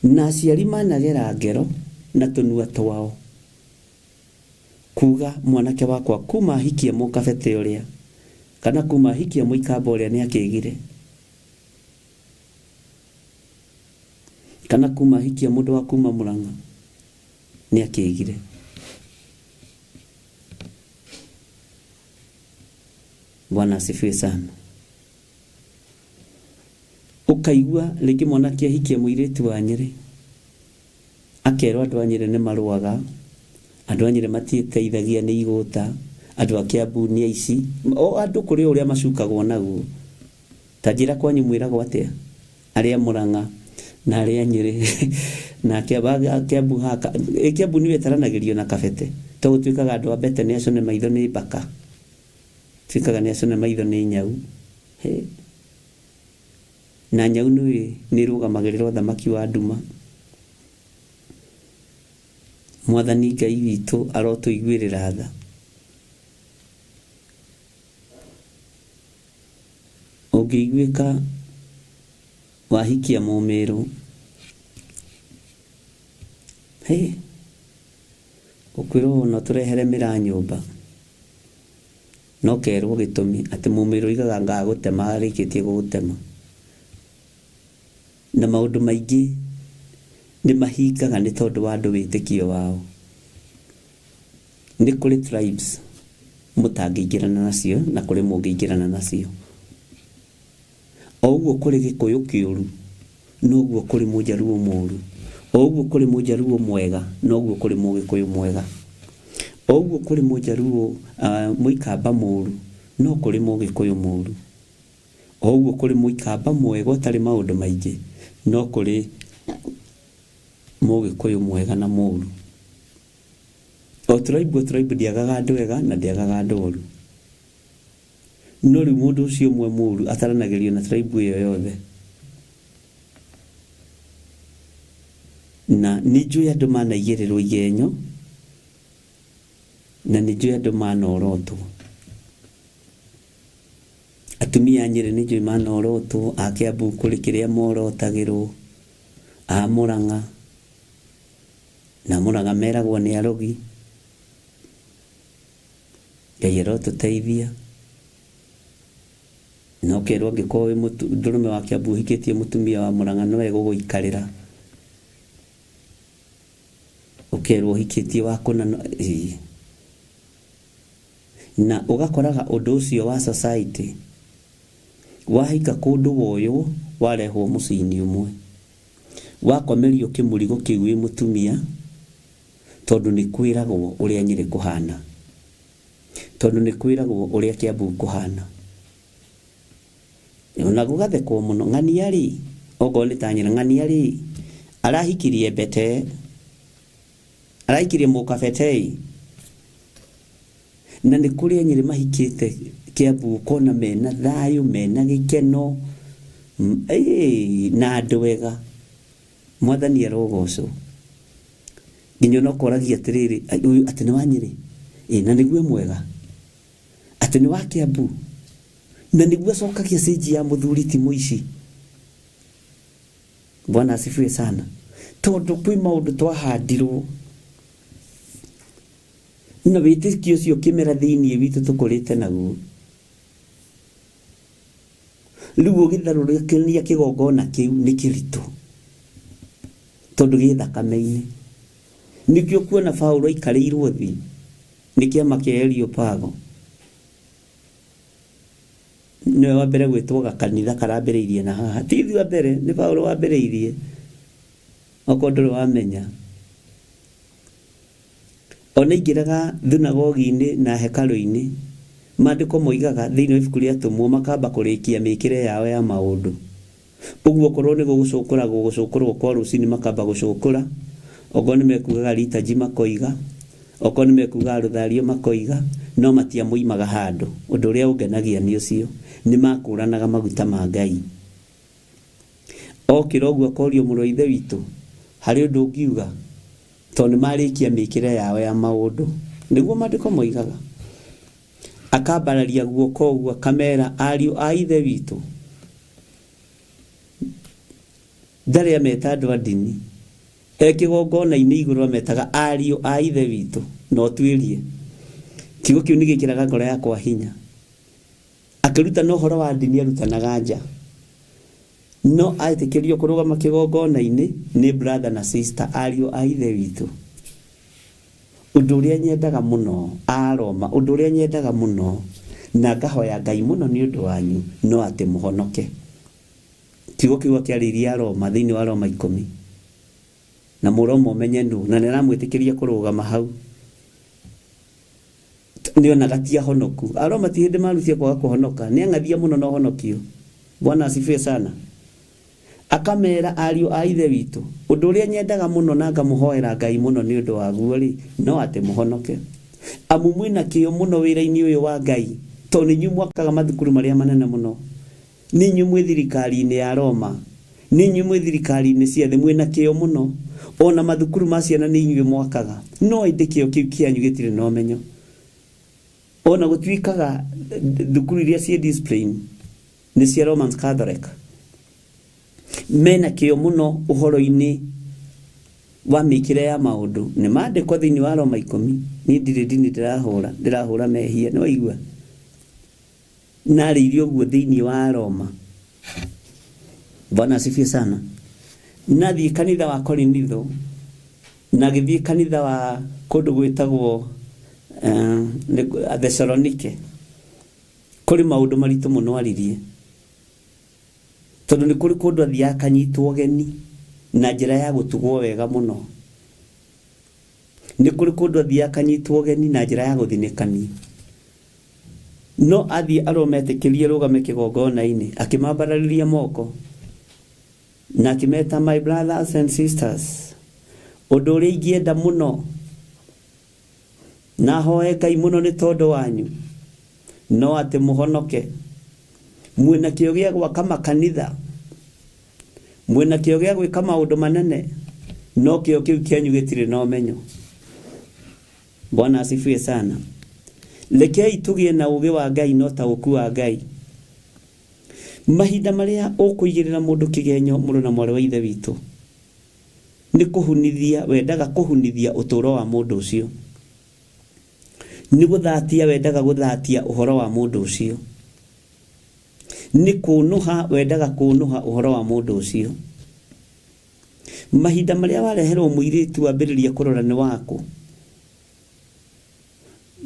Na aciari managera ngero na tũnua twao kuga mwanake wakwa kuma ahikie mũkabete ũrĩa kana kuma ahikie mũikamba ũrĩa nĩ akĩgire, kana kuma ahikie mũndũ wa kuma Murang'a nĩ akĩgire. Bwana asifiwe sana. Ũkaigua rĩngĩ mwanake ahikie mũirĩtu wa Nyĩrĩ, akerwo andũ a Nyĩrĩ nĩ marũaga, andũ a Nyĩrĩ matiĩteithagia nĩ igũta, andũ a Kiambu nĩ aici, o andũ kũrĩ ũrĩa macukagwo naguo. Ta njĩra kwanyu mwĩragwo atĩa? Arĩa Murang'a na arĩa Nyĩrĩ na Kiambu haka. Kiambu nĩ wetaranagĩrio na kabete, to gũtuĩkaga andũ a Mbete nĩ acũne maitho nĩ mbaka, tuĩkaga nĩ acũne maitho nĩ nyau. He. Na nyau nĩ ĩrũgamagĩrĩra ũthamaki wa nduma. Mwathani Ngai witũ arotũiguĩrĩra tha. Ũngĩiguĩka wahikia mũmĩrũ, he, ũkwĩrwo no tũrehere mĩraa nyũmba, no kerwo gĩtũmi atĩ mũmĩrũ oigaga ngagũtema arĩkĩtie gũgũtema. Na maũndũ maingĩ nĩ mahingaga nĩ tondũ wa andũ wĩtĩkio wao. Nĩ kũrĩ tribes mũtangĩingĩrana nacio na kũrĩ mũngĩingĩrana nacio. O ũguo kũrĩ Gĩkũyũ kĩũru, noguo kũrĩ Mũjaruo mũũru. O ũguo kũrĩ Mũjaruo mwega, noguo kũrĩ Mũgĩkũyũ mwega. O ũguo kũrĩ Mũjaruo Mũikamba mũũru, no kũrĩ Mũgĩkũyũ mũũru. O ũguo kũrĩ Mũikamba mwega ũtarĩ maũndũ maingĩ, no kũrĩ Mũgĩkũyũ mwega na mũũru. O tribe o tribe ndĩagaga andũ ega na ndĩagaga andũ oru. No rĩu mũndũ ũcio ũmwe mũũru ataranagĩrio na tribe ĩyo yothe. Na nĩ njũĩ andũ manaigĩrĩrwo igenyo, na nĩ njũĩ andũ manorotwo. Atumia a Nyĩrĩ nĩ njũĩ manorotwo, a Kiambu kũrĩ kĩrĩa morotagĩrwo, a Murang'a, na Murang'a meragwo nĩ arogi. Ngai arotũteithia. Na ũkerwo angĩkorwo wĩ ndũrũme wa Kiambu ũhikĩtie mũtumia wa Murang'a no egũgũikarĩra. Ũkerwo ũhikĩtie wa kũna no, ĩĩ. Na ũgakoraga ũndũ ũcio wa society wahika kũndũ woywo warehwo mũciĩ-inĩ ũmwe, wakomerio kĩmũrigo kĩu wĩ mũtumia, tondũ nĩ kwĩragwo ũrĩa Nyĩrĩ kũhana, tondũ nĩ kwĩragwo ũrĩa Kiambu kũhana. Ona gũgathekwo mũno, ng'ania rĩ, okorwo nĩ ta Nyĩrĩ, ng'ania rĩ, arahikirie Mbete, arahikirie mũkabete. Na nĩ kũrĩ Nyĩrĩ mahikĩte Kiambu ũkona mena thayũ, mena gĩkeno, na andũ ega. Mwathani arogocwo. Nginya ona ũkoragia atĩrĩrĩ, ũyũ atĩ nĩ wa Nyĩrĩ? Ĩ, na nĩguo mwega. Atĩ nĩ wa Kiambu? Na nĩguo acokagia cĩnji ya mũthuri ti mũici. Bwana asifiwe sana. Tondũ kwĩ maũndũ twahandirwo na wĩtĩkio ũcio ũkĩmera thĩinĩ witũ tũkũrĩte naguo. Rĩu ũgĩtharũrũkania kĩgongona kĩu nĩ kĩritũ tondũ gĩ thakame-inĩ. Nĩkĩo kuona Paũlũ aikarĩirwo thĩ nĩ kĩama kĩa Areopago. Nĩwe wa mbere gwĩtwo gakanitha karambĩrĩirie na haha. Ti ithuĩ a mbere, nĩ Paũlũ wambĩrĩirie. Okorwo ndũrĩ wamenya. Ona aingĩraga thunagogi-inĩ na hekarũ-inĩ, maandĩko moigaga thĩinĩ wa ibuku rĩa Atũmwo makamba kũrĩkia mĩkĩre yao ya maũndũ. Ũguo okorwo nĩ gũgũcũkũra gũgũcũkũrwo kwa rũcinĩ makamba gũcũkũra, okorwo nĩ mekugaga liturgy makoiga, Okorwo nĩ mekuga rũthario makoiga, no matiamũimaga handũ. Ũndũ ũrĩa ũngenagia nĩ ũcio, nĩ makũranaga maguta ma Ngai. Okĩra ũguo akorio, mũrũ wa ithe witũ, harĩ ũndũ ũngiuga? Tondũ nĩ marĩkia mĩkĩre yao ya maũndũ. Nĩguo maandĩko moigaga. Akambararia guoko ũguo akamera, ariũ a ithe witũ, ndarĩ ameta andũ a ndini. E kĩgongona-inĩ igũrũ ametaga ariũ a ithe witũ. Na ũtuĩrie. Kiugo kĩu nĩ gĩkĩraga ngoro yakwa hinya. Akĩrutana ũhoro wa ndini arutanaga nja. No etĩkĩrio kũrũgama kĩgongona-inĩ nĩ brother na sister, ariũ a ithe witũ. Ũndũ ũrĩa nyendaga mũno, Aroma, ũndũ ũrĩa nyendaga mũno, na ngahoya Ngai mũno nĩ ũndũ wanyu, no atĩ mũhonoke. Kiugo kĩu akĩarĩirie Aroma thĩinĩ wa Roma 10. Na mũroma ũmenye nũ, na nĩ aramwĩtĩkĩria kũrũgama hau. Nĩonaga ti ahonoku. Aroma ti hĩndĩ marutie kwaga kũhonoka, nĩ ang'athia mũno na ũhonokio. Bwana asifiwe sana. Akamera ariũ a ithe witũ, ũndũ ũrĩa nyendaga mũno na ngamũhoera Ngai mũno nĩ ũndũ waguo rĩ, no atĩ mũhonoke. Amu mwĩna kĩyo mũno wĩra-inĩ ũyũ wa Ngai, tondũ nĩ inyuĩ mwakaga mathukuru marĩa manene mũno. Nĩ inyuĩ mwĩ thirikari-inĩ ya Roma, nĩ inyuĩ mwĩ thirikari-inĩ cia thĩ, mwĩna kĩyo mũno. Ona mathukuru ma ciana nĩ inyuĩ mwakaga. No ĩndĩ kĩyo kĩu kĩanyu gĩtirĩ na ũmenyo. Ona gũtuĩkaga thukuru iria ciĩ discipline nĩ cia Roman Catholic. Mena kĩyo mũno ũhoro-inĩ wa mĩkĩre ya maũndũ. Nĩ maandĩko thĩinĩ wa Roma 10. Niĩ ndirĩ ndini ndĩrahũra, ndĩrahũra mehia, nĩ waigua? Narĩirie ũguo thĩinĩ wa Roma. Bwana asifiwe sana. Nathiĩ kanitha wa Korinitho, na gĩthiĩ kanitha wa kũndũ gwĩtagwo Thessalonike. Kũrĩ maũndũ maritũ mũno aririe. Tondũ nĩ kũrĩ kũndũ athiaga akanyitwo ũgeni na njĩra ya gũtugwo wega mũno. Nĩ kũrĩ kũndũ athiaga akanyitwo ũgeni na njĩra ya gũthinĩkanio. No athiĩ arometĩkĩrie rũgame kĩgongona-inĩ, akĩmambararĩria moko na akĩmeta my brothers and sisters. Ũndũ ũrĩa ingĩenda mũno na hoe Ngai mũno nĩ tondũ wanyu, no atĩ mũhonoke. Mwĩna kĩyo gĩa gwaka makanitha, mwĩna kĩyo gĩa gwĩka maũndũ manene, no kĩyo kĩu kĩanyu gĩtirĩ na ũmenyo. Bwana asifiwe sana. Rekei tũgĩe na ũũgĩ wa Ngai na ũtaũku wa Ngai. Mahinda marĩa ũkũigĩrĩra mũndũ kĩgenyo mũrũ na mwarĩ wa ithe witũ, nĩ kũhunithia wendaga kũhunithia ũtũũro wa mũndũ ũcio. Nĩ gũthatia wendaga gũthatia ũhoro wa mũndũ ũcio. Nĩ kũnũha wendaga kũnũha ũhoro wa mũndũ ũcio. Mahinda marĩa wareherwo mũirĩtu wambĩrĩria kũrora nĩ waku.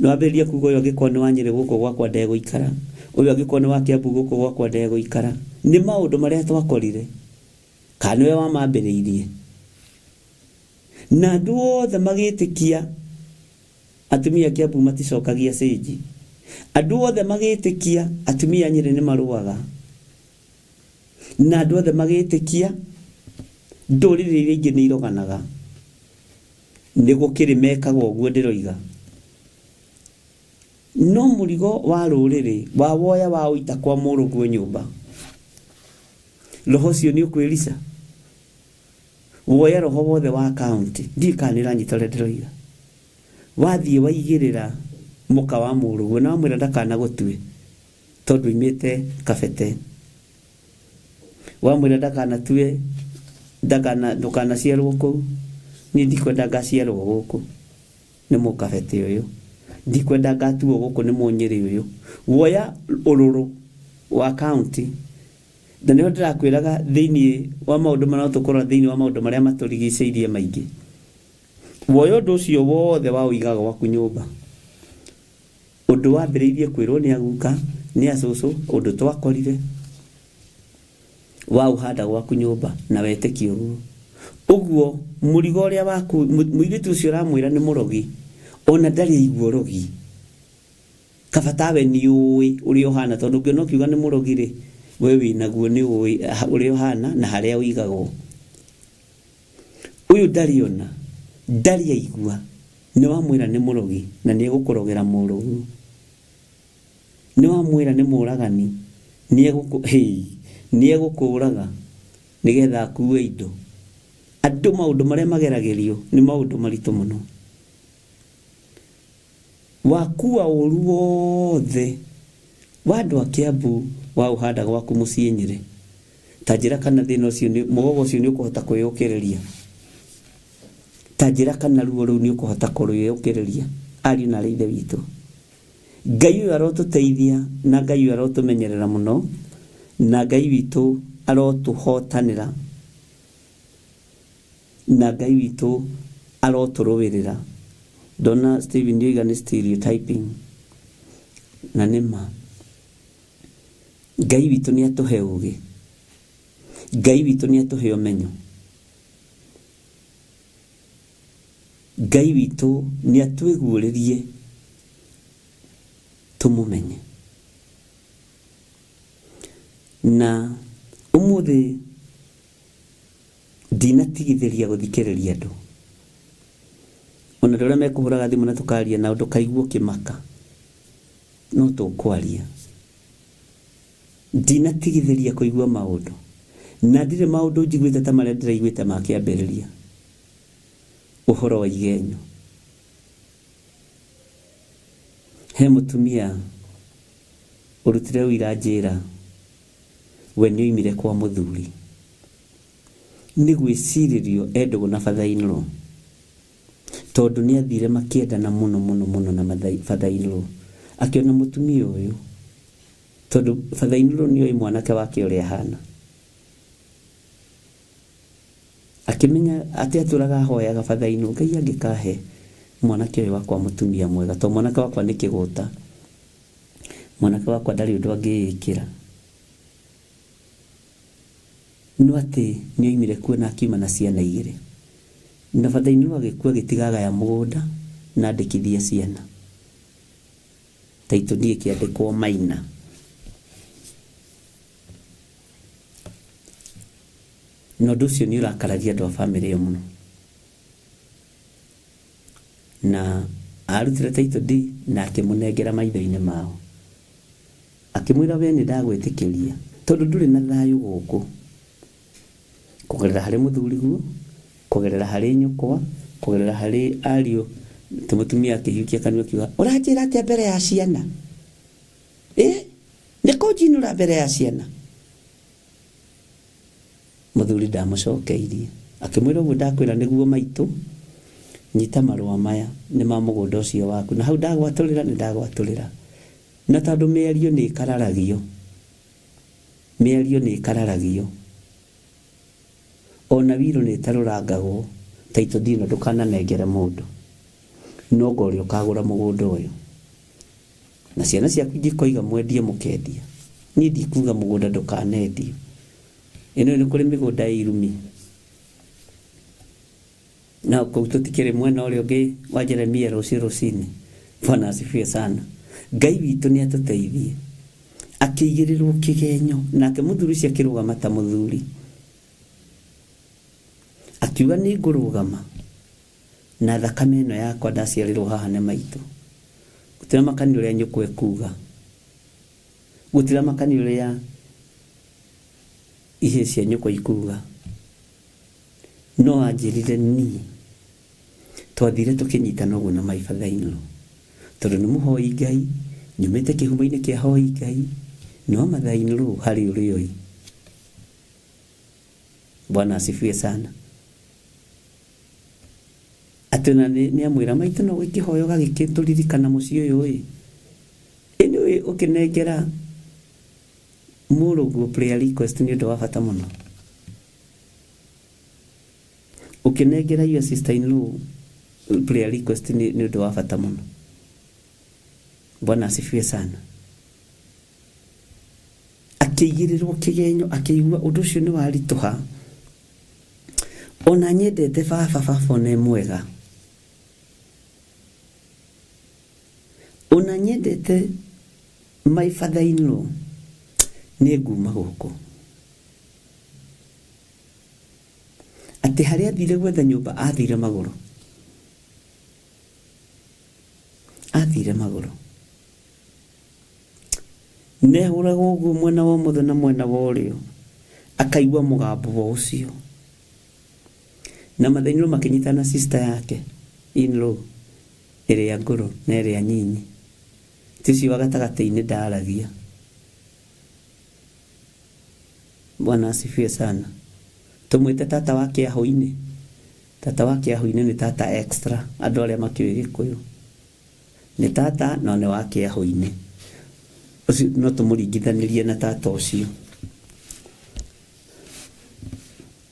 Nĩ wambĩrĩria kuga ũyũ angĩkorwo nĩ wa Nyĩrĩ gũkũ gwakwa ndegũikara, ũyũ angĩkorwo nĩ wa Kiambu gũkũ gwakwa ndegũikara. Nĩ maũndũ marĩa twakorire, kana nĩwe wamambĩrĩirie. Na andũ othe magĩtĩkia atumia a Kiambu maticokagia cĩnji. Andũ othe magĩtĩkia atumia a Nyĩrĩ nĩ marũaga. Na andũ othe magĩtĩkia ndũrĩrĩ iria ingĩ nĩ iroganaga. Nĩ gũkĩrĩ mekaga ũguo ndĩroiga. No mũrigo wa rũrĩrĩ wa woya wa ũita kwa mũrũguo nyũmba, roho ũcio nĩ ũkwĩrica. Woya roho wothe wa county, ndiũĩ kana nĩ ũranyita ũrĩa ndĩroiga. Wathiĩ waigĩrĩra mũka wa mũrũguo na wamwĩra ndakanagũtue tondũ oimĩte kabete. Wamwĩra ndakanatue, ndũkanaciarwo kũu, niĩ ndikwenda ngaciarwo gũkũ nĩ mũkabete ũyũ, ndikwenda ngatuo gũkũ nĩ mũnyĩrĩ ũyũ. Woya ũrũrũ wa county. Na nĩho ndĩrakwĩraga thĩinĩ wa maũndũ marĩa tũkorwo thĩinĩ wa maũndũ marĩa matũrigicĩirie maingĩ. Woya ũndũ ũcio wothe wa ũigaga gwaku nyũmba. Ũndũ wambĩrĩirie kwĩrwo nĩ aguka, nĩ acũcũ, ũndũ twakorire, waũhanda gwaku nyũmba na wetĩkia ũguo. Ũguo mũrigo ũrĩa waku, mũirĩtu ũcio ũramwĩra nĩ mũrogi, ona ndarĩ aigua ũrogi. Kaba tawe nĩ ũĩ ũrĩa ũhana, tondũ ũngĩona ũkiuga nĩ mũrogi rĩ, we wĩnaguo nĩ ũĩ ũrĩa ũhana na harĩa ũigagwo. Ũyũ ndarĩ ona, ndarĩ aigua, Nĩ wamwĩra nĩ mũrogi na nĩ egũkũrogera mũrũguo. Nĩ wamwĩra nĩ mũragani nĩ egũkũraga nĩgetha akue indo. Andũ maũndũ marĩa mageragĩrio nĩ maũndũ maritũ mũno. Wakua ũru wothe wa andũ a Kiambu waũhanda gwaku mũciĩ Nyĩrĩ. Ta njĩra kana thĩna ũcio nĩ mũgogo ũcio nĩ ũkũhota kwĩyũkĩrĩria. Ta njĩra kana ruo rũu nĩ ũkũhota kũrwĩyũkĩrĩria. Ariũ na aarĩ a Ithe witũ. Ngai ũyũ arotũteithia na Ngai ũyũ arotũmenyerera mũno na Ngai witũ arotũhotanĩra na Ngai witũ arotũrũĩrĩra. Ndona Steven nĩoiga nĩ stereotyping na nĩ ma. Ngai witũ nĩ atũhe ũgĩ. Ngai witũ nĩ atũhe ũmenyo. Ngai witũ nĩ atwĩguũrĩrie tũmũmenye. Na ũmũthĩ ndinatigithĩria gũthikĩrĩria andũ. Ona andũ arĩa mekũhũraga thimũ na tũkaria nao ndũkaigua ũkĩmaka. No tũkwaria. Ndinatigithĩria kũigua maũndũ. Na ndirĩ maũndũ njiguĩte ta marĩa ndĩraiguĩte ma kĩambĩrĩria. Ũhoro wa igenyo. He mũtumia ũrutire ũira njĩra we nĩ oimire kwa mũthuri. Nĩ gwĩcirĩrio e ndũgũ na father-in-law. Tondũ nĩ athire makĩendana mũno mũno mũno na father-in-law. Akĩona mũtumia ũyũ tondũ father-in-law nĩ oĩ mwanake wake ũrĩa ahana. Akĩmenya atĩ atũraga ahoyaga father-in-law, Ngai angĩkahe mwanake ũyũ wakwa mũtumia mwega tondũ mwanake wakwa nĩ kĩgũta. Mwanake wakwa ndarĩ ũndũ angĩĩkĩra. No atĩ nĩ oimire kuo na akiuma na ciana igĩrĩ. Na father-in-law agĩkua agĩtiga agaya mũgũnda na andĩkithia ciana. Title deed ĩkĩandĩkwo Maina. Na ũndũ ũcio nĩ ũrakaragia andũ a bamĩrĩ ĩyo mũno. Na arutire title deed na akĩmũnengera maitho-inĩ mao. Akĩmwĩra we nĩ ndagwĩtĩkĩria tondũ ndũrĩ na thayũ gũkũ. Kũgerera harĩ mũthuriguo, kũgerera harĩ nyũkwa, kũgerera harĩ ariũ. Ti mũtumia akĩhiũkia kanua akiuga ũranjĩra atĩa mbere ya ciana? Nĩ kũnjinũra mbere ya ciana? Mũthuri ndamũcokeirie. Akĩmwĩra ũguo ndakwĩra nĩguo maitũ, nyita marũa maya nĩ ma mũgũnda ũcio waku. Na hau ndagwatũrĩra nĩ ndagwatũrĩra. Na tondũ mĩario nĩ ĩkararagio. Mĩario nĩ ĩkararagio. Ona wiro nĩ ĩtarũrangagwo. Title deed ĩno ndũkananengere mũndũ. No ngo ũrĩa ũkagũra mũgũnda ũyũ. Na ciana ciaku ingĩkoiga mwendie mũkendia. Niĩ ndikuga mũgũnda ndũkanendio. Ĩno nĩ kũrĩ mĩgũnda ya irumi. Na kũu tũtikĩrĩ mwena ũrĩa ũngĩ wa Jeremia rũciũ rũcinĩ. Bwana asifiwe sana. Ngai witũ nĩ atũteithie. Akĩigĩrĩrwo kĩgenyo nake mũthuri ũcio akĩrũgama ta mũthuri. Akiuga nĩ ngũrũgama na thakame ĩno yakwa ndaciarĩrwo haha nĩ maitũ. Gũtiramakania ũrĩa nyũkwa ekuga. Gũtiramakania ũrĩa ihĩĩ cia nyũkwa ikuga. No anjĩrire niĩ twathire tũkĩnyitana ũguo na my father-in-law. Tondũ nĩ mũhoi Ngai, nyumĩte kĩhumo-inĩ kĩa hoi Ngai, no mother-in-law harĩ ũrĩa oĩ. Bwana asifiwe sana. Atĩ ona nĩ amwĩra maitũ no gĩkĩhoya ũgagĩtũririkana mũciĩ ũyũ ĩ. Anyway, ũkĩnengera mũrũguo prayer request nĩ ũndũ wa bata mũno. Ũkĩnengera your sister in law prayer request nĩ ũndũ wa bata mũno. Bwana asifiwe sana. Akĩigĩrĩrwo kĩgenyo akĩigua ũndũ ũcio nĩ waritũha. Ona nyendete baba, baba ona e mwega. Ona nyendete my father in law nĩ nguma gũkũ. Atĩ harĩa athire gwetha nyũmba athire magũrũ. Athire magũrũ. Nehũraga ũguo mwena wa ũmotho na mwena wa ũrĩo, akaigua mũgambo wa ũcio. Na mathainirwo makĩnyitana sister yake in law ĩrĩa ngũrũ na ĩrĩa nyinyi. Ti ũcio wa gatagatĩ-inĩ ndaragia. Bwana asifiwe sana. Tũmwĩte tata wa kĩahũ-inĩ. Tata wa kĩahũ-inĩ nĩ tata extra andũ arĩa makĩũĩ gĩkũyũ. Nĩ tata no nĩ wa kĩahũ-inĩ. Ũcio no tũmũringithanĩrie na tata ũcio.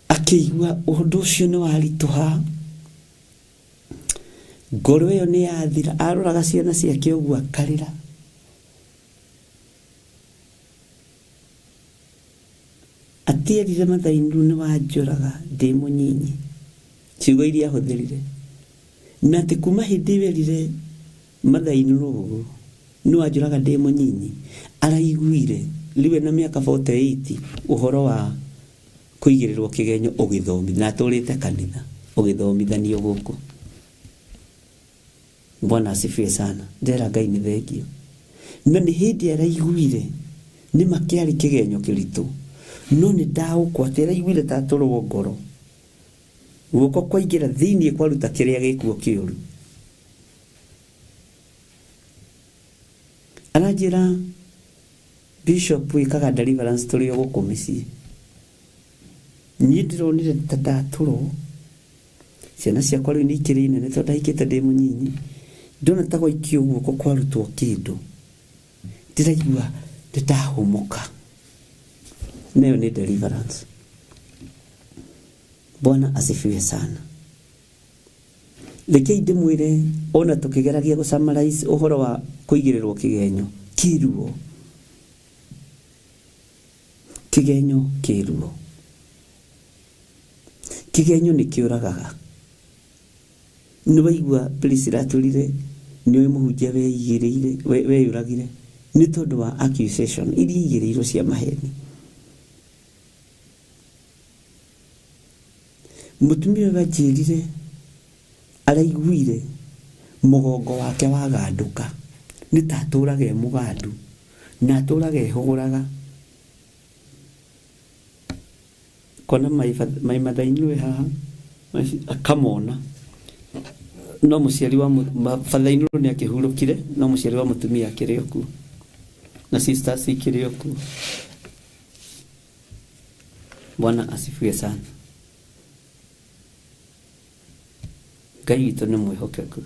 Akĩigua ũndũ ũcio nĩ waritũha. Ngoro ĩyo nĩ yathira. Aroraga ciana ciake ũguo akarĩra. Atierire mathaindu nĩ wanjũraga ndĩ mũnyinyi. Ciugo iria ahũthĩrire. Na atĩ kuma hĩndĩ ĩyo erire mathaindu ũguo nĩ wanjũraga ndĩ mũnyinyi, araiguire rĩu ena mĩaka 48 ũhoro wa kũigĩrĩrwo kĩgenyo ũgĩthomithio na atũrĩte kanitha ũgĩthomithanio gũkũ. Bwana asifiwe sana. Ndera Ngai nĩ thengio. Na nĩ hĩndĩ araiguire nĩ ma kĩarĩ kĩgenyo kĩritũ no nĩ ndaũkwo atĩ araiguire ta atũrwo ngoro. Guoko kwaingĩra thĩinĩ kwaruta kĩrĩa gĩkuo kĩũru. Aranjĩra Bishop wĩkaga deliverance tũrĩ o gũkũ mĩciĩ. Niĩ ndĩronire ta ndatũrwo. Ciana ciakwa rĩu nĩ ikĩrĩ nene tondũ ndahikĩte ndĩ mũnyinyi. Ndona ta gwaikio guoko kwarutwo kĩndũ. Ndĩraigua nĩ ndahũmũka. Na ĩyo nĩ deliverance. Bwana asifiwe sana. Rekei ndĩmwĩre ona tũkĩgeragia gũ summarize ũhoro wa kũigĩrĩrwo kĩgenyo kĩruo. Kĩgenyo kĩruo. Kĩgenyo nĩ kĩũragaga. Nĩ waigua Priscilla atũrire nĩ ũĩ mũhunjia weigĩrĩire weyũragire nĩ tondũ wa accusation iria igĩrĩirwo cia maheni. Mũtumia ũyũ anjĩrire araiguire mũgongo wake wagandũka nĩ ta atũraga e mũgandu na atũraga ehũgũraga. Kona mai mathainĩ wĩ haha akamona no mũciari wa bathainĩ nĩ akĩhurũkire no mũciari wa mũtumia akĩrĩ o kuo na sisters ikĩrĩ o kuo. Bwana asifiwe sana. Ngai witũ nĩ mwĩhokeku.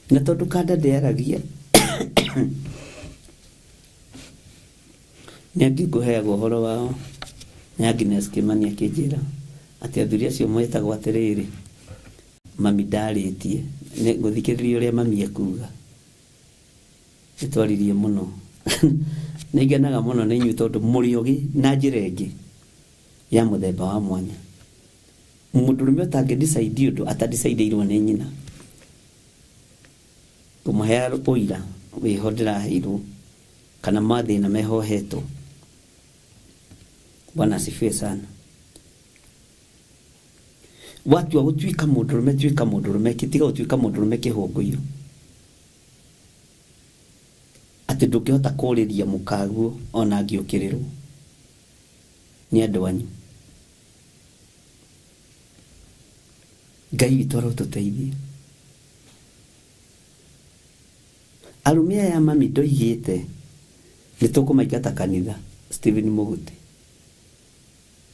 Na tondũ kanda ndĩaragia nĩ angĩ ngũheagwo ũhoro wao nĩ Agnes Kimani akĩnjĩra atĩ athuri acio metagwo atĩrĩrĩ mami ndarĩtie ngũthikĩrĩria ũrĩa mami ekuga. Nĩ twaririe mũno. Nĩ ngenaga mũno nĩ inyuĩ tondũ mũrĩ ogĩ na njĩra ĩngĩ ya mũthemba wa mwanya. Mũndũrũme ũtangĩ decide ũndũ atadicaidĩirwo nĩ nyina. Kũmũhe ũira wĩho ndĩraheirwo kana mathĩna mehohetwo. Bwana asifiwe sana. Watua gũtuĩka mũndũrũme tuĩka mũndũrũme tiga gũtuĩka mũndũrũme kĩhũngũyũ. Atĩ ndũngĩhota kũrĩria mũkaguo ona angĩũkĩrĩrwo nĩ andũ anyu. Ngai witũ arotũteithia. Arũme aya mami ndoigĩte nĩ tũkũmaingata kanitha Stephen Mũgũtĩ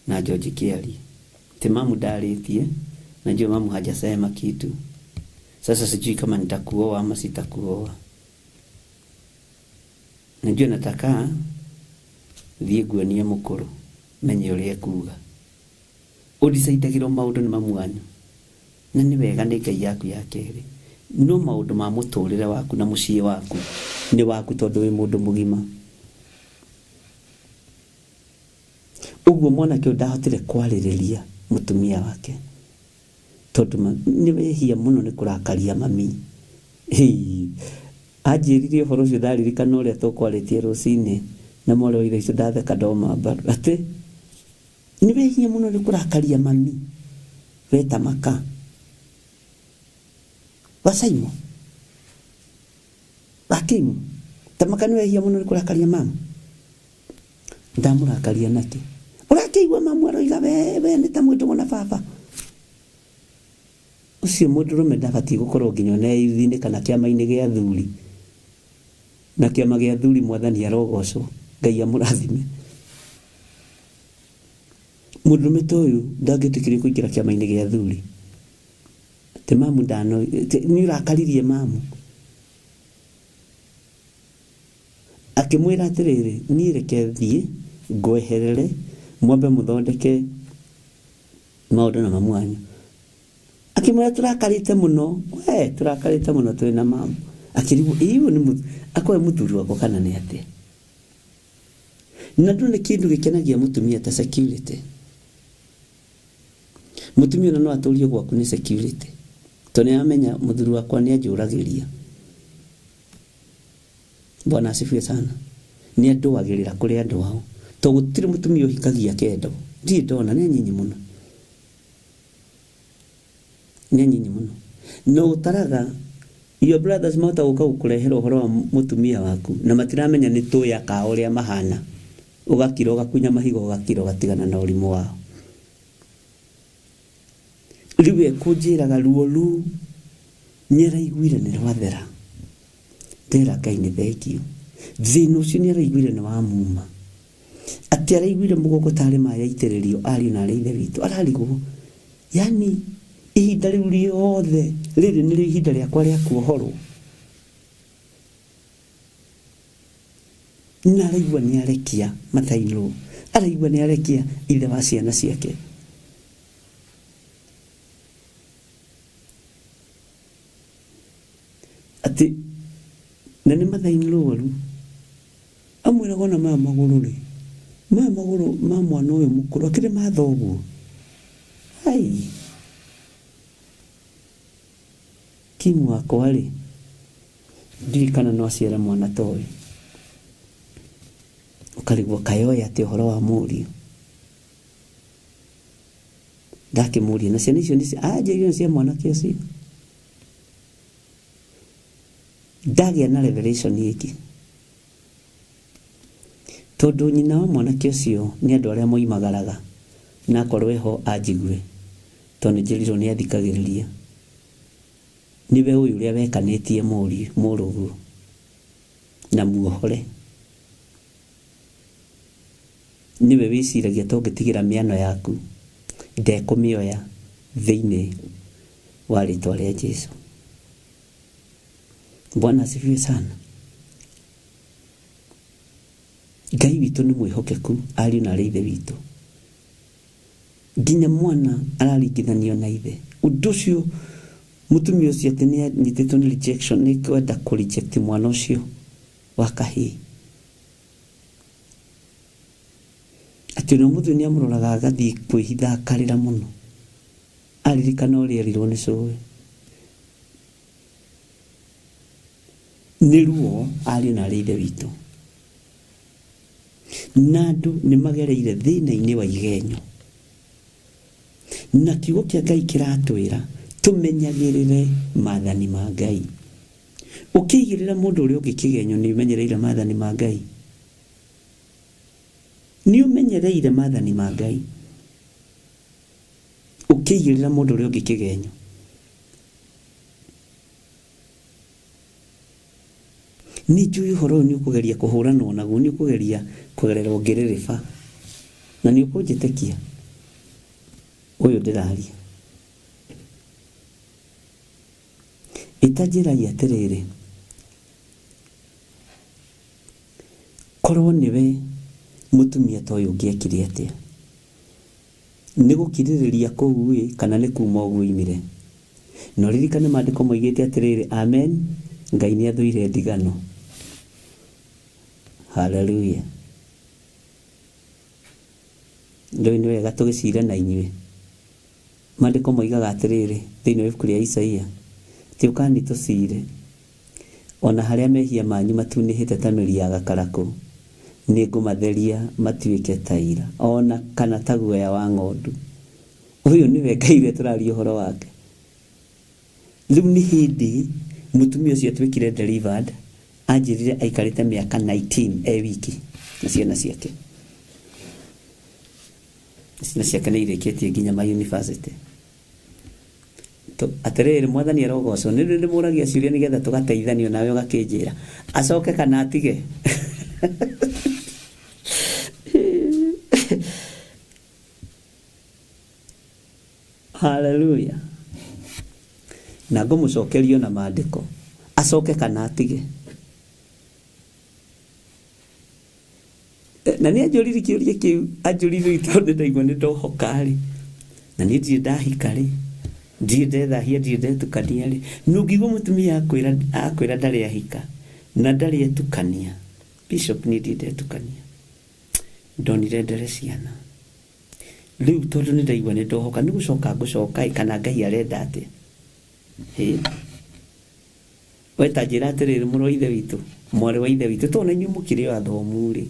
na George Kĩarie. Ti mamu ndarĩtie najua mamu hajasema kitu. Sasa sijui kama nitakuoa ama sitakuoa. Najua nataka thiĩ nguonie mũkũrũ menye ũrĩa ekuga. Ũdicaidagĩrwo maũndũ nĩ mamu wanyu. Na nĩ wega nĩ Ngai yaku ya kerĩ. No maũndũ ma mũtũrĩre waku na mũciĩ waku nĩ waku tondũ wĩ mũndũ mũgima. Ũguo mwanake ũyũ ndahotire kwarĩrĩria mũtumia wake tondũ nĩ wehia mũno nĩ kũrakaria mami. Anjĩrire ũhoro ũcio ndaririkana ũrĩa tũkwarĩtie rũcinĩ na mwarĩ wa ithe ũcio ndatheka ndoma mbaru atĩ nĩ wehia mũno nĩ kũrakaria mami weta maka. Wa Simon Hakimu tamaka nĩ wehia mũno nĩ kũrakaria mamu ndamũrakaria nakĩ ũrakĩigua mamu aroiga we we nĩ ta mwĩndũgũ na baba ũcio mũndũrũme ndabatiĩ gũkorwo nginya ona ithinĩ kana kĩama-inĩ gĩa athuri na kĩama gĩa athuri mwathani arogocwo Ngai amũrathime mũndũrũme ta ũyũ ndangĩtĩkĩrio kũingĩra kĩama-inĩ gĩa athuri atĩ mamu ndano nĩ ũrakaririe mamu akĩmwĩra atĩrĩrĩ niĩ reke thiĩ ngweherere mwambe mũthondeke maũndũ na mamu wanyu akĩmwĩra tũrakarĩte mũno we tũrakarĩte mũno twĩ na mamu akĩrigwo ĩ ũyũ nĩ akorwo mũthuri wakwa kana nĩ atĩa na ndũrĩ kĩndũ gĩkenagia mũtumia ta security Mũtumia ona no atũrio gwaku nĩ security tondũ nĩ aramenya mũthuri wakwa nĩ anjũragĩria. Bwana asifiwe sana. Nĩ andũagĩrĩra kũrĩ andũ ao tondũ gũtirĩ mũtumia ũhikagia akendwo. Ndirĩ ndona, nĩ anyinyi mũno. Nĩ anyinyi mũno. Na ũtaraga your brothers mahota gũka gũkũrehera ũhoro wa mũtumia waku na matiramenya nĩ tũĩ aka ao ũrĩa mahana. Ũgakira ũgakunya mahiga ũgakira ũgatigana na ũrimũ wao. Rĩu ekũnjĩraga ruo rũu nĩaraiguire nĩ rwathera. Ndera Ngai nĩ thengiũ. Thĩna ũcio nĩaraiguire nĩ wamuma. Atĩ araiguire mũgongo tarĩ maĩ aitĩrĩrio ariũ na arĩ ithe witũ. Ararigwo yani ihinda rĩu rĩothe rĩrĩ nĩrĩo ihinda rĩakwa rĩa kuohorwo. Na araigua nĩ arekia mother-in-law, araigua nĩ arekia ithe wa ciana ciake. Atĩ na nĩ mother-in-law rĩu amwĩraga ona maya magũrũ rĩ, maya magũrũ ma mwana ũyũ mũkũrũ akĩrĩ ma thoguo? Ai! Kim wakwa rĩ, Ndiũĩ kana no aciare mwana ta ũyũ. Ũkarigwo kaĩ oĩ atĩa ũhoro wa mũriũ. Ndakĩmũria na ciana icio nĩ anjĩrire nĩ cia mwanake ũcio. Ndagĩa na revelation ĩngĩ. Tondũ nyina wa mwanake ũcio nĩ andũ arĩa moimagaraga na akorwo eho anjigue tondũ nĩ njĩrirwo nĩ athikagĩrĩria. Nĩwe ũyũ ũrĩa wekanĩtie mũriũ, mũrũguo, na muohore. Nĩwe wĩciragia ta ũngĩtigĩra mĩano yaku, ndekũmĩoya thĩinĩ wa rĩtwa rĩa Jesu. Bwana asifiwe sana. Ngai witũ nĩ mwĩhokeku, ariũ na arĩ ithe witũ. Nginya mwana araringithanio na ithe. Ũndũ ũcio mũtumia ũcio atĩ nĩ anyitĩtwo nĩ rejection, nĩ kwenda kũ reject mwana ũcio wa kahĩĩ. Atĩ ona ũmũthĩ ũyũ nĩ amũroraga agathiĩ kwĩhitha akarĩra mũno aririkana ũrĩa erirwo nĩ cũwe. Nĩ ruo ariũ na arĩ ithe witũ. Na andũ nĩ magereire thĩna-inĩ wa igenyo. Na kiugo kĩa Ngai kĩratwĩra tũmenyagĩrĩre maathani ma Ngai. Ũkĩigĩrĩra mũndũ ũrĩa ũngĩ kĩgenyo nĩ ũmenyereire maathani ma Ngai? Nĩ ũmenyereire maathani ma Ngai? Ũkĩigĩrĩra mũndũ ũrĩa ũngĩ kĩgenyo. Nĩ njũĩ ũhoro ũyũ nĩ ũkũgeria kũhũranwo naguo, nĩ ũkũgeria kũgerera ũngĩrĩrĩba, na nĩ ũkũnjĩtĩkia ũyũ ndĩraria. Ĩta njĩrai atĩrĩrĩ, korwo nĩwe mũtumia ta ũyũ ũngĩekire atĩa? Nĩ gũkirĩrĩria kũu-ĩ, kana nĩ kuuma ũguo oimire? Na ũririkane maandĩko moigĩte atĩrĩrĩ, Amen, Ngai nĩ athũire ndigano. Haleluya. Ndũĩ nĩ wega tũgĩcire na inyuĩ. Maandĩko moigaga atĩrĩrĩ, thĩinĩ wa ibuku rĩa Isaia, atĩ ũkani tũcire, o na harĩa mehia manyu matunĩhĩte ta mĩri ya gakarakũ, nĩngũmatheria matuĩke ta ira, o na kana ta guoya wa ng'ondu. Ũyũ nĩwe Ngai ũrĩa tũraria ũhoro wake. Rĩu nĩ hĩndĩ mũtumia ũcio atuĩkire delivered, anjĩrire aikarĩte mĩaka 19 e wiki na ciana ciake. Ciana ciake nĩ irĩkĩtie nginya ma university. Atĩrĩrĩ, mwathani arogocwo. Nĩ ndĩmũragia ciũria nĩgetha tũgateithanio nawe ũgakĩnjĩra acoke kana atige. Haleluya. Na ngũmũcokerio na maandĩko, acoke kana atige. Na nĩ anjũririe kĩũria kĩu, anjũririe tondũ nĩ ndaigua nĩ ndohoka rĩ, na niĩ ndirĩ ndahika rĩ, ndirĩ ndethahia, ndirĩ ndetukania rĩ, nũngĩigua mũtumia akwĩra akwĩra ndarĩ ahika na ndarĩ etukania. Bishop, niĩ ndirĩ ndetukania, ndonire ndere ciana. Rĩu tondũ nĩ ndaigua nĩ ndohoka, nĩ gũcoka ngũcoka ĩ, kana Ngai arenda atĩa? Ĩ, we ta njĩra atĩrĩrĩ, mũrũ wa ithe witũ, mwarĩ wa ithe witũ, tondũ na inyuĩ mũkĩrĩ o athomu rĩ,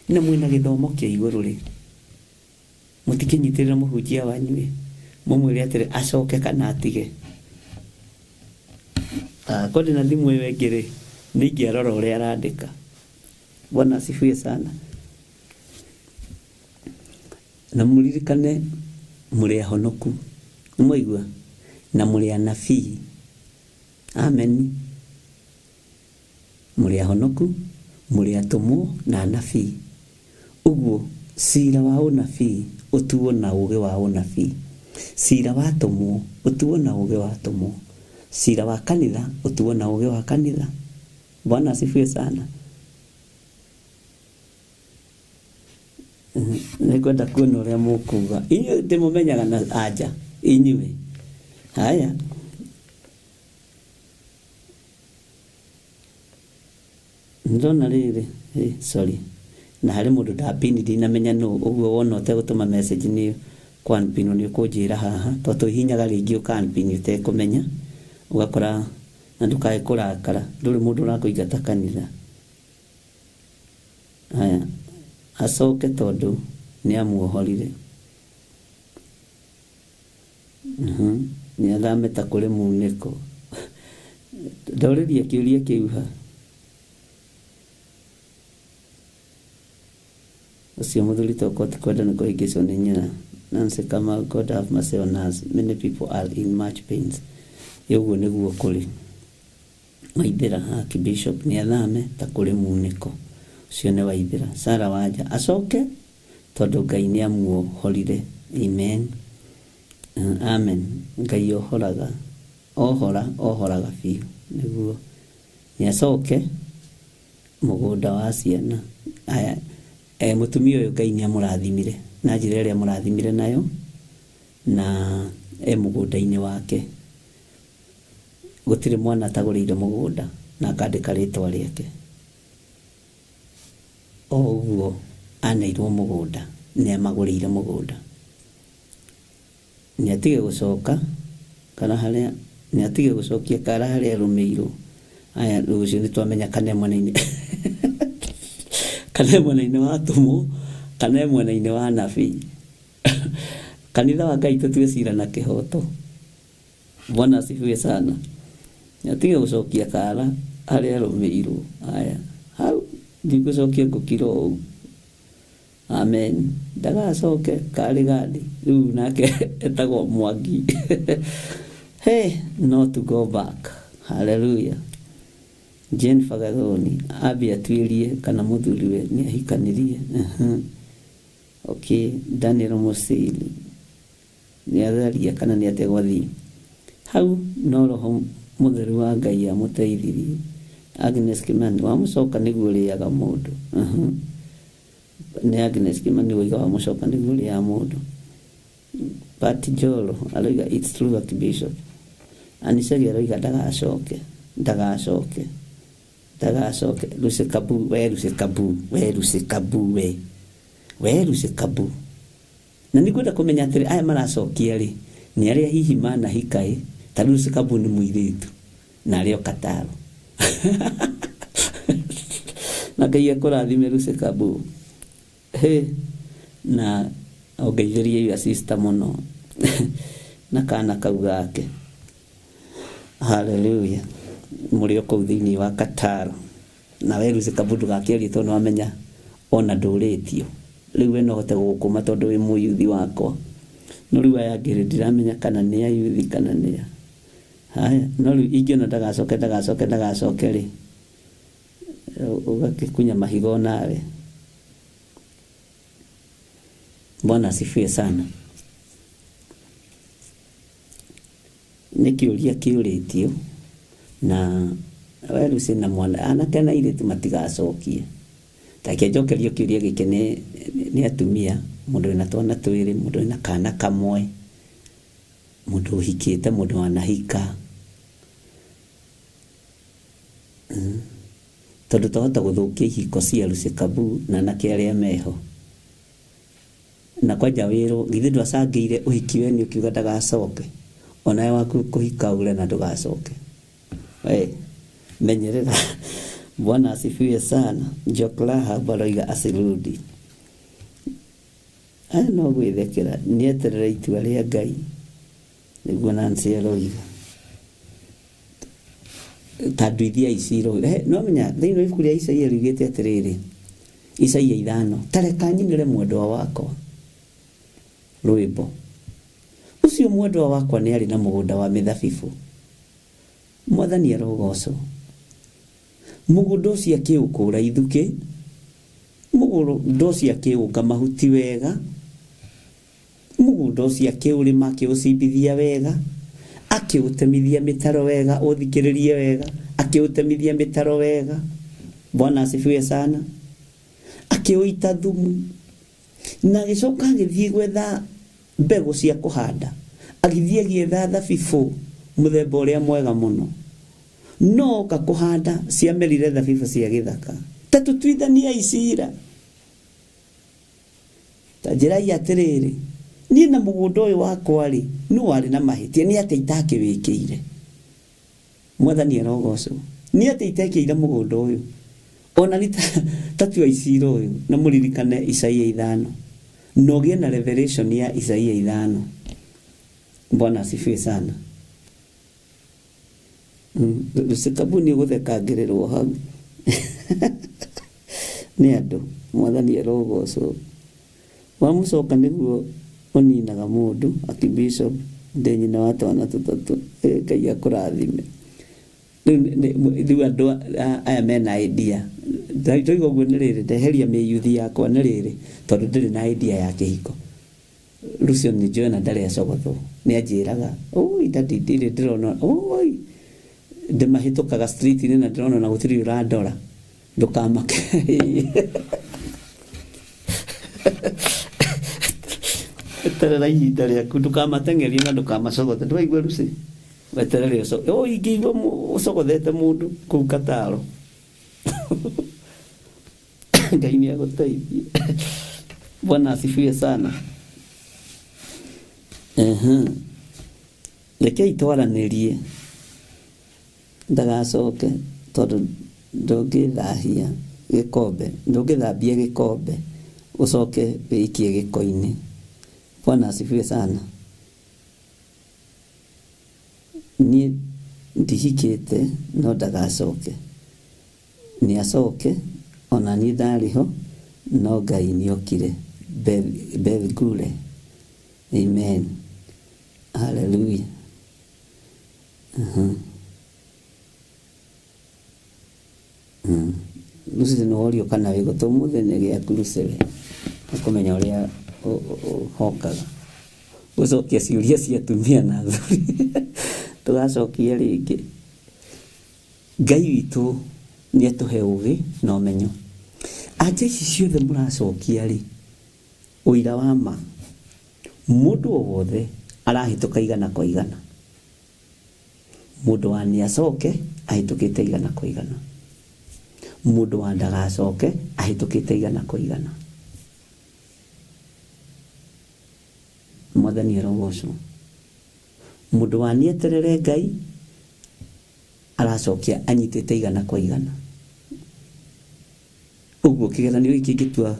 na mwĩna gĩthomo kĩa igũrũ rĩ, mũtikĩnyitĩrĩra mũhunjia wanyu ĩ, mũmwĩre atĩrĩ acoke kana atige. Korwo ndĩna thimũ ĩyo ĩngĩ rĩ, nĩ ingĩarora ũrĩa arandĩka. Bwana asifiwe sana. Na mũririkane mũrĩ ahonoku, nĩ mwaigua, na mũrĩ anabii. Amen. Mũrĩ ahonoku, mũrĩ atũmwo na anabii. Ũguo cira wa ũnabii ũtuo na ũgĩ wa ũnabii, cira wa atũmwo ũtuo na ũgĩ wa atũmwo, cira wa kanitha ũtuo na ũgĩ wa kanitha. Bwana asifiwe sana. Nĩngwenda kuona ũrĩa mũkuga. Inyuĩ ndĩmũmenyaga na anja inyuĩ. Haya, ndona rĩrĩ, sorry, na harĩ mũndũ ndapini, ndinamenya nũ. Ũguo wona ũtegũtũma message nĩ kwanpinwo, nĩ ũkũnjĩra haha, tondũ tũhihinyaga rĩngĩ ũkanpini ũtekũmenya, ũgakora, na ndũkae kũrakara, ndũrĩ mũndũ ũrakũingata kanitha. Haya, acoke tondũ nĩ amuohorire. Nĩ athame ta kũrĩ munĩko. Ndorĩria kĩũria kĩu ha. Ũcio mũthuri tokorwo ti kwenda nĩ kũhĩngĩcwo nĩ nyina. Nancy Kamau, God have mercy on us. Many people are in much pains. Ũguo nĩguo kũrĩ. Waithĩra Archbishop nĩ athame ta kũrĩ munĩko. Ũcio nĩ Waithĩra. Sarah Wanja acoke tondũ Ngai nĩ amuohorire. Amen. Amen. Ngai ohoraga, ohora ohoraga biũ. Nĩguo nĩ acoke mũgũnda wa ciana. Aya, mũtumia ũyũ Ngai nĩ amũrathimire na njĩra ĩrĩa amũrathimire nayo, na e mũgũnda-inĩ wake. Gũtirĩ mwana atagũrĩire mũgũnda na akandĩka rĩtwa rĩake. O ũguo aneirwo mũgũnda, nĩ amagũrĩire mũgũnda. Nĩ atige gũcoka kana harĩa, nĩ atige gũcokia kara harĩa arũmĩirwo. Aya, rĩu ũcio nĩ twamenya kana e mwena-inĩ, kana e mwena-inĩ wa atũmwo, kana e mwena-inĩ wa anabii. Kanitha wa Ngai tũtue cira na kĩhoto. Bwana asifiwe sana. Nĩ atige gũcokia kara harĩa arũmĩirwo. Aya, hau ndigũcokia, ngũkira o ũguo. Amen. Ndagacoke karĩ gadi. Rĩu nake etagwo Mwangi. Hey, not to go back. Hallelujah. Jane Fagathoni ambie atuĩrie kana mũthuriwe nĩ ahikanirie. Okay, Daniel Musili nĩ atharia kana nĩ atĩa gwathiĩ hau, no roho mũtheru wa Ngai amũteithirie. Agnes Kimani, wamũcoka nĩguo ũrĩaga mũndũ. Nĩ Agnes Kimani woiga wamũcoka nĩguo ũrĩaga mũndũ. Pat Jolo aroiga it's true, Archbishop. Anisegi aroiga ndagacoke, ndagacoke, ndagacoke. Lucy Kabu, we Lucy Kabu, we Lucy Kabu, we Lucy Kabu. Na nĩngwenda kũmenya atĩrĩ, aya maracokia rĩ, nĩ arĩa hihi manahika ĩ? Ta rĩu Lucy Kabu nĩ mũirĩtu na arĩ o Kataro. Na Ngai akũrathime Lucy Kabu. He, na ongeithĩrie your sister mũno na kana kau gake. Haleluya. Mũrĩ o kũu thĩinĩ wa Qatar. Na we Lucy Kabu ndũgakĩarie tondũ nĩwamenya ona ndũrĩtio. Rĩu we no hote gũgũkũma tondũ wĩ mũyuthi wakwa. No rĩu aya angĩ rĩ, ndiramenya kana nĩ ayuthi kana nĩ a. Haya, no rĩu ingĩona ndagacoke ndagacoke ndagacoke rĩ, ũgakĩkunya mahiga onawe. Bwana asifiwe sana. Nĩ kĩũria kĩũrĩtio na we Lucy na mwana anake na airĩtu matigacokie. Ta reke njokerio kĩũria gĩkĩ nĩ nĩ atumia, mũndũ wĩna twana twĩrĩ, mũndũ wĩna kana kamwe, mũndũ ũhikĩte, mũndũ wanahika. Tondũ twahota gũthũkia ihiko cia Lucy Kabu na anake arĩa meho. Na kwanja wĩrwo githĩ ndwacangĩire ũhiki wene ũkiuga ndagacoke, onawe waku kũhika ure na ndũgacoke. We menyerera. Bwana asifiwe sana. Jock Rahab aroiga asirudi. Aya no gwĩthekera, nĩeterere itua rĩa Ngai, nĩguo Nancy aroiga. Ta nduithia ici iroiga. He, nĩwamenya thĩinĩ wa ibuku rĩa Isaia riugĩte atĩrĩrĩ, Isaia 5, ta reka nyinĩre mwendwa wakwa rwĩmbo. Ũcio mwendwa wakwa nĩ arĩ na mũgũnda wa mĩthabibũ. Mwathani arogocwo. Mũgũnda ũcio akĩũkũra ithukĩ, mũgũnda ũcio akĩũnga mahuti wega, mũgũnda ũcio akĩũrĩma akĩũcimbithia wega, akĩũtemithia mĩtaro wega, ũthikĩrĩrie wega, akĩũtemithia mĩtaro wega. Bwana asifiwe sana. Akĩũita thumu na agĩcoka agĩthiĩ gwetha mbegũ cia kũhanda, agĩthiĩ agĩetha thabibũ mũthemba ũrĩa mwega mũno, no oka kũhanda ciamerire thabibũ cia gĩthaka. Ta tũtuithaniai cira. Ta njĩrai atĩrĩrĩ, niĩ na mũgũnda ũyũ wakwa rĩ, nũ warĩ na mahĩtia? Nĩ atĩa itakĩwĩkĩire? Mwathani arogocwo. Nĩ atĩa itekĩire mũgũnda ũyũ? Ona nĩ ta tuai cira ũyũ na mũririkane Isaia 5, na ũgĩe na revelation ya Isaia 5. Bwana asifiwe sana. Lucy Kabu nĩ ũgũthekangĩrĩrwo hau nĩ andũ. Mwathani arogocwo. Wamũcoka nĩguo ũninaga mũndũ. Akibishop ndĩ nyina wa twana tũtatũ. Ngai akũrathime. Rĩu andũ aya mena idea. Ndoiga ũguo nĩ rĩrĩ, ndeheria mĩyuthi yakwa nĩ rĩrĩ, tondũ ndĩrĩ na idea ya kĩhiko. Lucy nĩ njũĩ ona ndarĩ acogothwo. Nĩ anjĩraga, oi daddy ndirĩ ndĩrona, oi ndĩmahĩtũkaga street-inĩ na ndĩrona ona gũtirĩ ũrandora. Ndũkamake. Eterera ihinda rĩaku, ndũkamateng'erie na ndũkamacogothe. Ndũraigua Lucy? Weterere ũco-, oi ingĩigua ũcogothete mũndũ kũu Kataro. Ngai nĩ agũteithie. Bwana asifiwe sana. Rekei twaranĩrie ndagacoke, tondũ ndũngĩthahia gĩkombe, ndũngĩthambia gĩkombe ũcoke wĩikie gĩko-inĩ. Bwana asifiwe sana. Niĩ ndihikĩte no ndagacoke. Nĩ acoke ona niĩ ndarĩ ho no Ngai nĩokire. Beth Gure. Amen. Hallelujah. Lucy nĩ worio kana wĩ gũtũ ũmũthĩ nĩ gĩaku Lucy we. Nĩkũmenya ũrĩa ũhokaga. Gũcokia ciũria cia atumia na athuri. Tũgacokia rĩngĩ. Ngai witũ nĩ atũhe ũgĩ na ũmenyo. Anja ici ciothe mũracokia rĩ, ũira wa ma, mũndũ o wothe arahĩtũka igana kwa igana. Mũndũ wa nĩ acoke ahĩtũkĩte igana kwa igana. Mũndũ wa ndagacoke ahĩtũkĩte igana kwa igana. Mwathani arogocwo. Mũndũ wa nĩ eterere Ngai aracokia anyitĩte igana kwa igana. Ũguo kĩgeranio gĩkĩ ingĩtua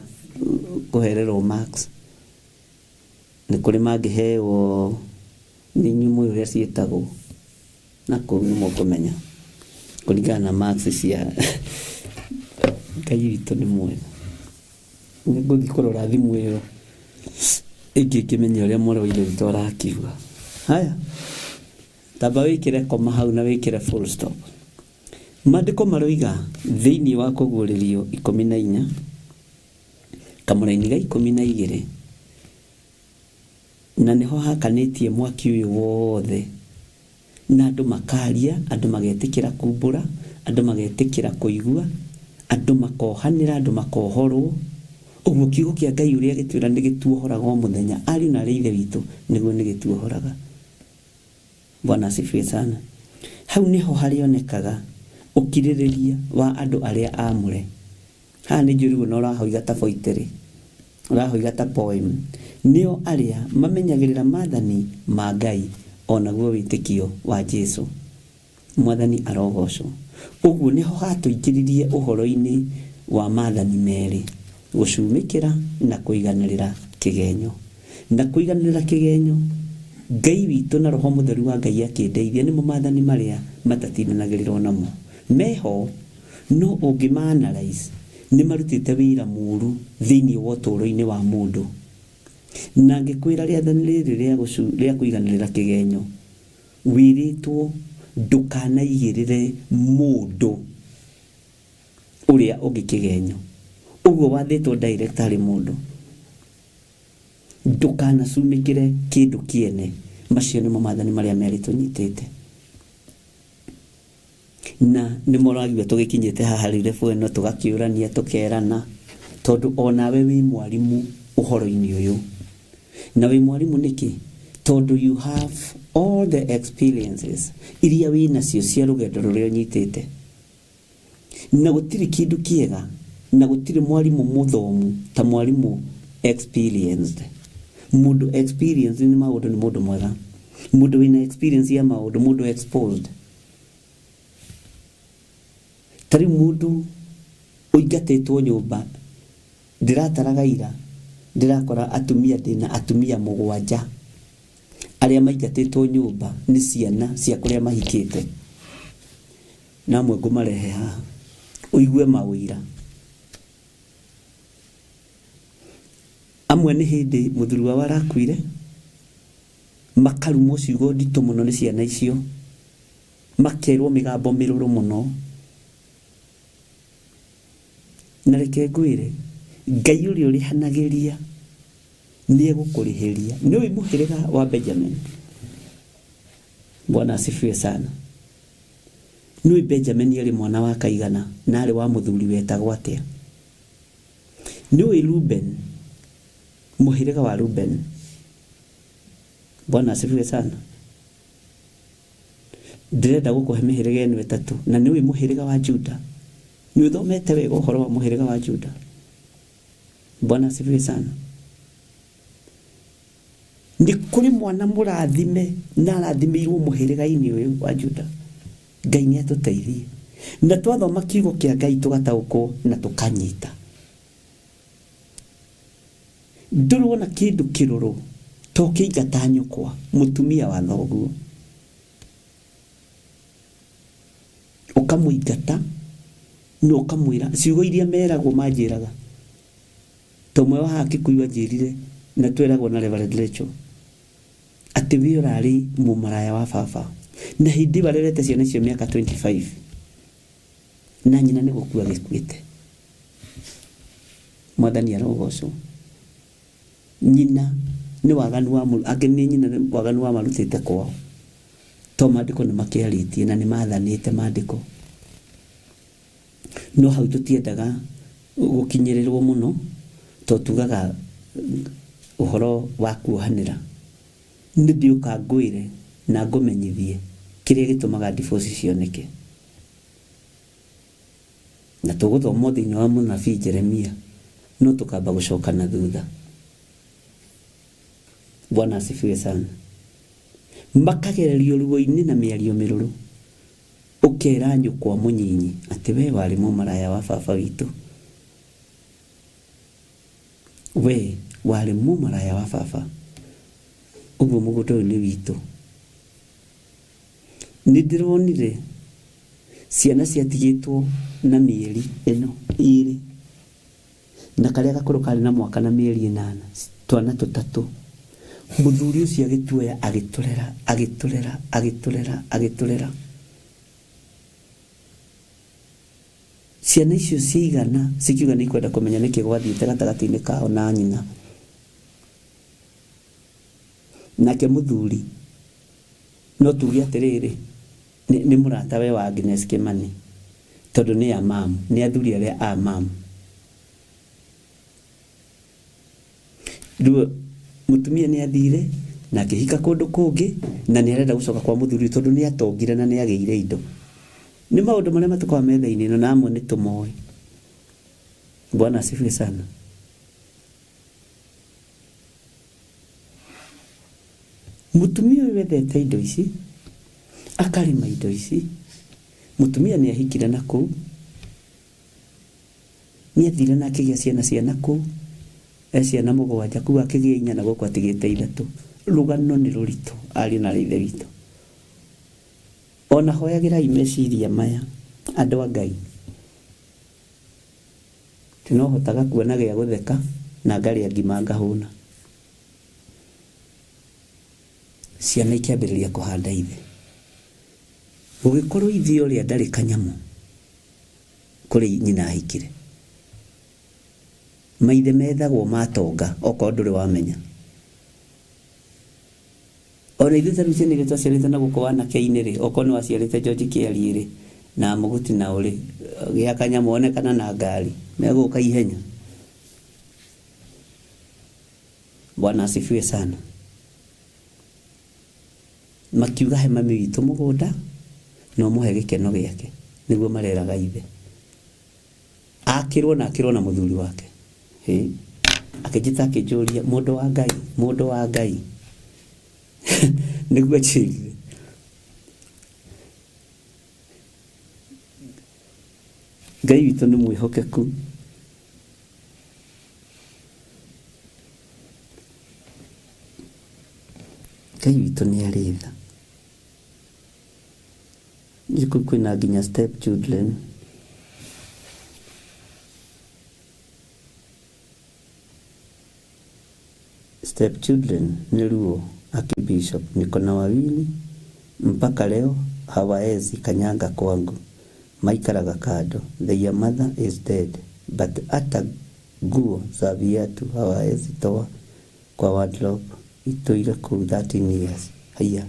kũhererwo marks, nĩ kũrĩ mangĩheo nĩ inyuĩ mũĩ ũrĩa ciĩtagwo. Na kũu nĩ mũkũmenya kũringana na marks cia Ngai witũ nĩ mwega. Nĩ ngũthiĩ kũrora thimũ ĩyo ĩngĩ ngĩmenye ũrĩa mwarĩ wa ithe witũ arakiuga. Haya, tamba wĩkĩre koma hau na wĩkĩre full stop. Maandĩko maroiga thĩinĩ wa Kũguũrĩrio 14 kamũraini ga 12 na nĩho hakanĩtie mwaki ũyũ wothe na andũ makaria, andũ magetĩkĩra kumbũra, andũ magetĩkĩra kũigua, andũ makohanĩra, andũ makohorwo. Ũguo kiugo kĩa Ngai ũrĩa gĩtwĩra nĩ gĩtuohoraga o mũthenya, ariũ na arĩ ithe witũ, nĩguo nĩ gĩtuohoraga. Bwana asifiwe sana. Hau nĩho harĩonekaga ũkirĩrĩria wa andũ arĩa aamũre. Haha nĩ njũĩ rĩu ona ũrahoiga ta poetry, ũrahoiga ta poem. Nĩo arĩa mamenyagĩrĩra maathani ma Ngai o naguo wĩtĩkio wa Jesu. Mwathani arogocwo. Ũguo nĩho hatũingĩririe ũhoro-inĩ wa maathani merĩ, gũcumĩkĩra na kũiganĩrĩra kĩgenyo. Na kũiganĩrĩra kĩgenyo, Ngai witũ na Roho Mũtheru wa Ngai akĩndeithia, nĩmo maathani marĩa matatindanagĩrĩrwo namo. Meho, no ũngĩma analyse, nĩ marutĩte wĩra mũru thĩinĩ wa ũtũũro-inĩ wa mũndũ. Na ngĩkwĩra rĩathani rĩrĩ rĩa kũiganĩrĩra kĩgenyo, wĩrĩtwo ndũkanaigĩrĩre mũndũ ũrĩa ũngĩ kĩgenyo. Ũguo wathĩtwo direct harĩ mũndũ. Ndũkanacumĩkĩre kĩndũ kĩene. Macio nĩmo maathani marĩa merĩ tũnyitĩte. Na nĩmo ũraigua tũgĩkinyĩte haha rĩu level ĩno tũgakĩũrania tũkerana, tondũ onawe wĩ mwarimũ ũhoro-inĩ ũyũ. Na wĩ mwarimũ nĩkĩ? Tondũ you have all the experiences iria wĩ nacio cia rũgendo rũrĩa ũnyitĩte. Na gũtirĩ kĩndũ kĩega na gũtirĩ mwarimũ mũthomu ta mwarimũ experienced. Mũndũ experienced nĩ maũndũ nĩ mũndũ mwega. Mũndũ wĩna experience ya maũndũ, mũndũ exposed. Ta rĩu mũndũ ũingatĩtwo nyũmba, ndĩrataraga ira, ndĩrakora atumia ndĩna atumia mũgwanja arĩa maingatĩtwo nyũmba nĩ ciana cia kũrĩa mahikĩte. Na amwe ngũmarehe haha ũigue maũira. Amwe nĩ hĩndĩ mũthuri wao arakuire, makarumwo ciugo nditũ mũno nĩ ciana icio, makerwo mĩgambo mĩrũrũ mũno. Na reke ngwĩre, Ngai ũrĩa ũrĩhanagĩria nĩ egũkũrĩhĩria. Nĩ ũĩ mũhĩrĩga wa Benjamin? Bwana asifiwe sana. Nĩ ũĩ Benjamin arĩ mwana wa kaigana na arĩ wa mũthuri wetagwo atĩa? Nĩ ũĩ Ruben, mũhĩrĩga wa Ruben? Bwana asifiwe sana. Ndĩrenda gũkũhe mĩhĩrĩga ĩno ĩtatũ, na nĩ ũĩ mũhĩrĩga wa Juda? Nĩ ũthomete wega ũhoro wa mũhĩrĩga wa Juda? Bwana asifiwe sana. Nĩ kũrĩ mwana mũrathime na arathimĩirwo mũhĩrĩga-inĩ ũyũ wa Juda. Ngai nĩ atũteithie. Na twathoma kiugo kĩa Ngai tũgataũkwo na tũkanyita. Ndũrĩ wona kĩndũ kĩrũrũ ta ũkĩingata nyũkwa, mũtumia wa thoguo. Ũkamũingata na ũkamwĩra ciugo iria meragwo manjĩraga. Ta ũmwe wa haha Kikuyu anjĩrire na tweragwo na Reverend Rachel atĩ we ũrarĩ mũmaraya wa baba na hĩndĩ ĩyo arerete ciana icio mĩaka 25 na nyina nĩ gũkua agĩkuĩte. Mwathani arogocwo. Nyina nĩ waganu wa angĩ nĩ nyina nĩ waganu wa marutĩte kwao to maandĩko nĩ makĩarĩtie na nĩ mathanĩte maandĩko. No hau tũtiendaga gũkinyĩrĩrwo mũno to tugaga ũhoro wa kuohanĩra. Nĩ ndĩũka ngwĩre na ngũmenyithie kĩrĩa gĩtũmaga divorce cioneke. Na tũgũthoma o thĩinĩ wa mũnabii Jeremia, no tũkamba gũcoka na thutha. Bwana asifiwe sana. Makagererio ruo-inĩ na mĩario mĩrũrũ. Ũkera nyũkwa mũnyinyi atĩ wee warĩ mũmaraya wa baba witũ. Wee warĩ mũmaraya wa baba. Ũguo mũgũnda ũyũ nĩ witũ. Nĩ ndĩronire ciana ciatigĩtwo na mĩeri ĩno ĩrĩ na karĩa gakũrũ karĩ na mwaka na mĩeri 8, twana tũtatũ. Mũthuri ũcio agĩtuoya agĩtũrera agĩtũrera agĩtũrera agĩtũrera. Ciana icio ciigana cikiuga nĩ ikwenda kũmenya nĩkĩ gwathiĩte gatagatĩ-inĩ kao na nyina. Nake mũthuri no tuge atĩrĩrĩ, nĩ mũrata we wa Agnes Kimani, tondũ nĩ a mamu, nĩ athuri arĩa a mamu. Rĩu mũtumia nĩ athire na akĩhika kũndũ kũngĩ, na nĩ arenda gũcoka kwa mũthuri tondũ nĩ atongire na nĩ agĩire indo. Nĩ maũndũ marĩa matũkoragwo metha-inĩ ĩno na amwe nĩ tũmoĩ. Bwana asifiwe sana. Mũtumia ũyũ wendete indo ici, akarĩma indo ici, mũtumia nĩ ahikire na kũu, nĩ athire na akĩgĩa ciana cia na kũu, e ciana 7, kũu akĩgĩa 4 na gũkũ atigĩte 3. Rũgano nĩ rũritũ, ariũ na ithe witũ. Ona hoyagĩrai meciria maya, andũ a Ngai. Tinohotaga kuona gĩa gũtheka na ngarĩa ngima ngahũna. Ciana ikĩambĩrĩria kũhanda ithe. Gũgĩkorwo ithe ũrĩa ndarĩ kanyamũ kũrĩ nyina ahikire. Maithe methagwo matonga okorwo ndũrĩ wamenya. Ona ithuĩ ta rĩu ciana iria twaciarĩte na gũkũ wanake-inĩ rĩ, okorwo nĩ waciarĩte George Kĩariĩ rĩ, na Mũguti na ũrĩ, gĩa kanyamũ onekana na ngari, megũka ihenya. Bwana asifiwe sana. Makiuga he mami witũ mũgũnda na ũmũhe gĩkeno gĩake, nĩguo mareraga ithe. Akĩrwo na akĩrwo na mũthuri wake. Hĩ, akĩnjĩta akĩnjũria, mũndũ wa Ngai, mũndũ wa Ngai. Nĩguo anjĩrire. Ngai witũ nĩ mwĩhokeku. Ngai witũ nĩ arĩ tha. Gũkũ kwĩna nginya step children. Step children nĩ ruo Archbishop, niko na wawili mpaka leo hawaezi kanyanga kwangu, maikaraga kando. Their mother is dead, but hata nguo za viatu hawaezi toa kwa wardrobe, itũire kũu 13 years. Haiya.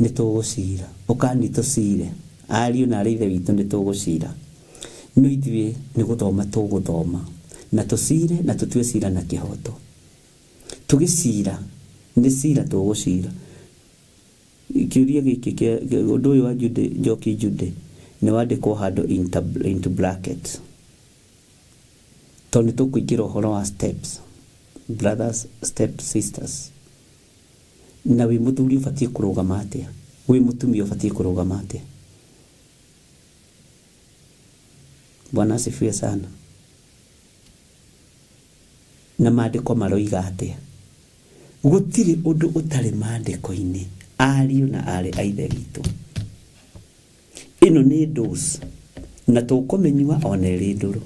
Nĩ tũgũcira, ũkani tũcire, ariũ na arĩ ithe witũ nĩ tũgũcira. No ithuĩ nĩ gũthoma tũgũthoma, na tũcire na tũtue cira na kĩhoto. Tũgĩcira, nĩ cira tũgũcira. Kĩũria gĩkĩ kĩa ũndũ ũyũ wa Jude, Njoki Jude, nĩ wandĩkwo handũ into brackets. Tondũ nĩ tũkũingĩra ũhoro wa steps, brothers, step sisters. Na wĩ mũthuri ũbatiĩ kũrũgama atĩa? Wĩ mũtumia ũbatiĩ kũrũgama atĩa? Bwana asifiwe sana. Na maandĩko maroiga atĩa? Gũtirĩ ũndũ ũtarĩ maandĩko-inĩ, ariũ na aarĩ a ithe witũ. Ĩno nĩ dose, na tũkũmĩnyua ona ĩrĩ ndũrũ.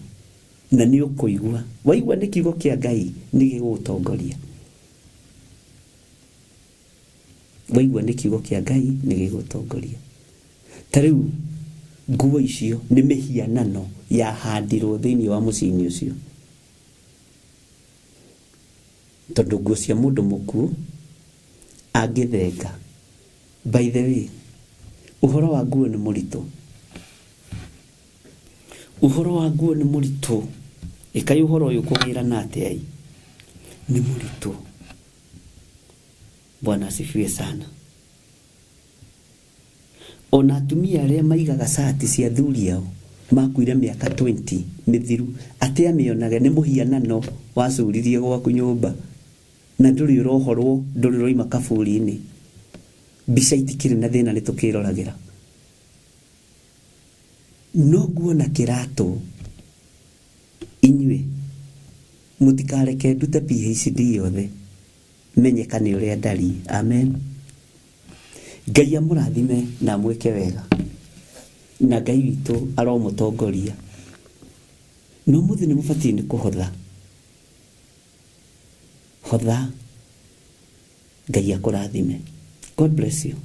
Na nĩ ũkũigua. Waigua nĩ kiugo kĩa Ngai nĩ gĩgũgũtongoria. Waigua nĩ kiugo kĩa Ngai nĩ gĩgũgũtongoria. Ta rĩu nguo icio nĩ mĩhianano yahandirwo thĩinĩ wa mũciĩ-inĩ ũcio. Tondũ nguo cia mũndũ mũkuũ angĩthenga. By the way, ũhoro wa nguo nĩ mũritũ. Ũhoro wa nguo nĩ mũritũ. Ĩkai ũhoro ũyũ kũgĩrana atĩa ĩ? Nĩ mũritũ. Bwana asifiwe sana. Ona atumia arĩa maigaga cati cia athuri ao makuire mĩaka 20 mĩthiru, atĩ amĩonage nĩ mũhianano wacuririe gwaku nyũmba na ndũrĩ ũrohorwo, ndũrĩ ũroima kaburi-inĩ. Mbica itikĩrĩ na thĩna nĩ tũkĩroragĩra. No nguo na kĩratũ, inyuĩ mũtikareke ndute PhD yothe. Menyeka nĩ ũrĩa ndariĩ. Amen. Ngai amũrathime na amwĩke wega, na Ngai witũ aromũtongoria. Na ũmũthĩ nĩ mũbatiĩ nĩ kũhotha. Hotha. Ngai akũrathime. God bless you.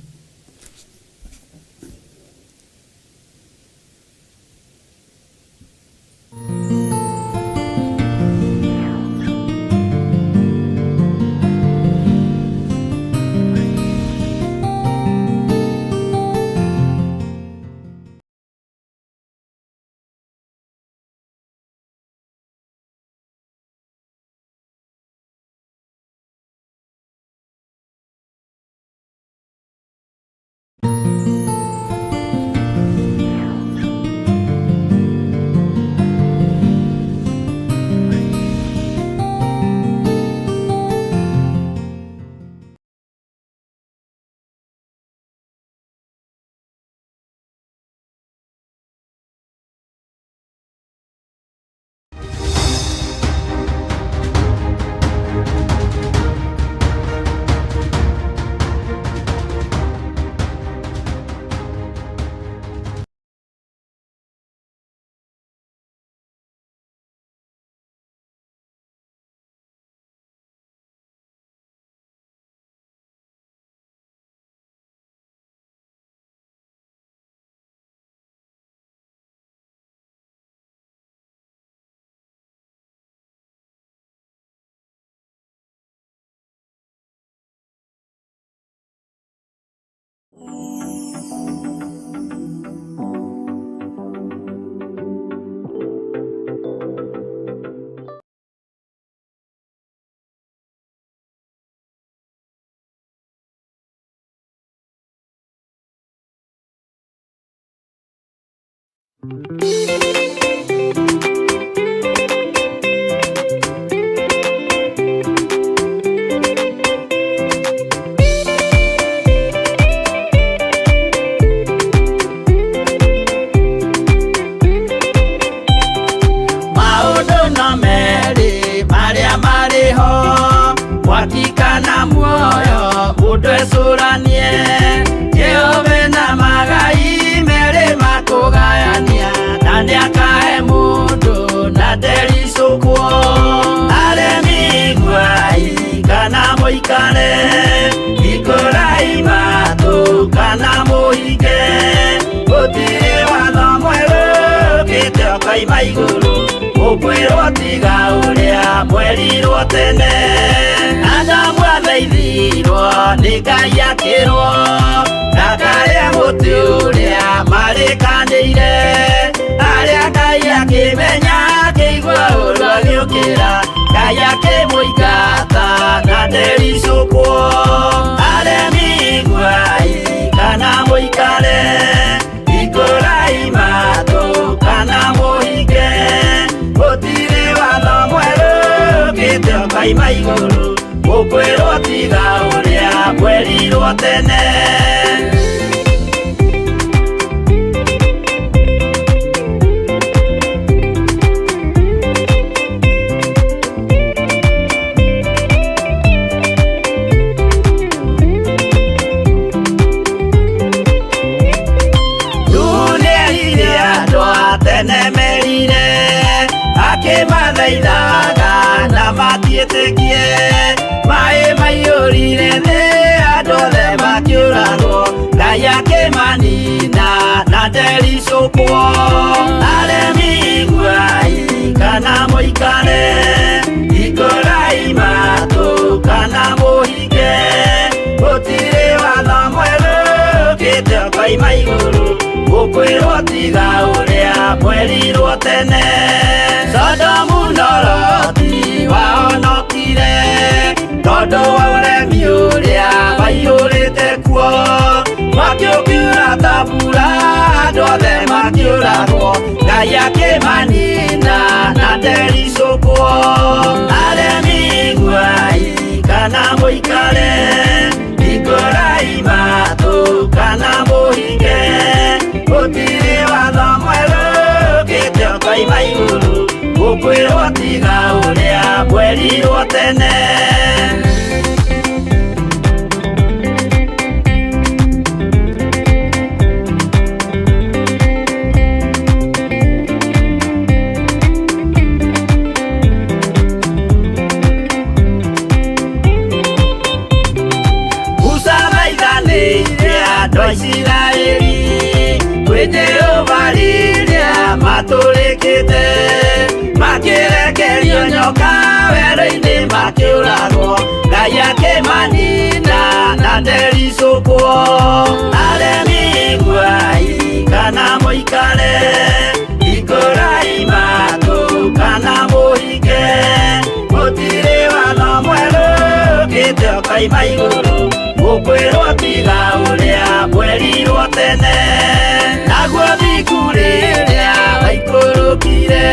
Maũndũ no merĩ marĩa marĩ ho, mwaki kana muoyo, mũndũ ecũranie. Jehova na magai merĩ makũgayania, na nĩakahe mũndũ na ndericũkwo. Aremi iguai kana mũikare, hingũrai matũ kana mũhinge. Gũtirĩ watho mwerũ ũkĩte ũkoima igũrũ, ũkwĩrwo tiga ũrĩa mwerirwo tene. Adamu athaithirwo nĩ Ngai akĩrwo, ndakarĩe mũtĩ ũrĩa marĩkanĩire. Arĩa Ngai akĩmenya akĩigua ũũru agĩũkĩra, Ngai akĩmũingata na ndericũkwo. Aremi iguai kana mũikare, hingũrai matũ kana mũhinge. Gũtirĩ watho mwerũ ũkĩte ũkoima igũrũ, ũkwĩrwo tiga ũrĩa mwerirwo tene. Nĩerire andũ a tene merire, akĩmathaithaga na matiĩtĩkie. Maĩ maiyũrire thĩ, andũ othe makĩũragwo, Ngai akĩmanina na ndericũkwo. Aremi iguai kana mũikare, hingũrai matũ kana mũhinge. Gũtirĩ watho mwerũ ũkĩte ũkoima igũrũ, ũkwĩrwo tiga ũrĩa mwerirwo tene. Sodomu na Loti wahonokire, tondũ wa ũremi ũrĩa waiyũrĩte kuo. Mwaki ũkiura ta mbura, andũ othe makĩũragwo, Ngai akĩmanina na ndericũkwo. Aremi iguai kana mũikare, hingũrai matũ kana mũhinge. Gũtirĩ watho mwerũ ũkĩte ũkoima igũrũ, ũkwĩrwo tiga ũrĩa mwerirwo tene. matũrĩkĩte makĩrekerio nyoka werũ-inĩ makĩũragwo Ngai akĩmanina na ndericũkwo aremi iguai kana mũikare hingũrai matũ kana mũhinge gũtirĩ watho mwerũ ũkĩte ũkoima igũrũ gũkwĩrwo tiga ũrĩa mwerirwo tene naguo thiku rĩrĩa waikũrũkire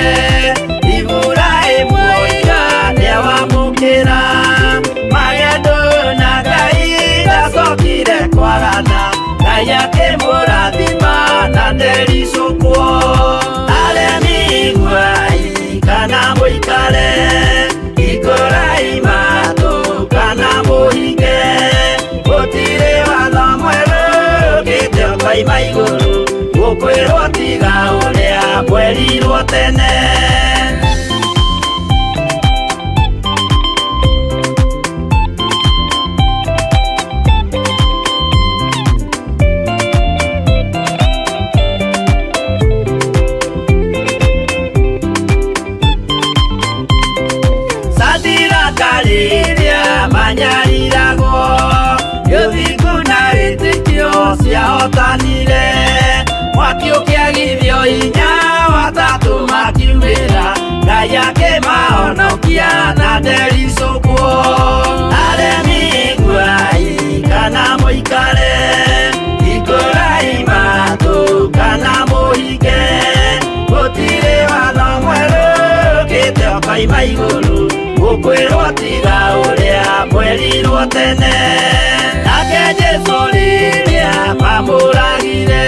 Iburahĩmu oiga nĩawamũkĩra magendo na Ngai ndacokire kwagana Ngai akĩmũrathima na ndericũkwo aremi iguai kana mũikare hingũrai matũ kana mũhinge gũtirĩ watho mwerũ ũkĩte ũkoima igũrũ gũkwĩrwo tiga ũrĩa mwerirwo tene. Satiraka rĩrĩa manyariragwo gĩthingu na wĩtĩkio ciahotanire mwaki ũkĩagithio hinya watatũ makiumĩra Ngai akĩmahonokia na ndericũkwo aremi iguai kana mũikare hingũrai matũ kana mũhinge gũtirĩ watho mwerũ ũkĩte ũkoima igũrũ gũkwĩrwo tiga ũrĩa mwerirwo tene nake Jesũ rĩrĩa mamũragire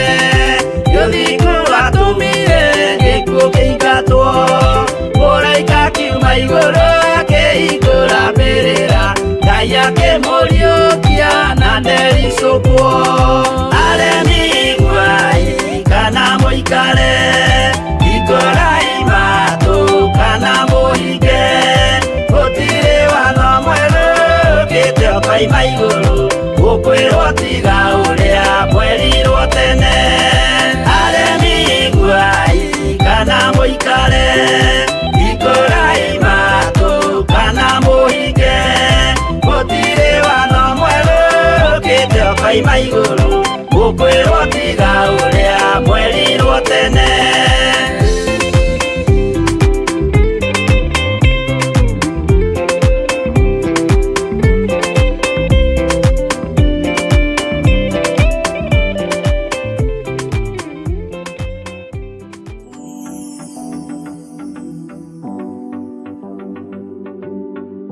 gĩthingu atũmire gĩkuũ kĩingatwo mũraika akiuma igũrũ akĩhingũra mbĩrĩra Ngai akĩmũriũkia na ndericũkwo aremi iguai kana mũikare hingũrai matũ kana mũhinge gũtirĩ watho mwerũ ũkĩte ũkoima igũrũ gũkwĩrwo tiga ũrĩa mwerirwo tene aremi iguai kana mũikare hingũrai matũ kana mũhinge gũtirĩ watho mwerũ ũkĩte ũkoima igũrũ gũkwĩrwo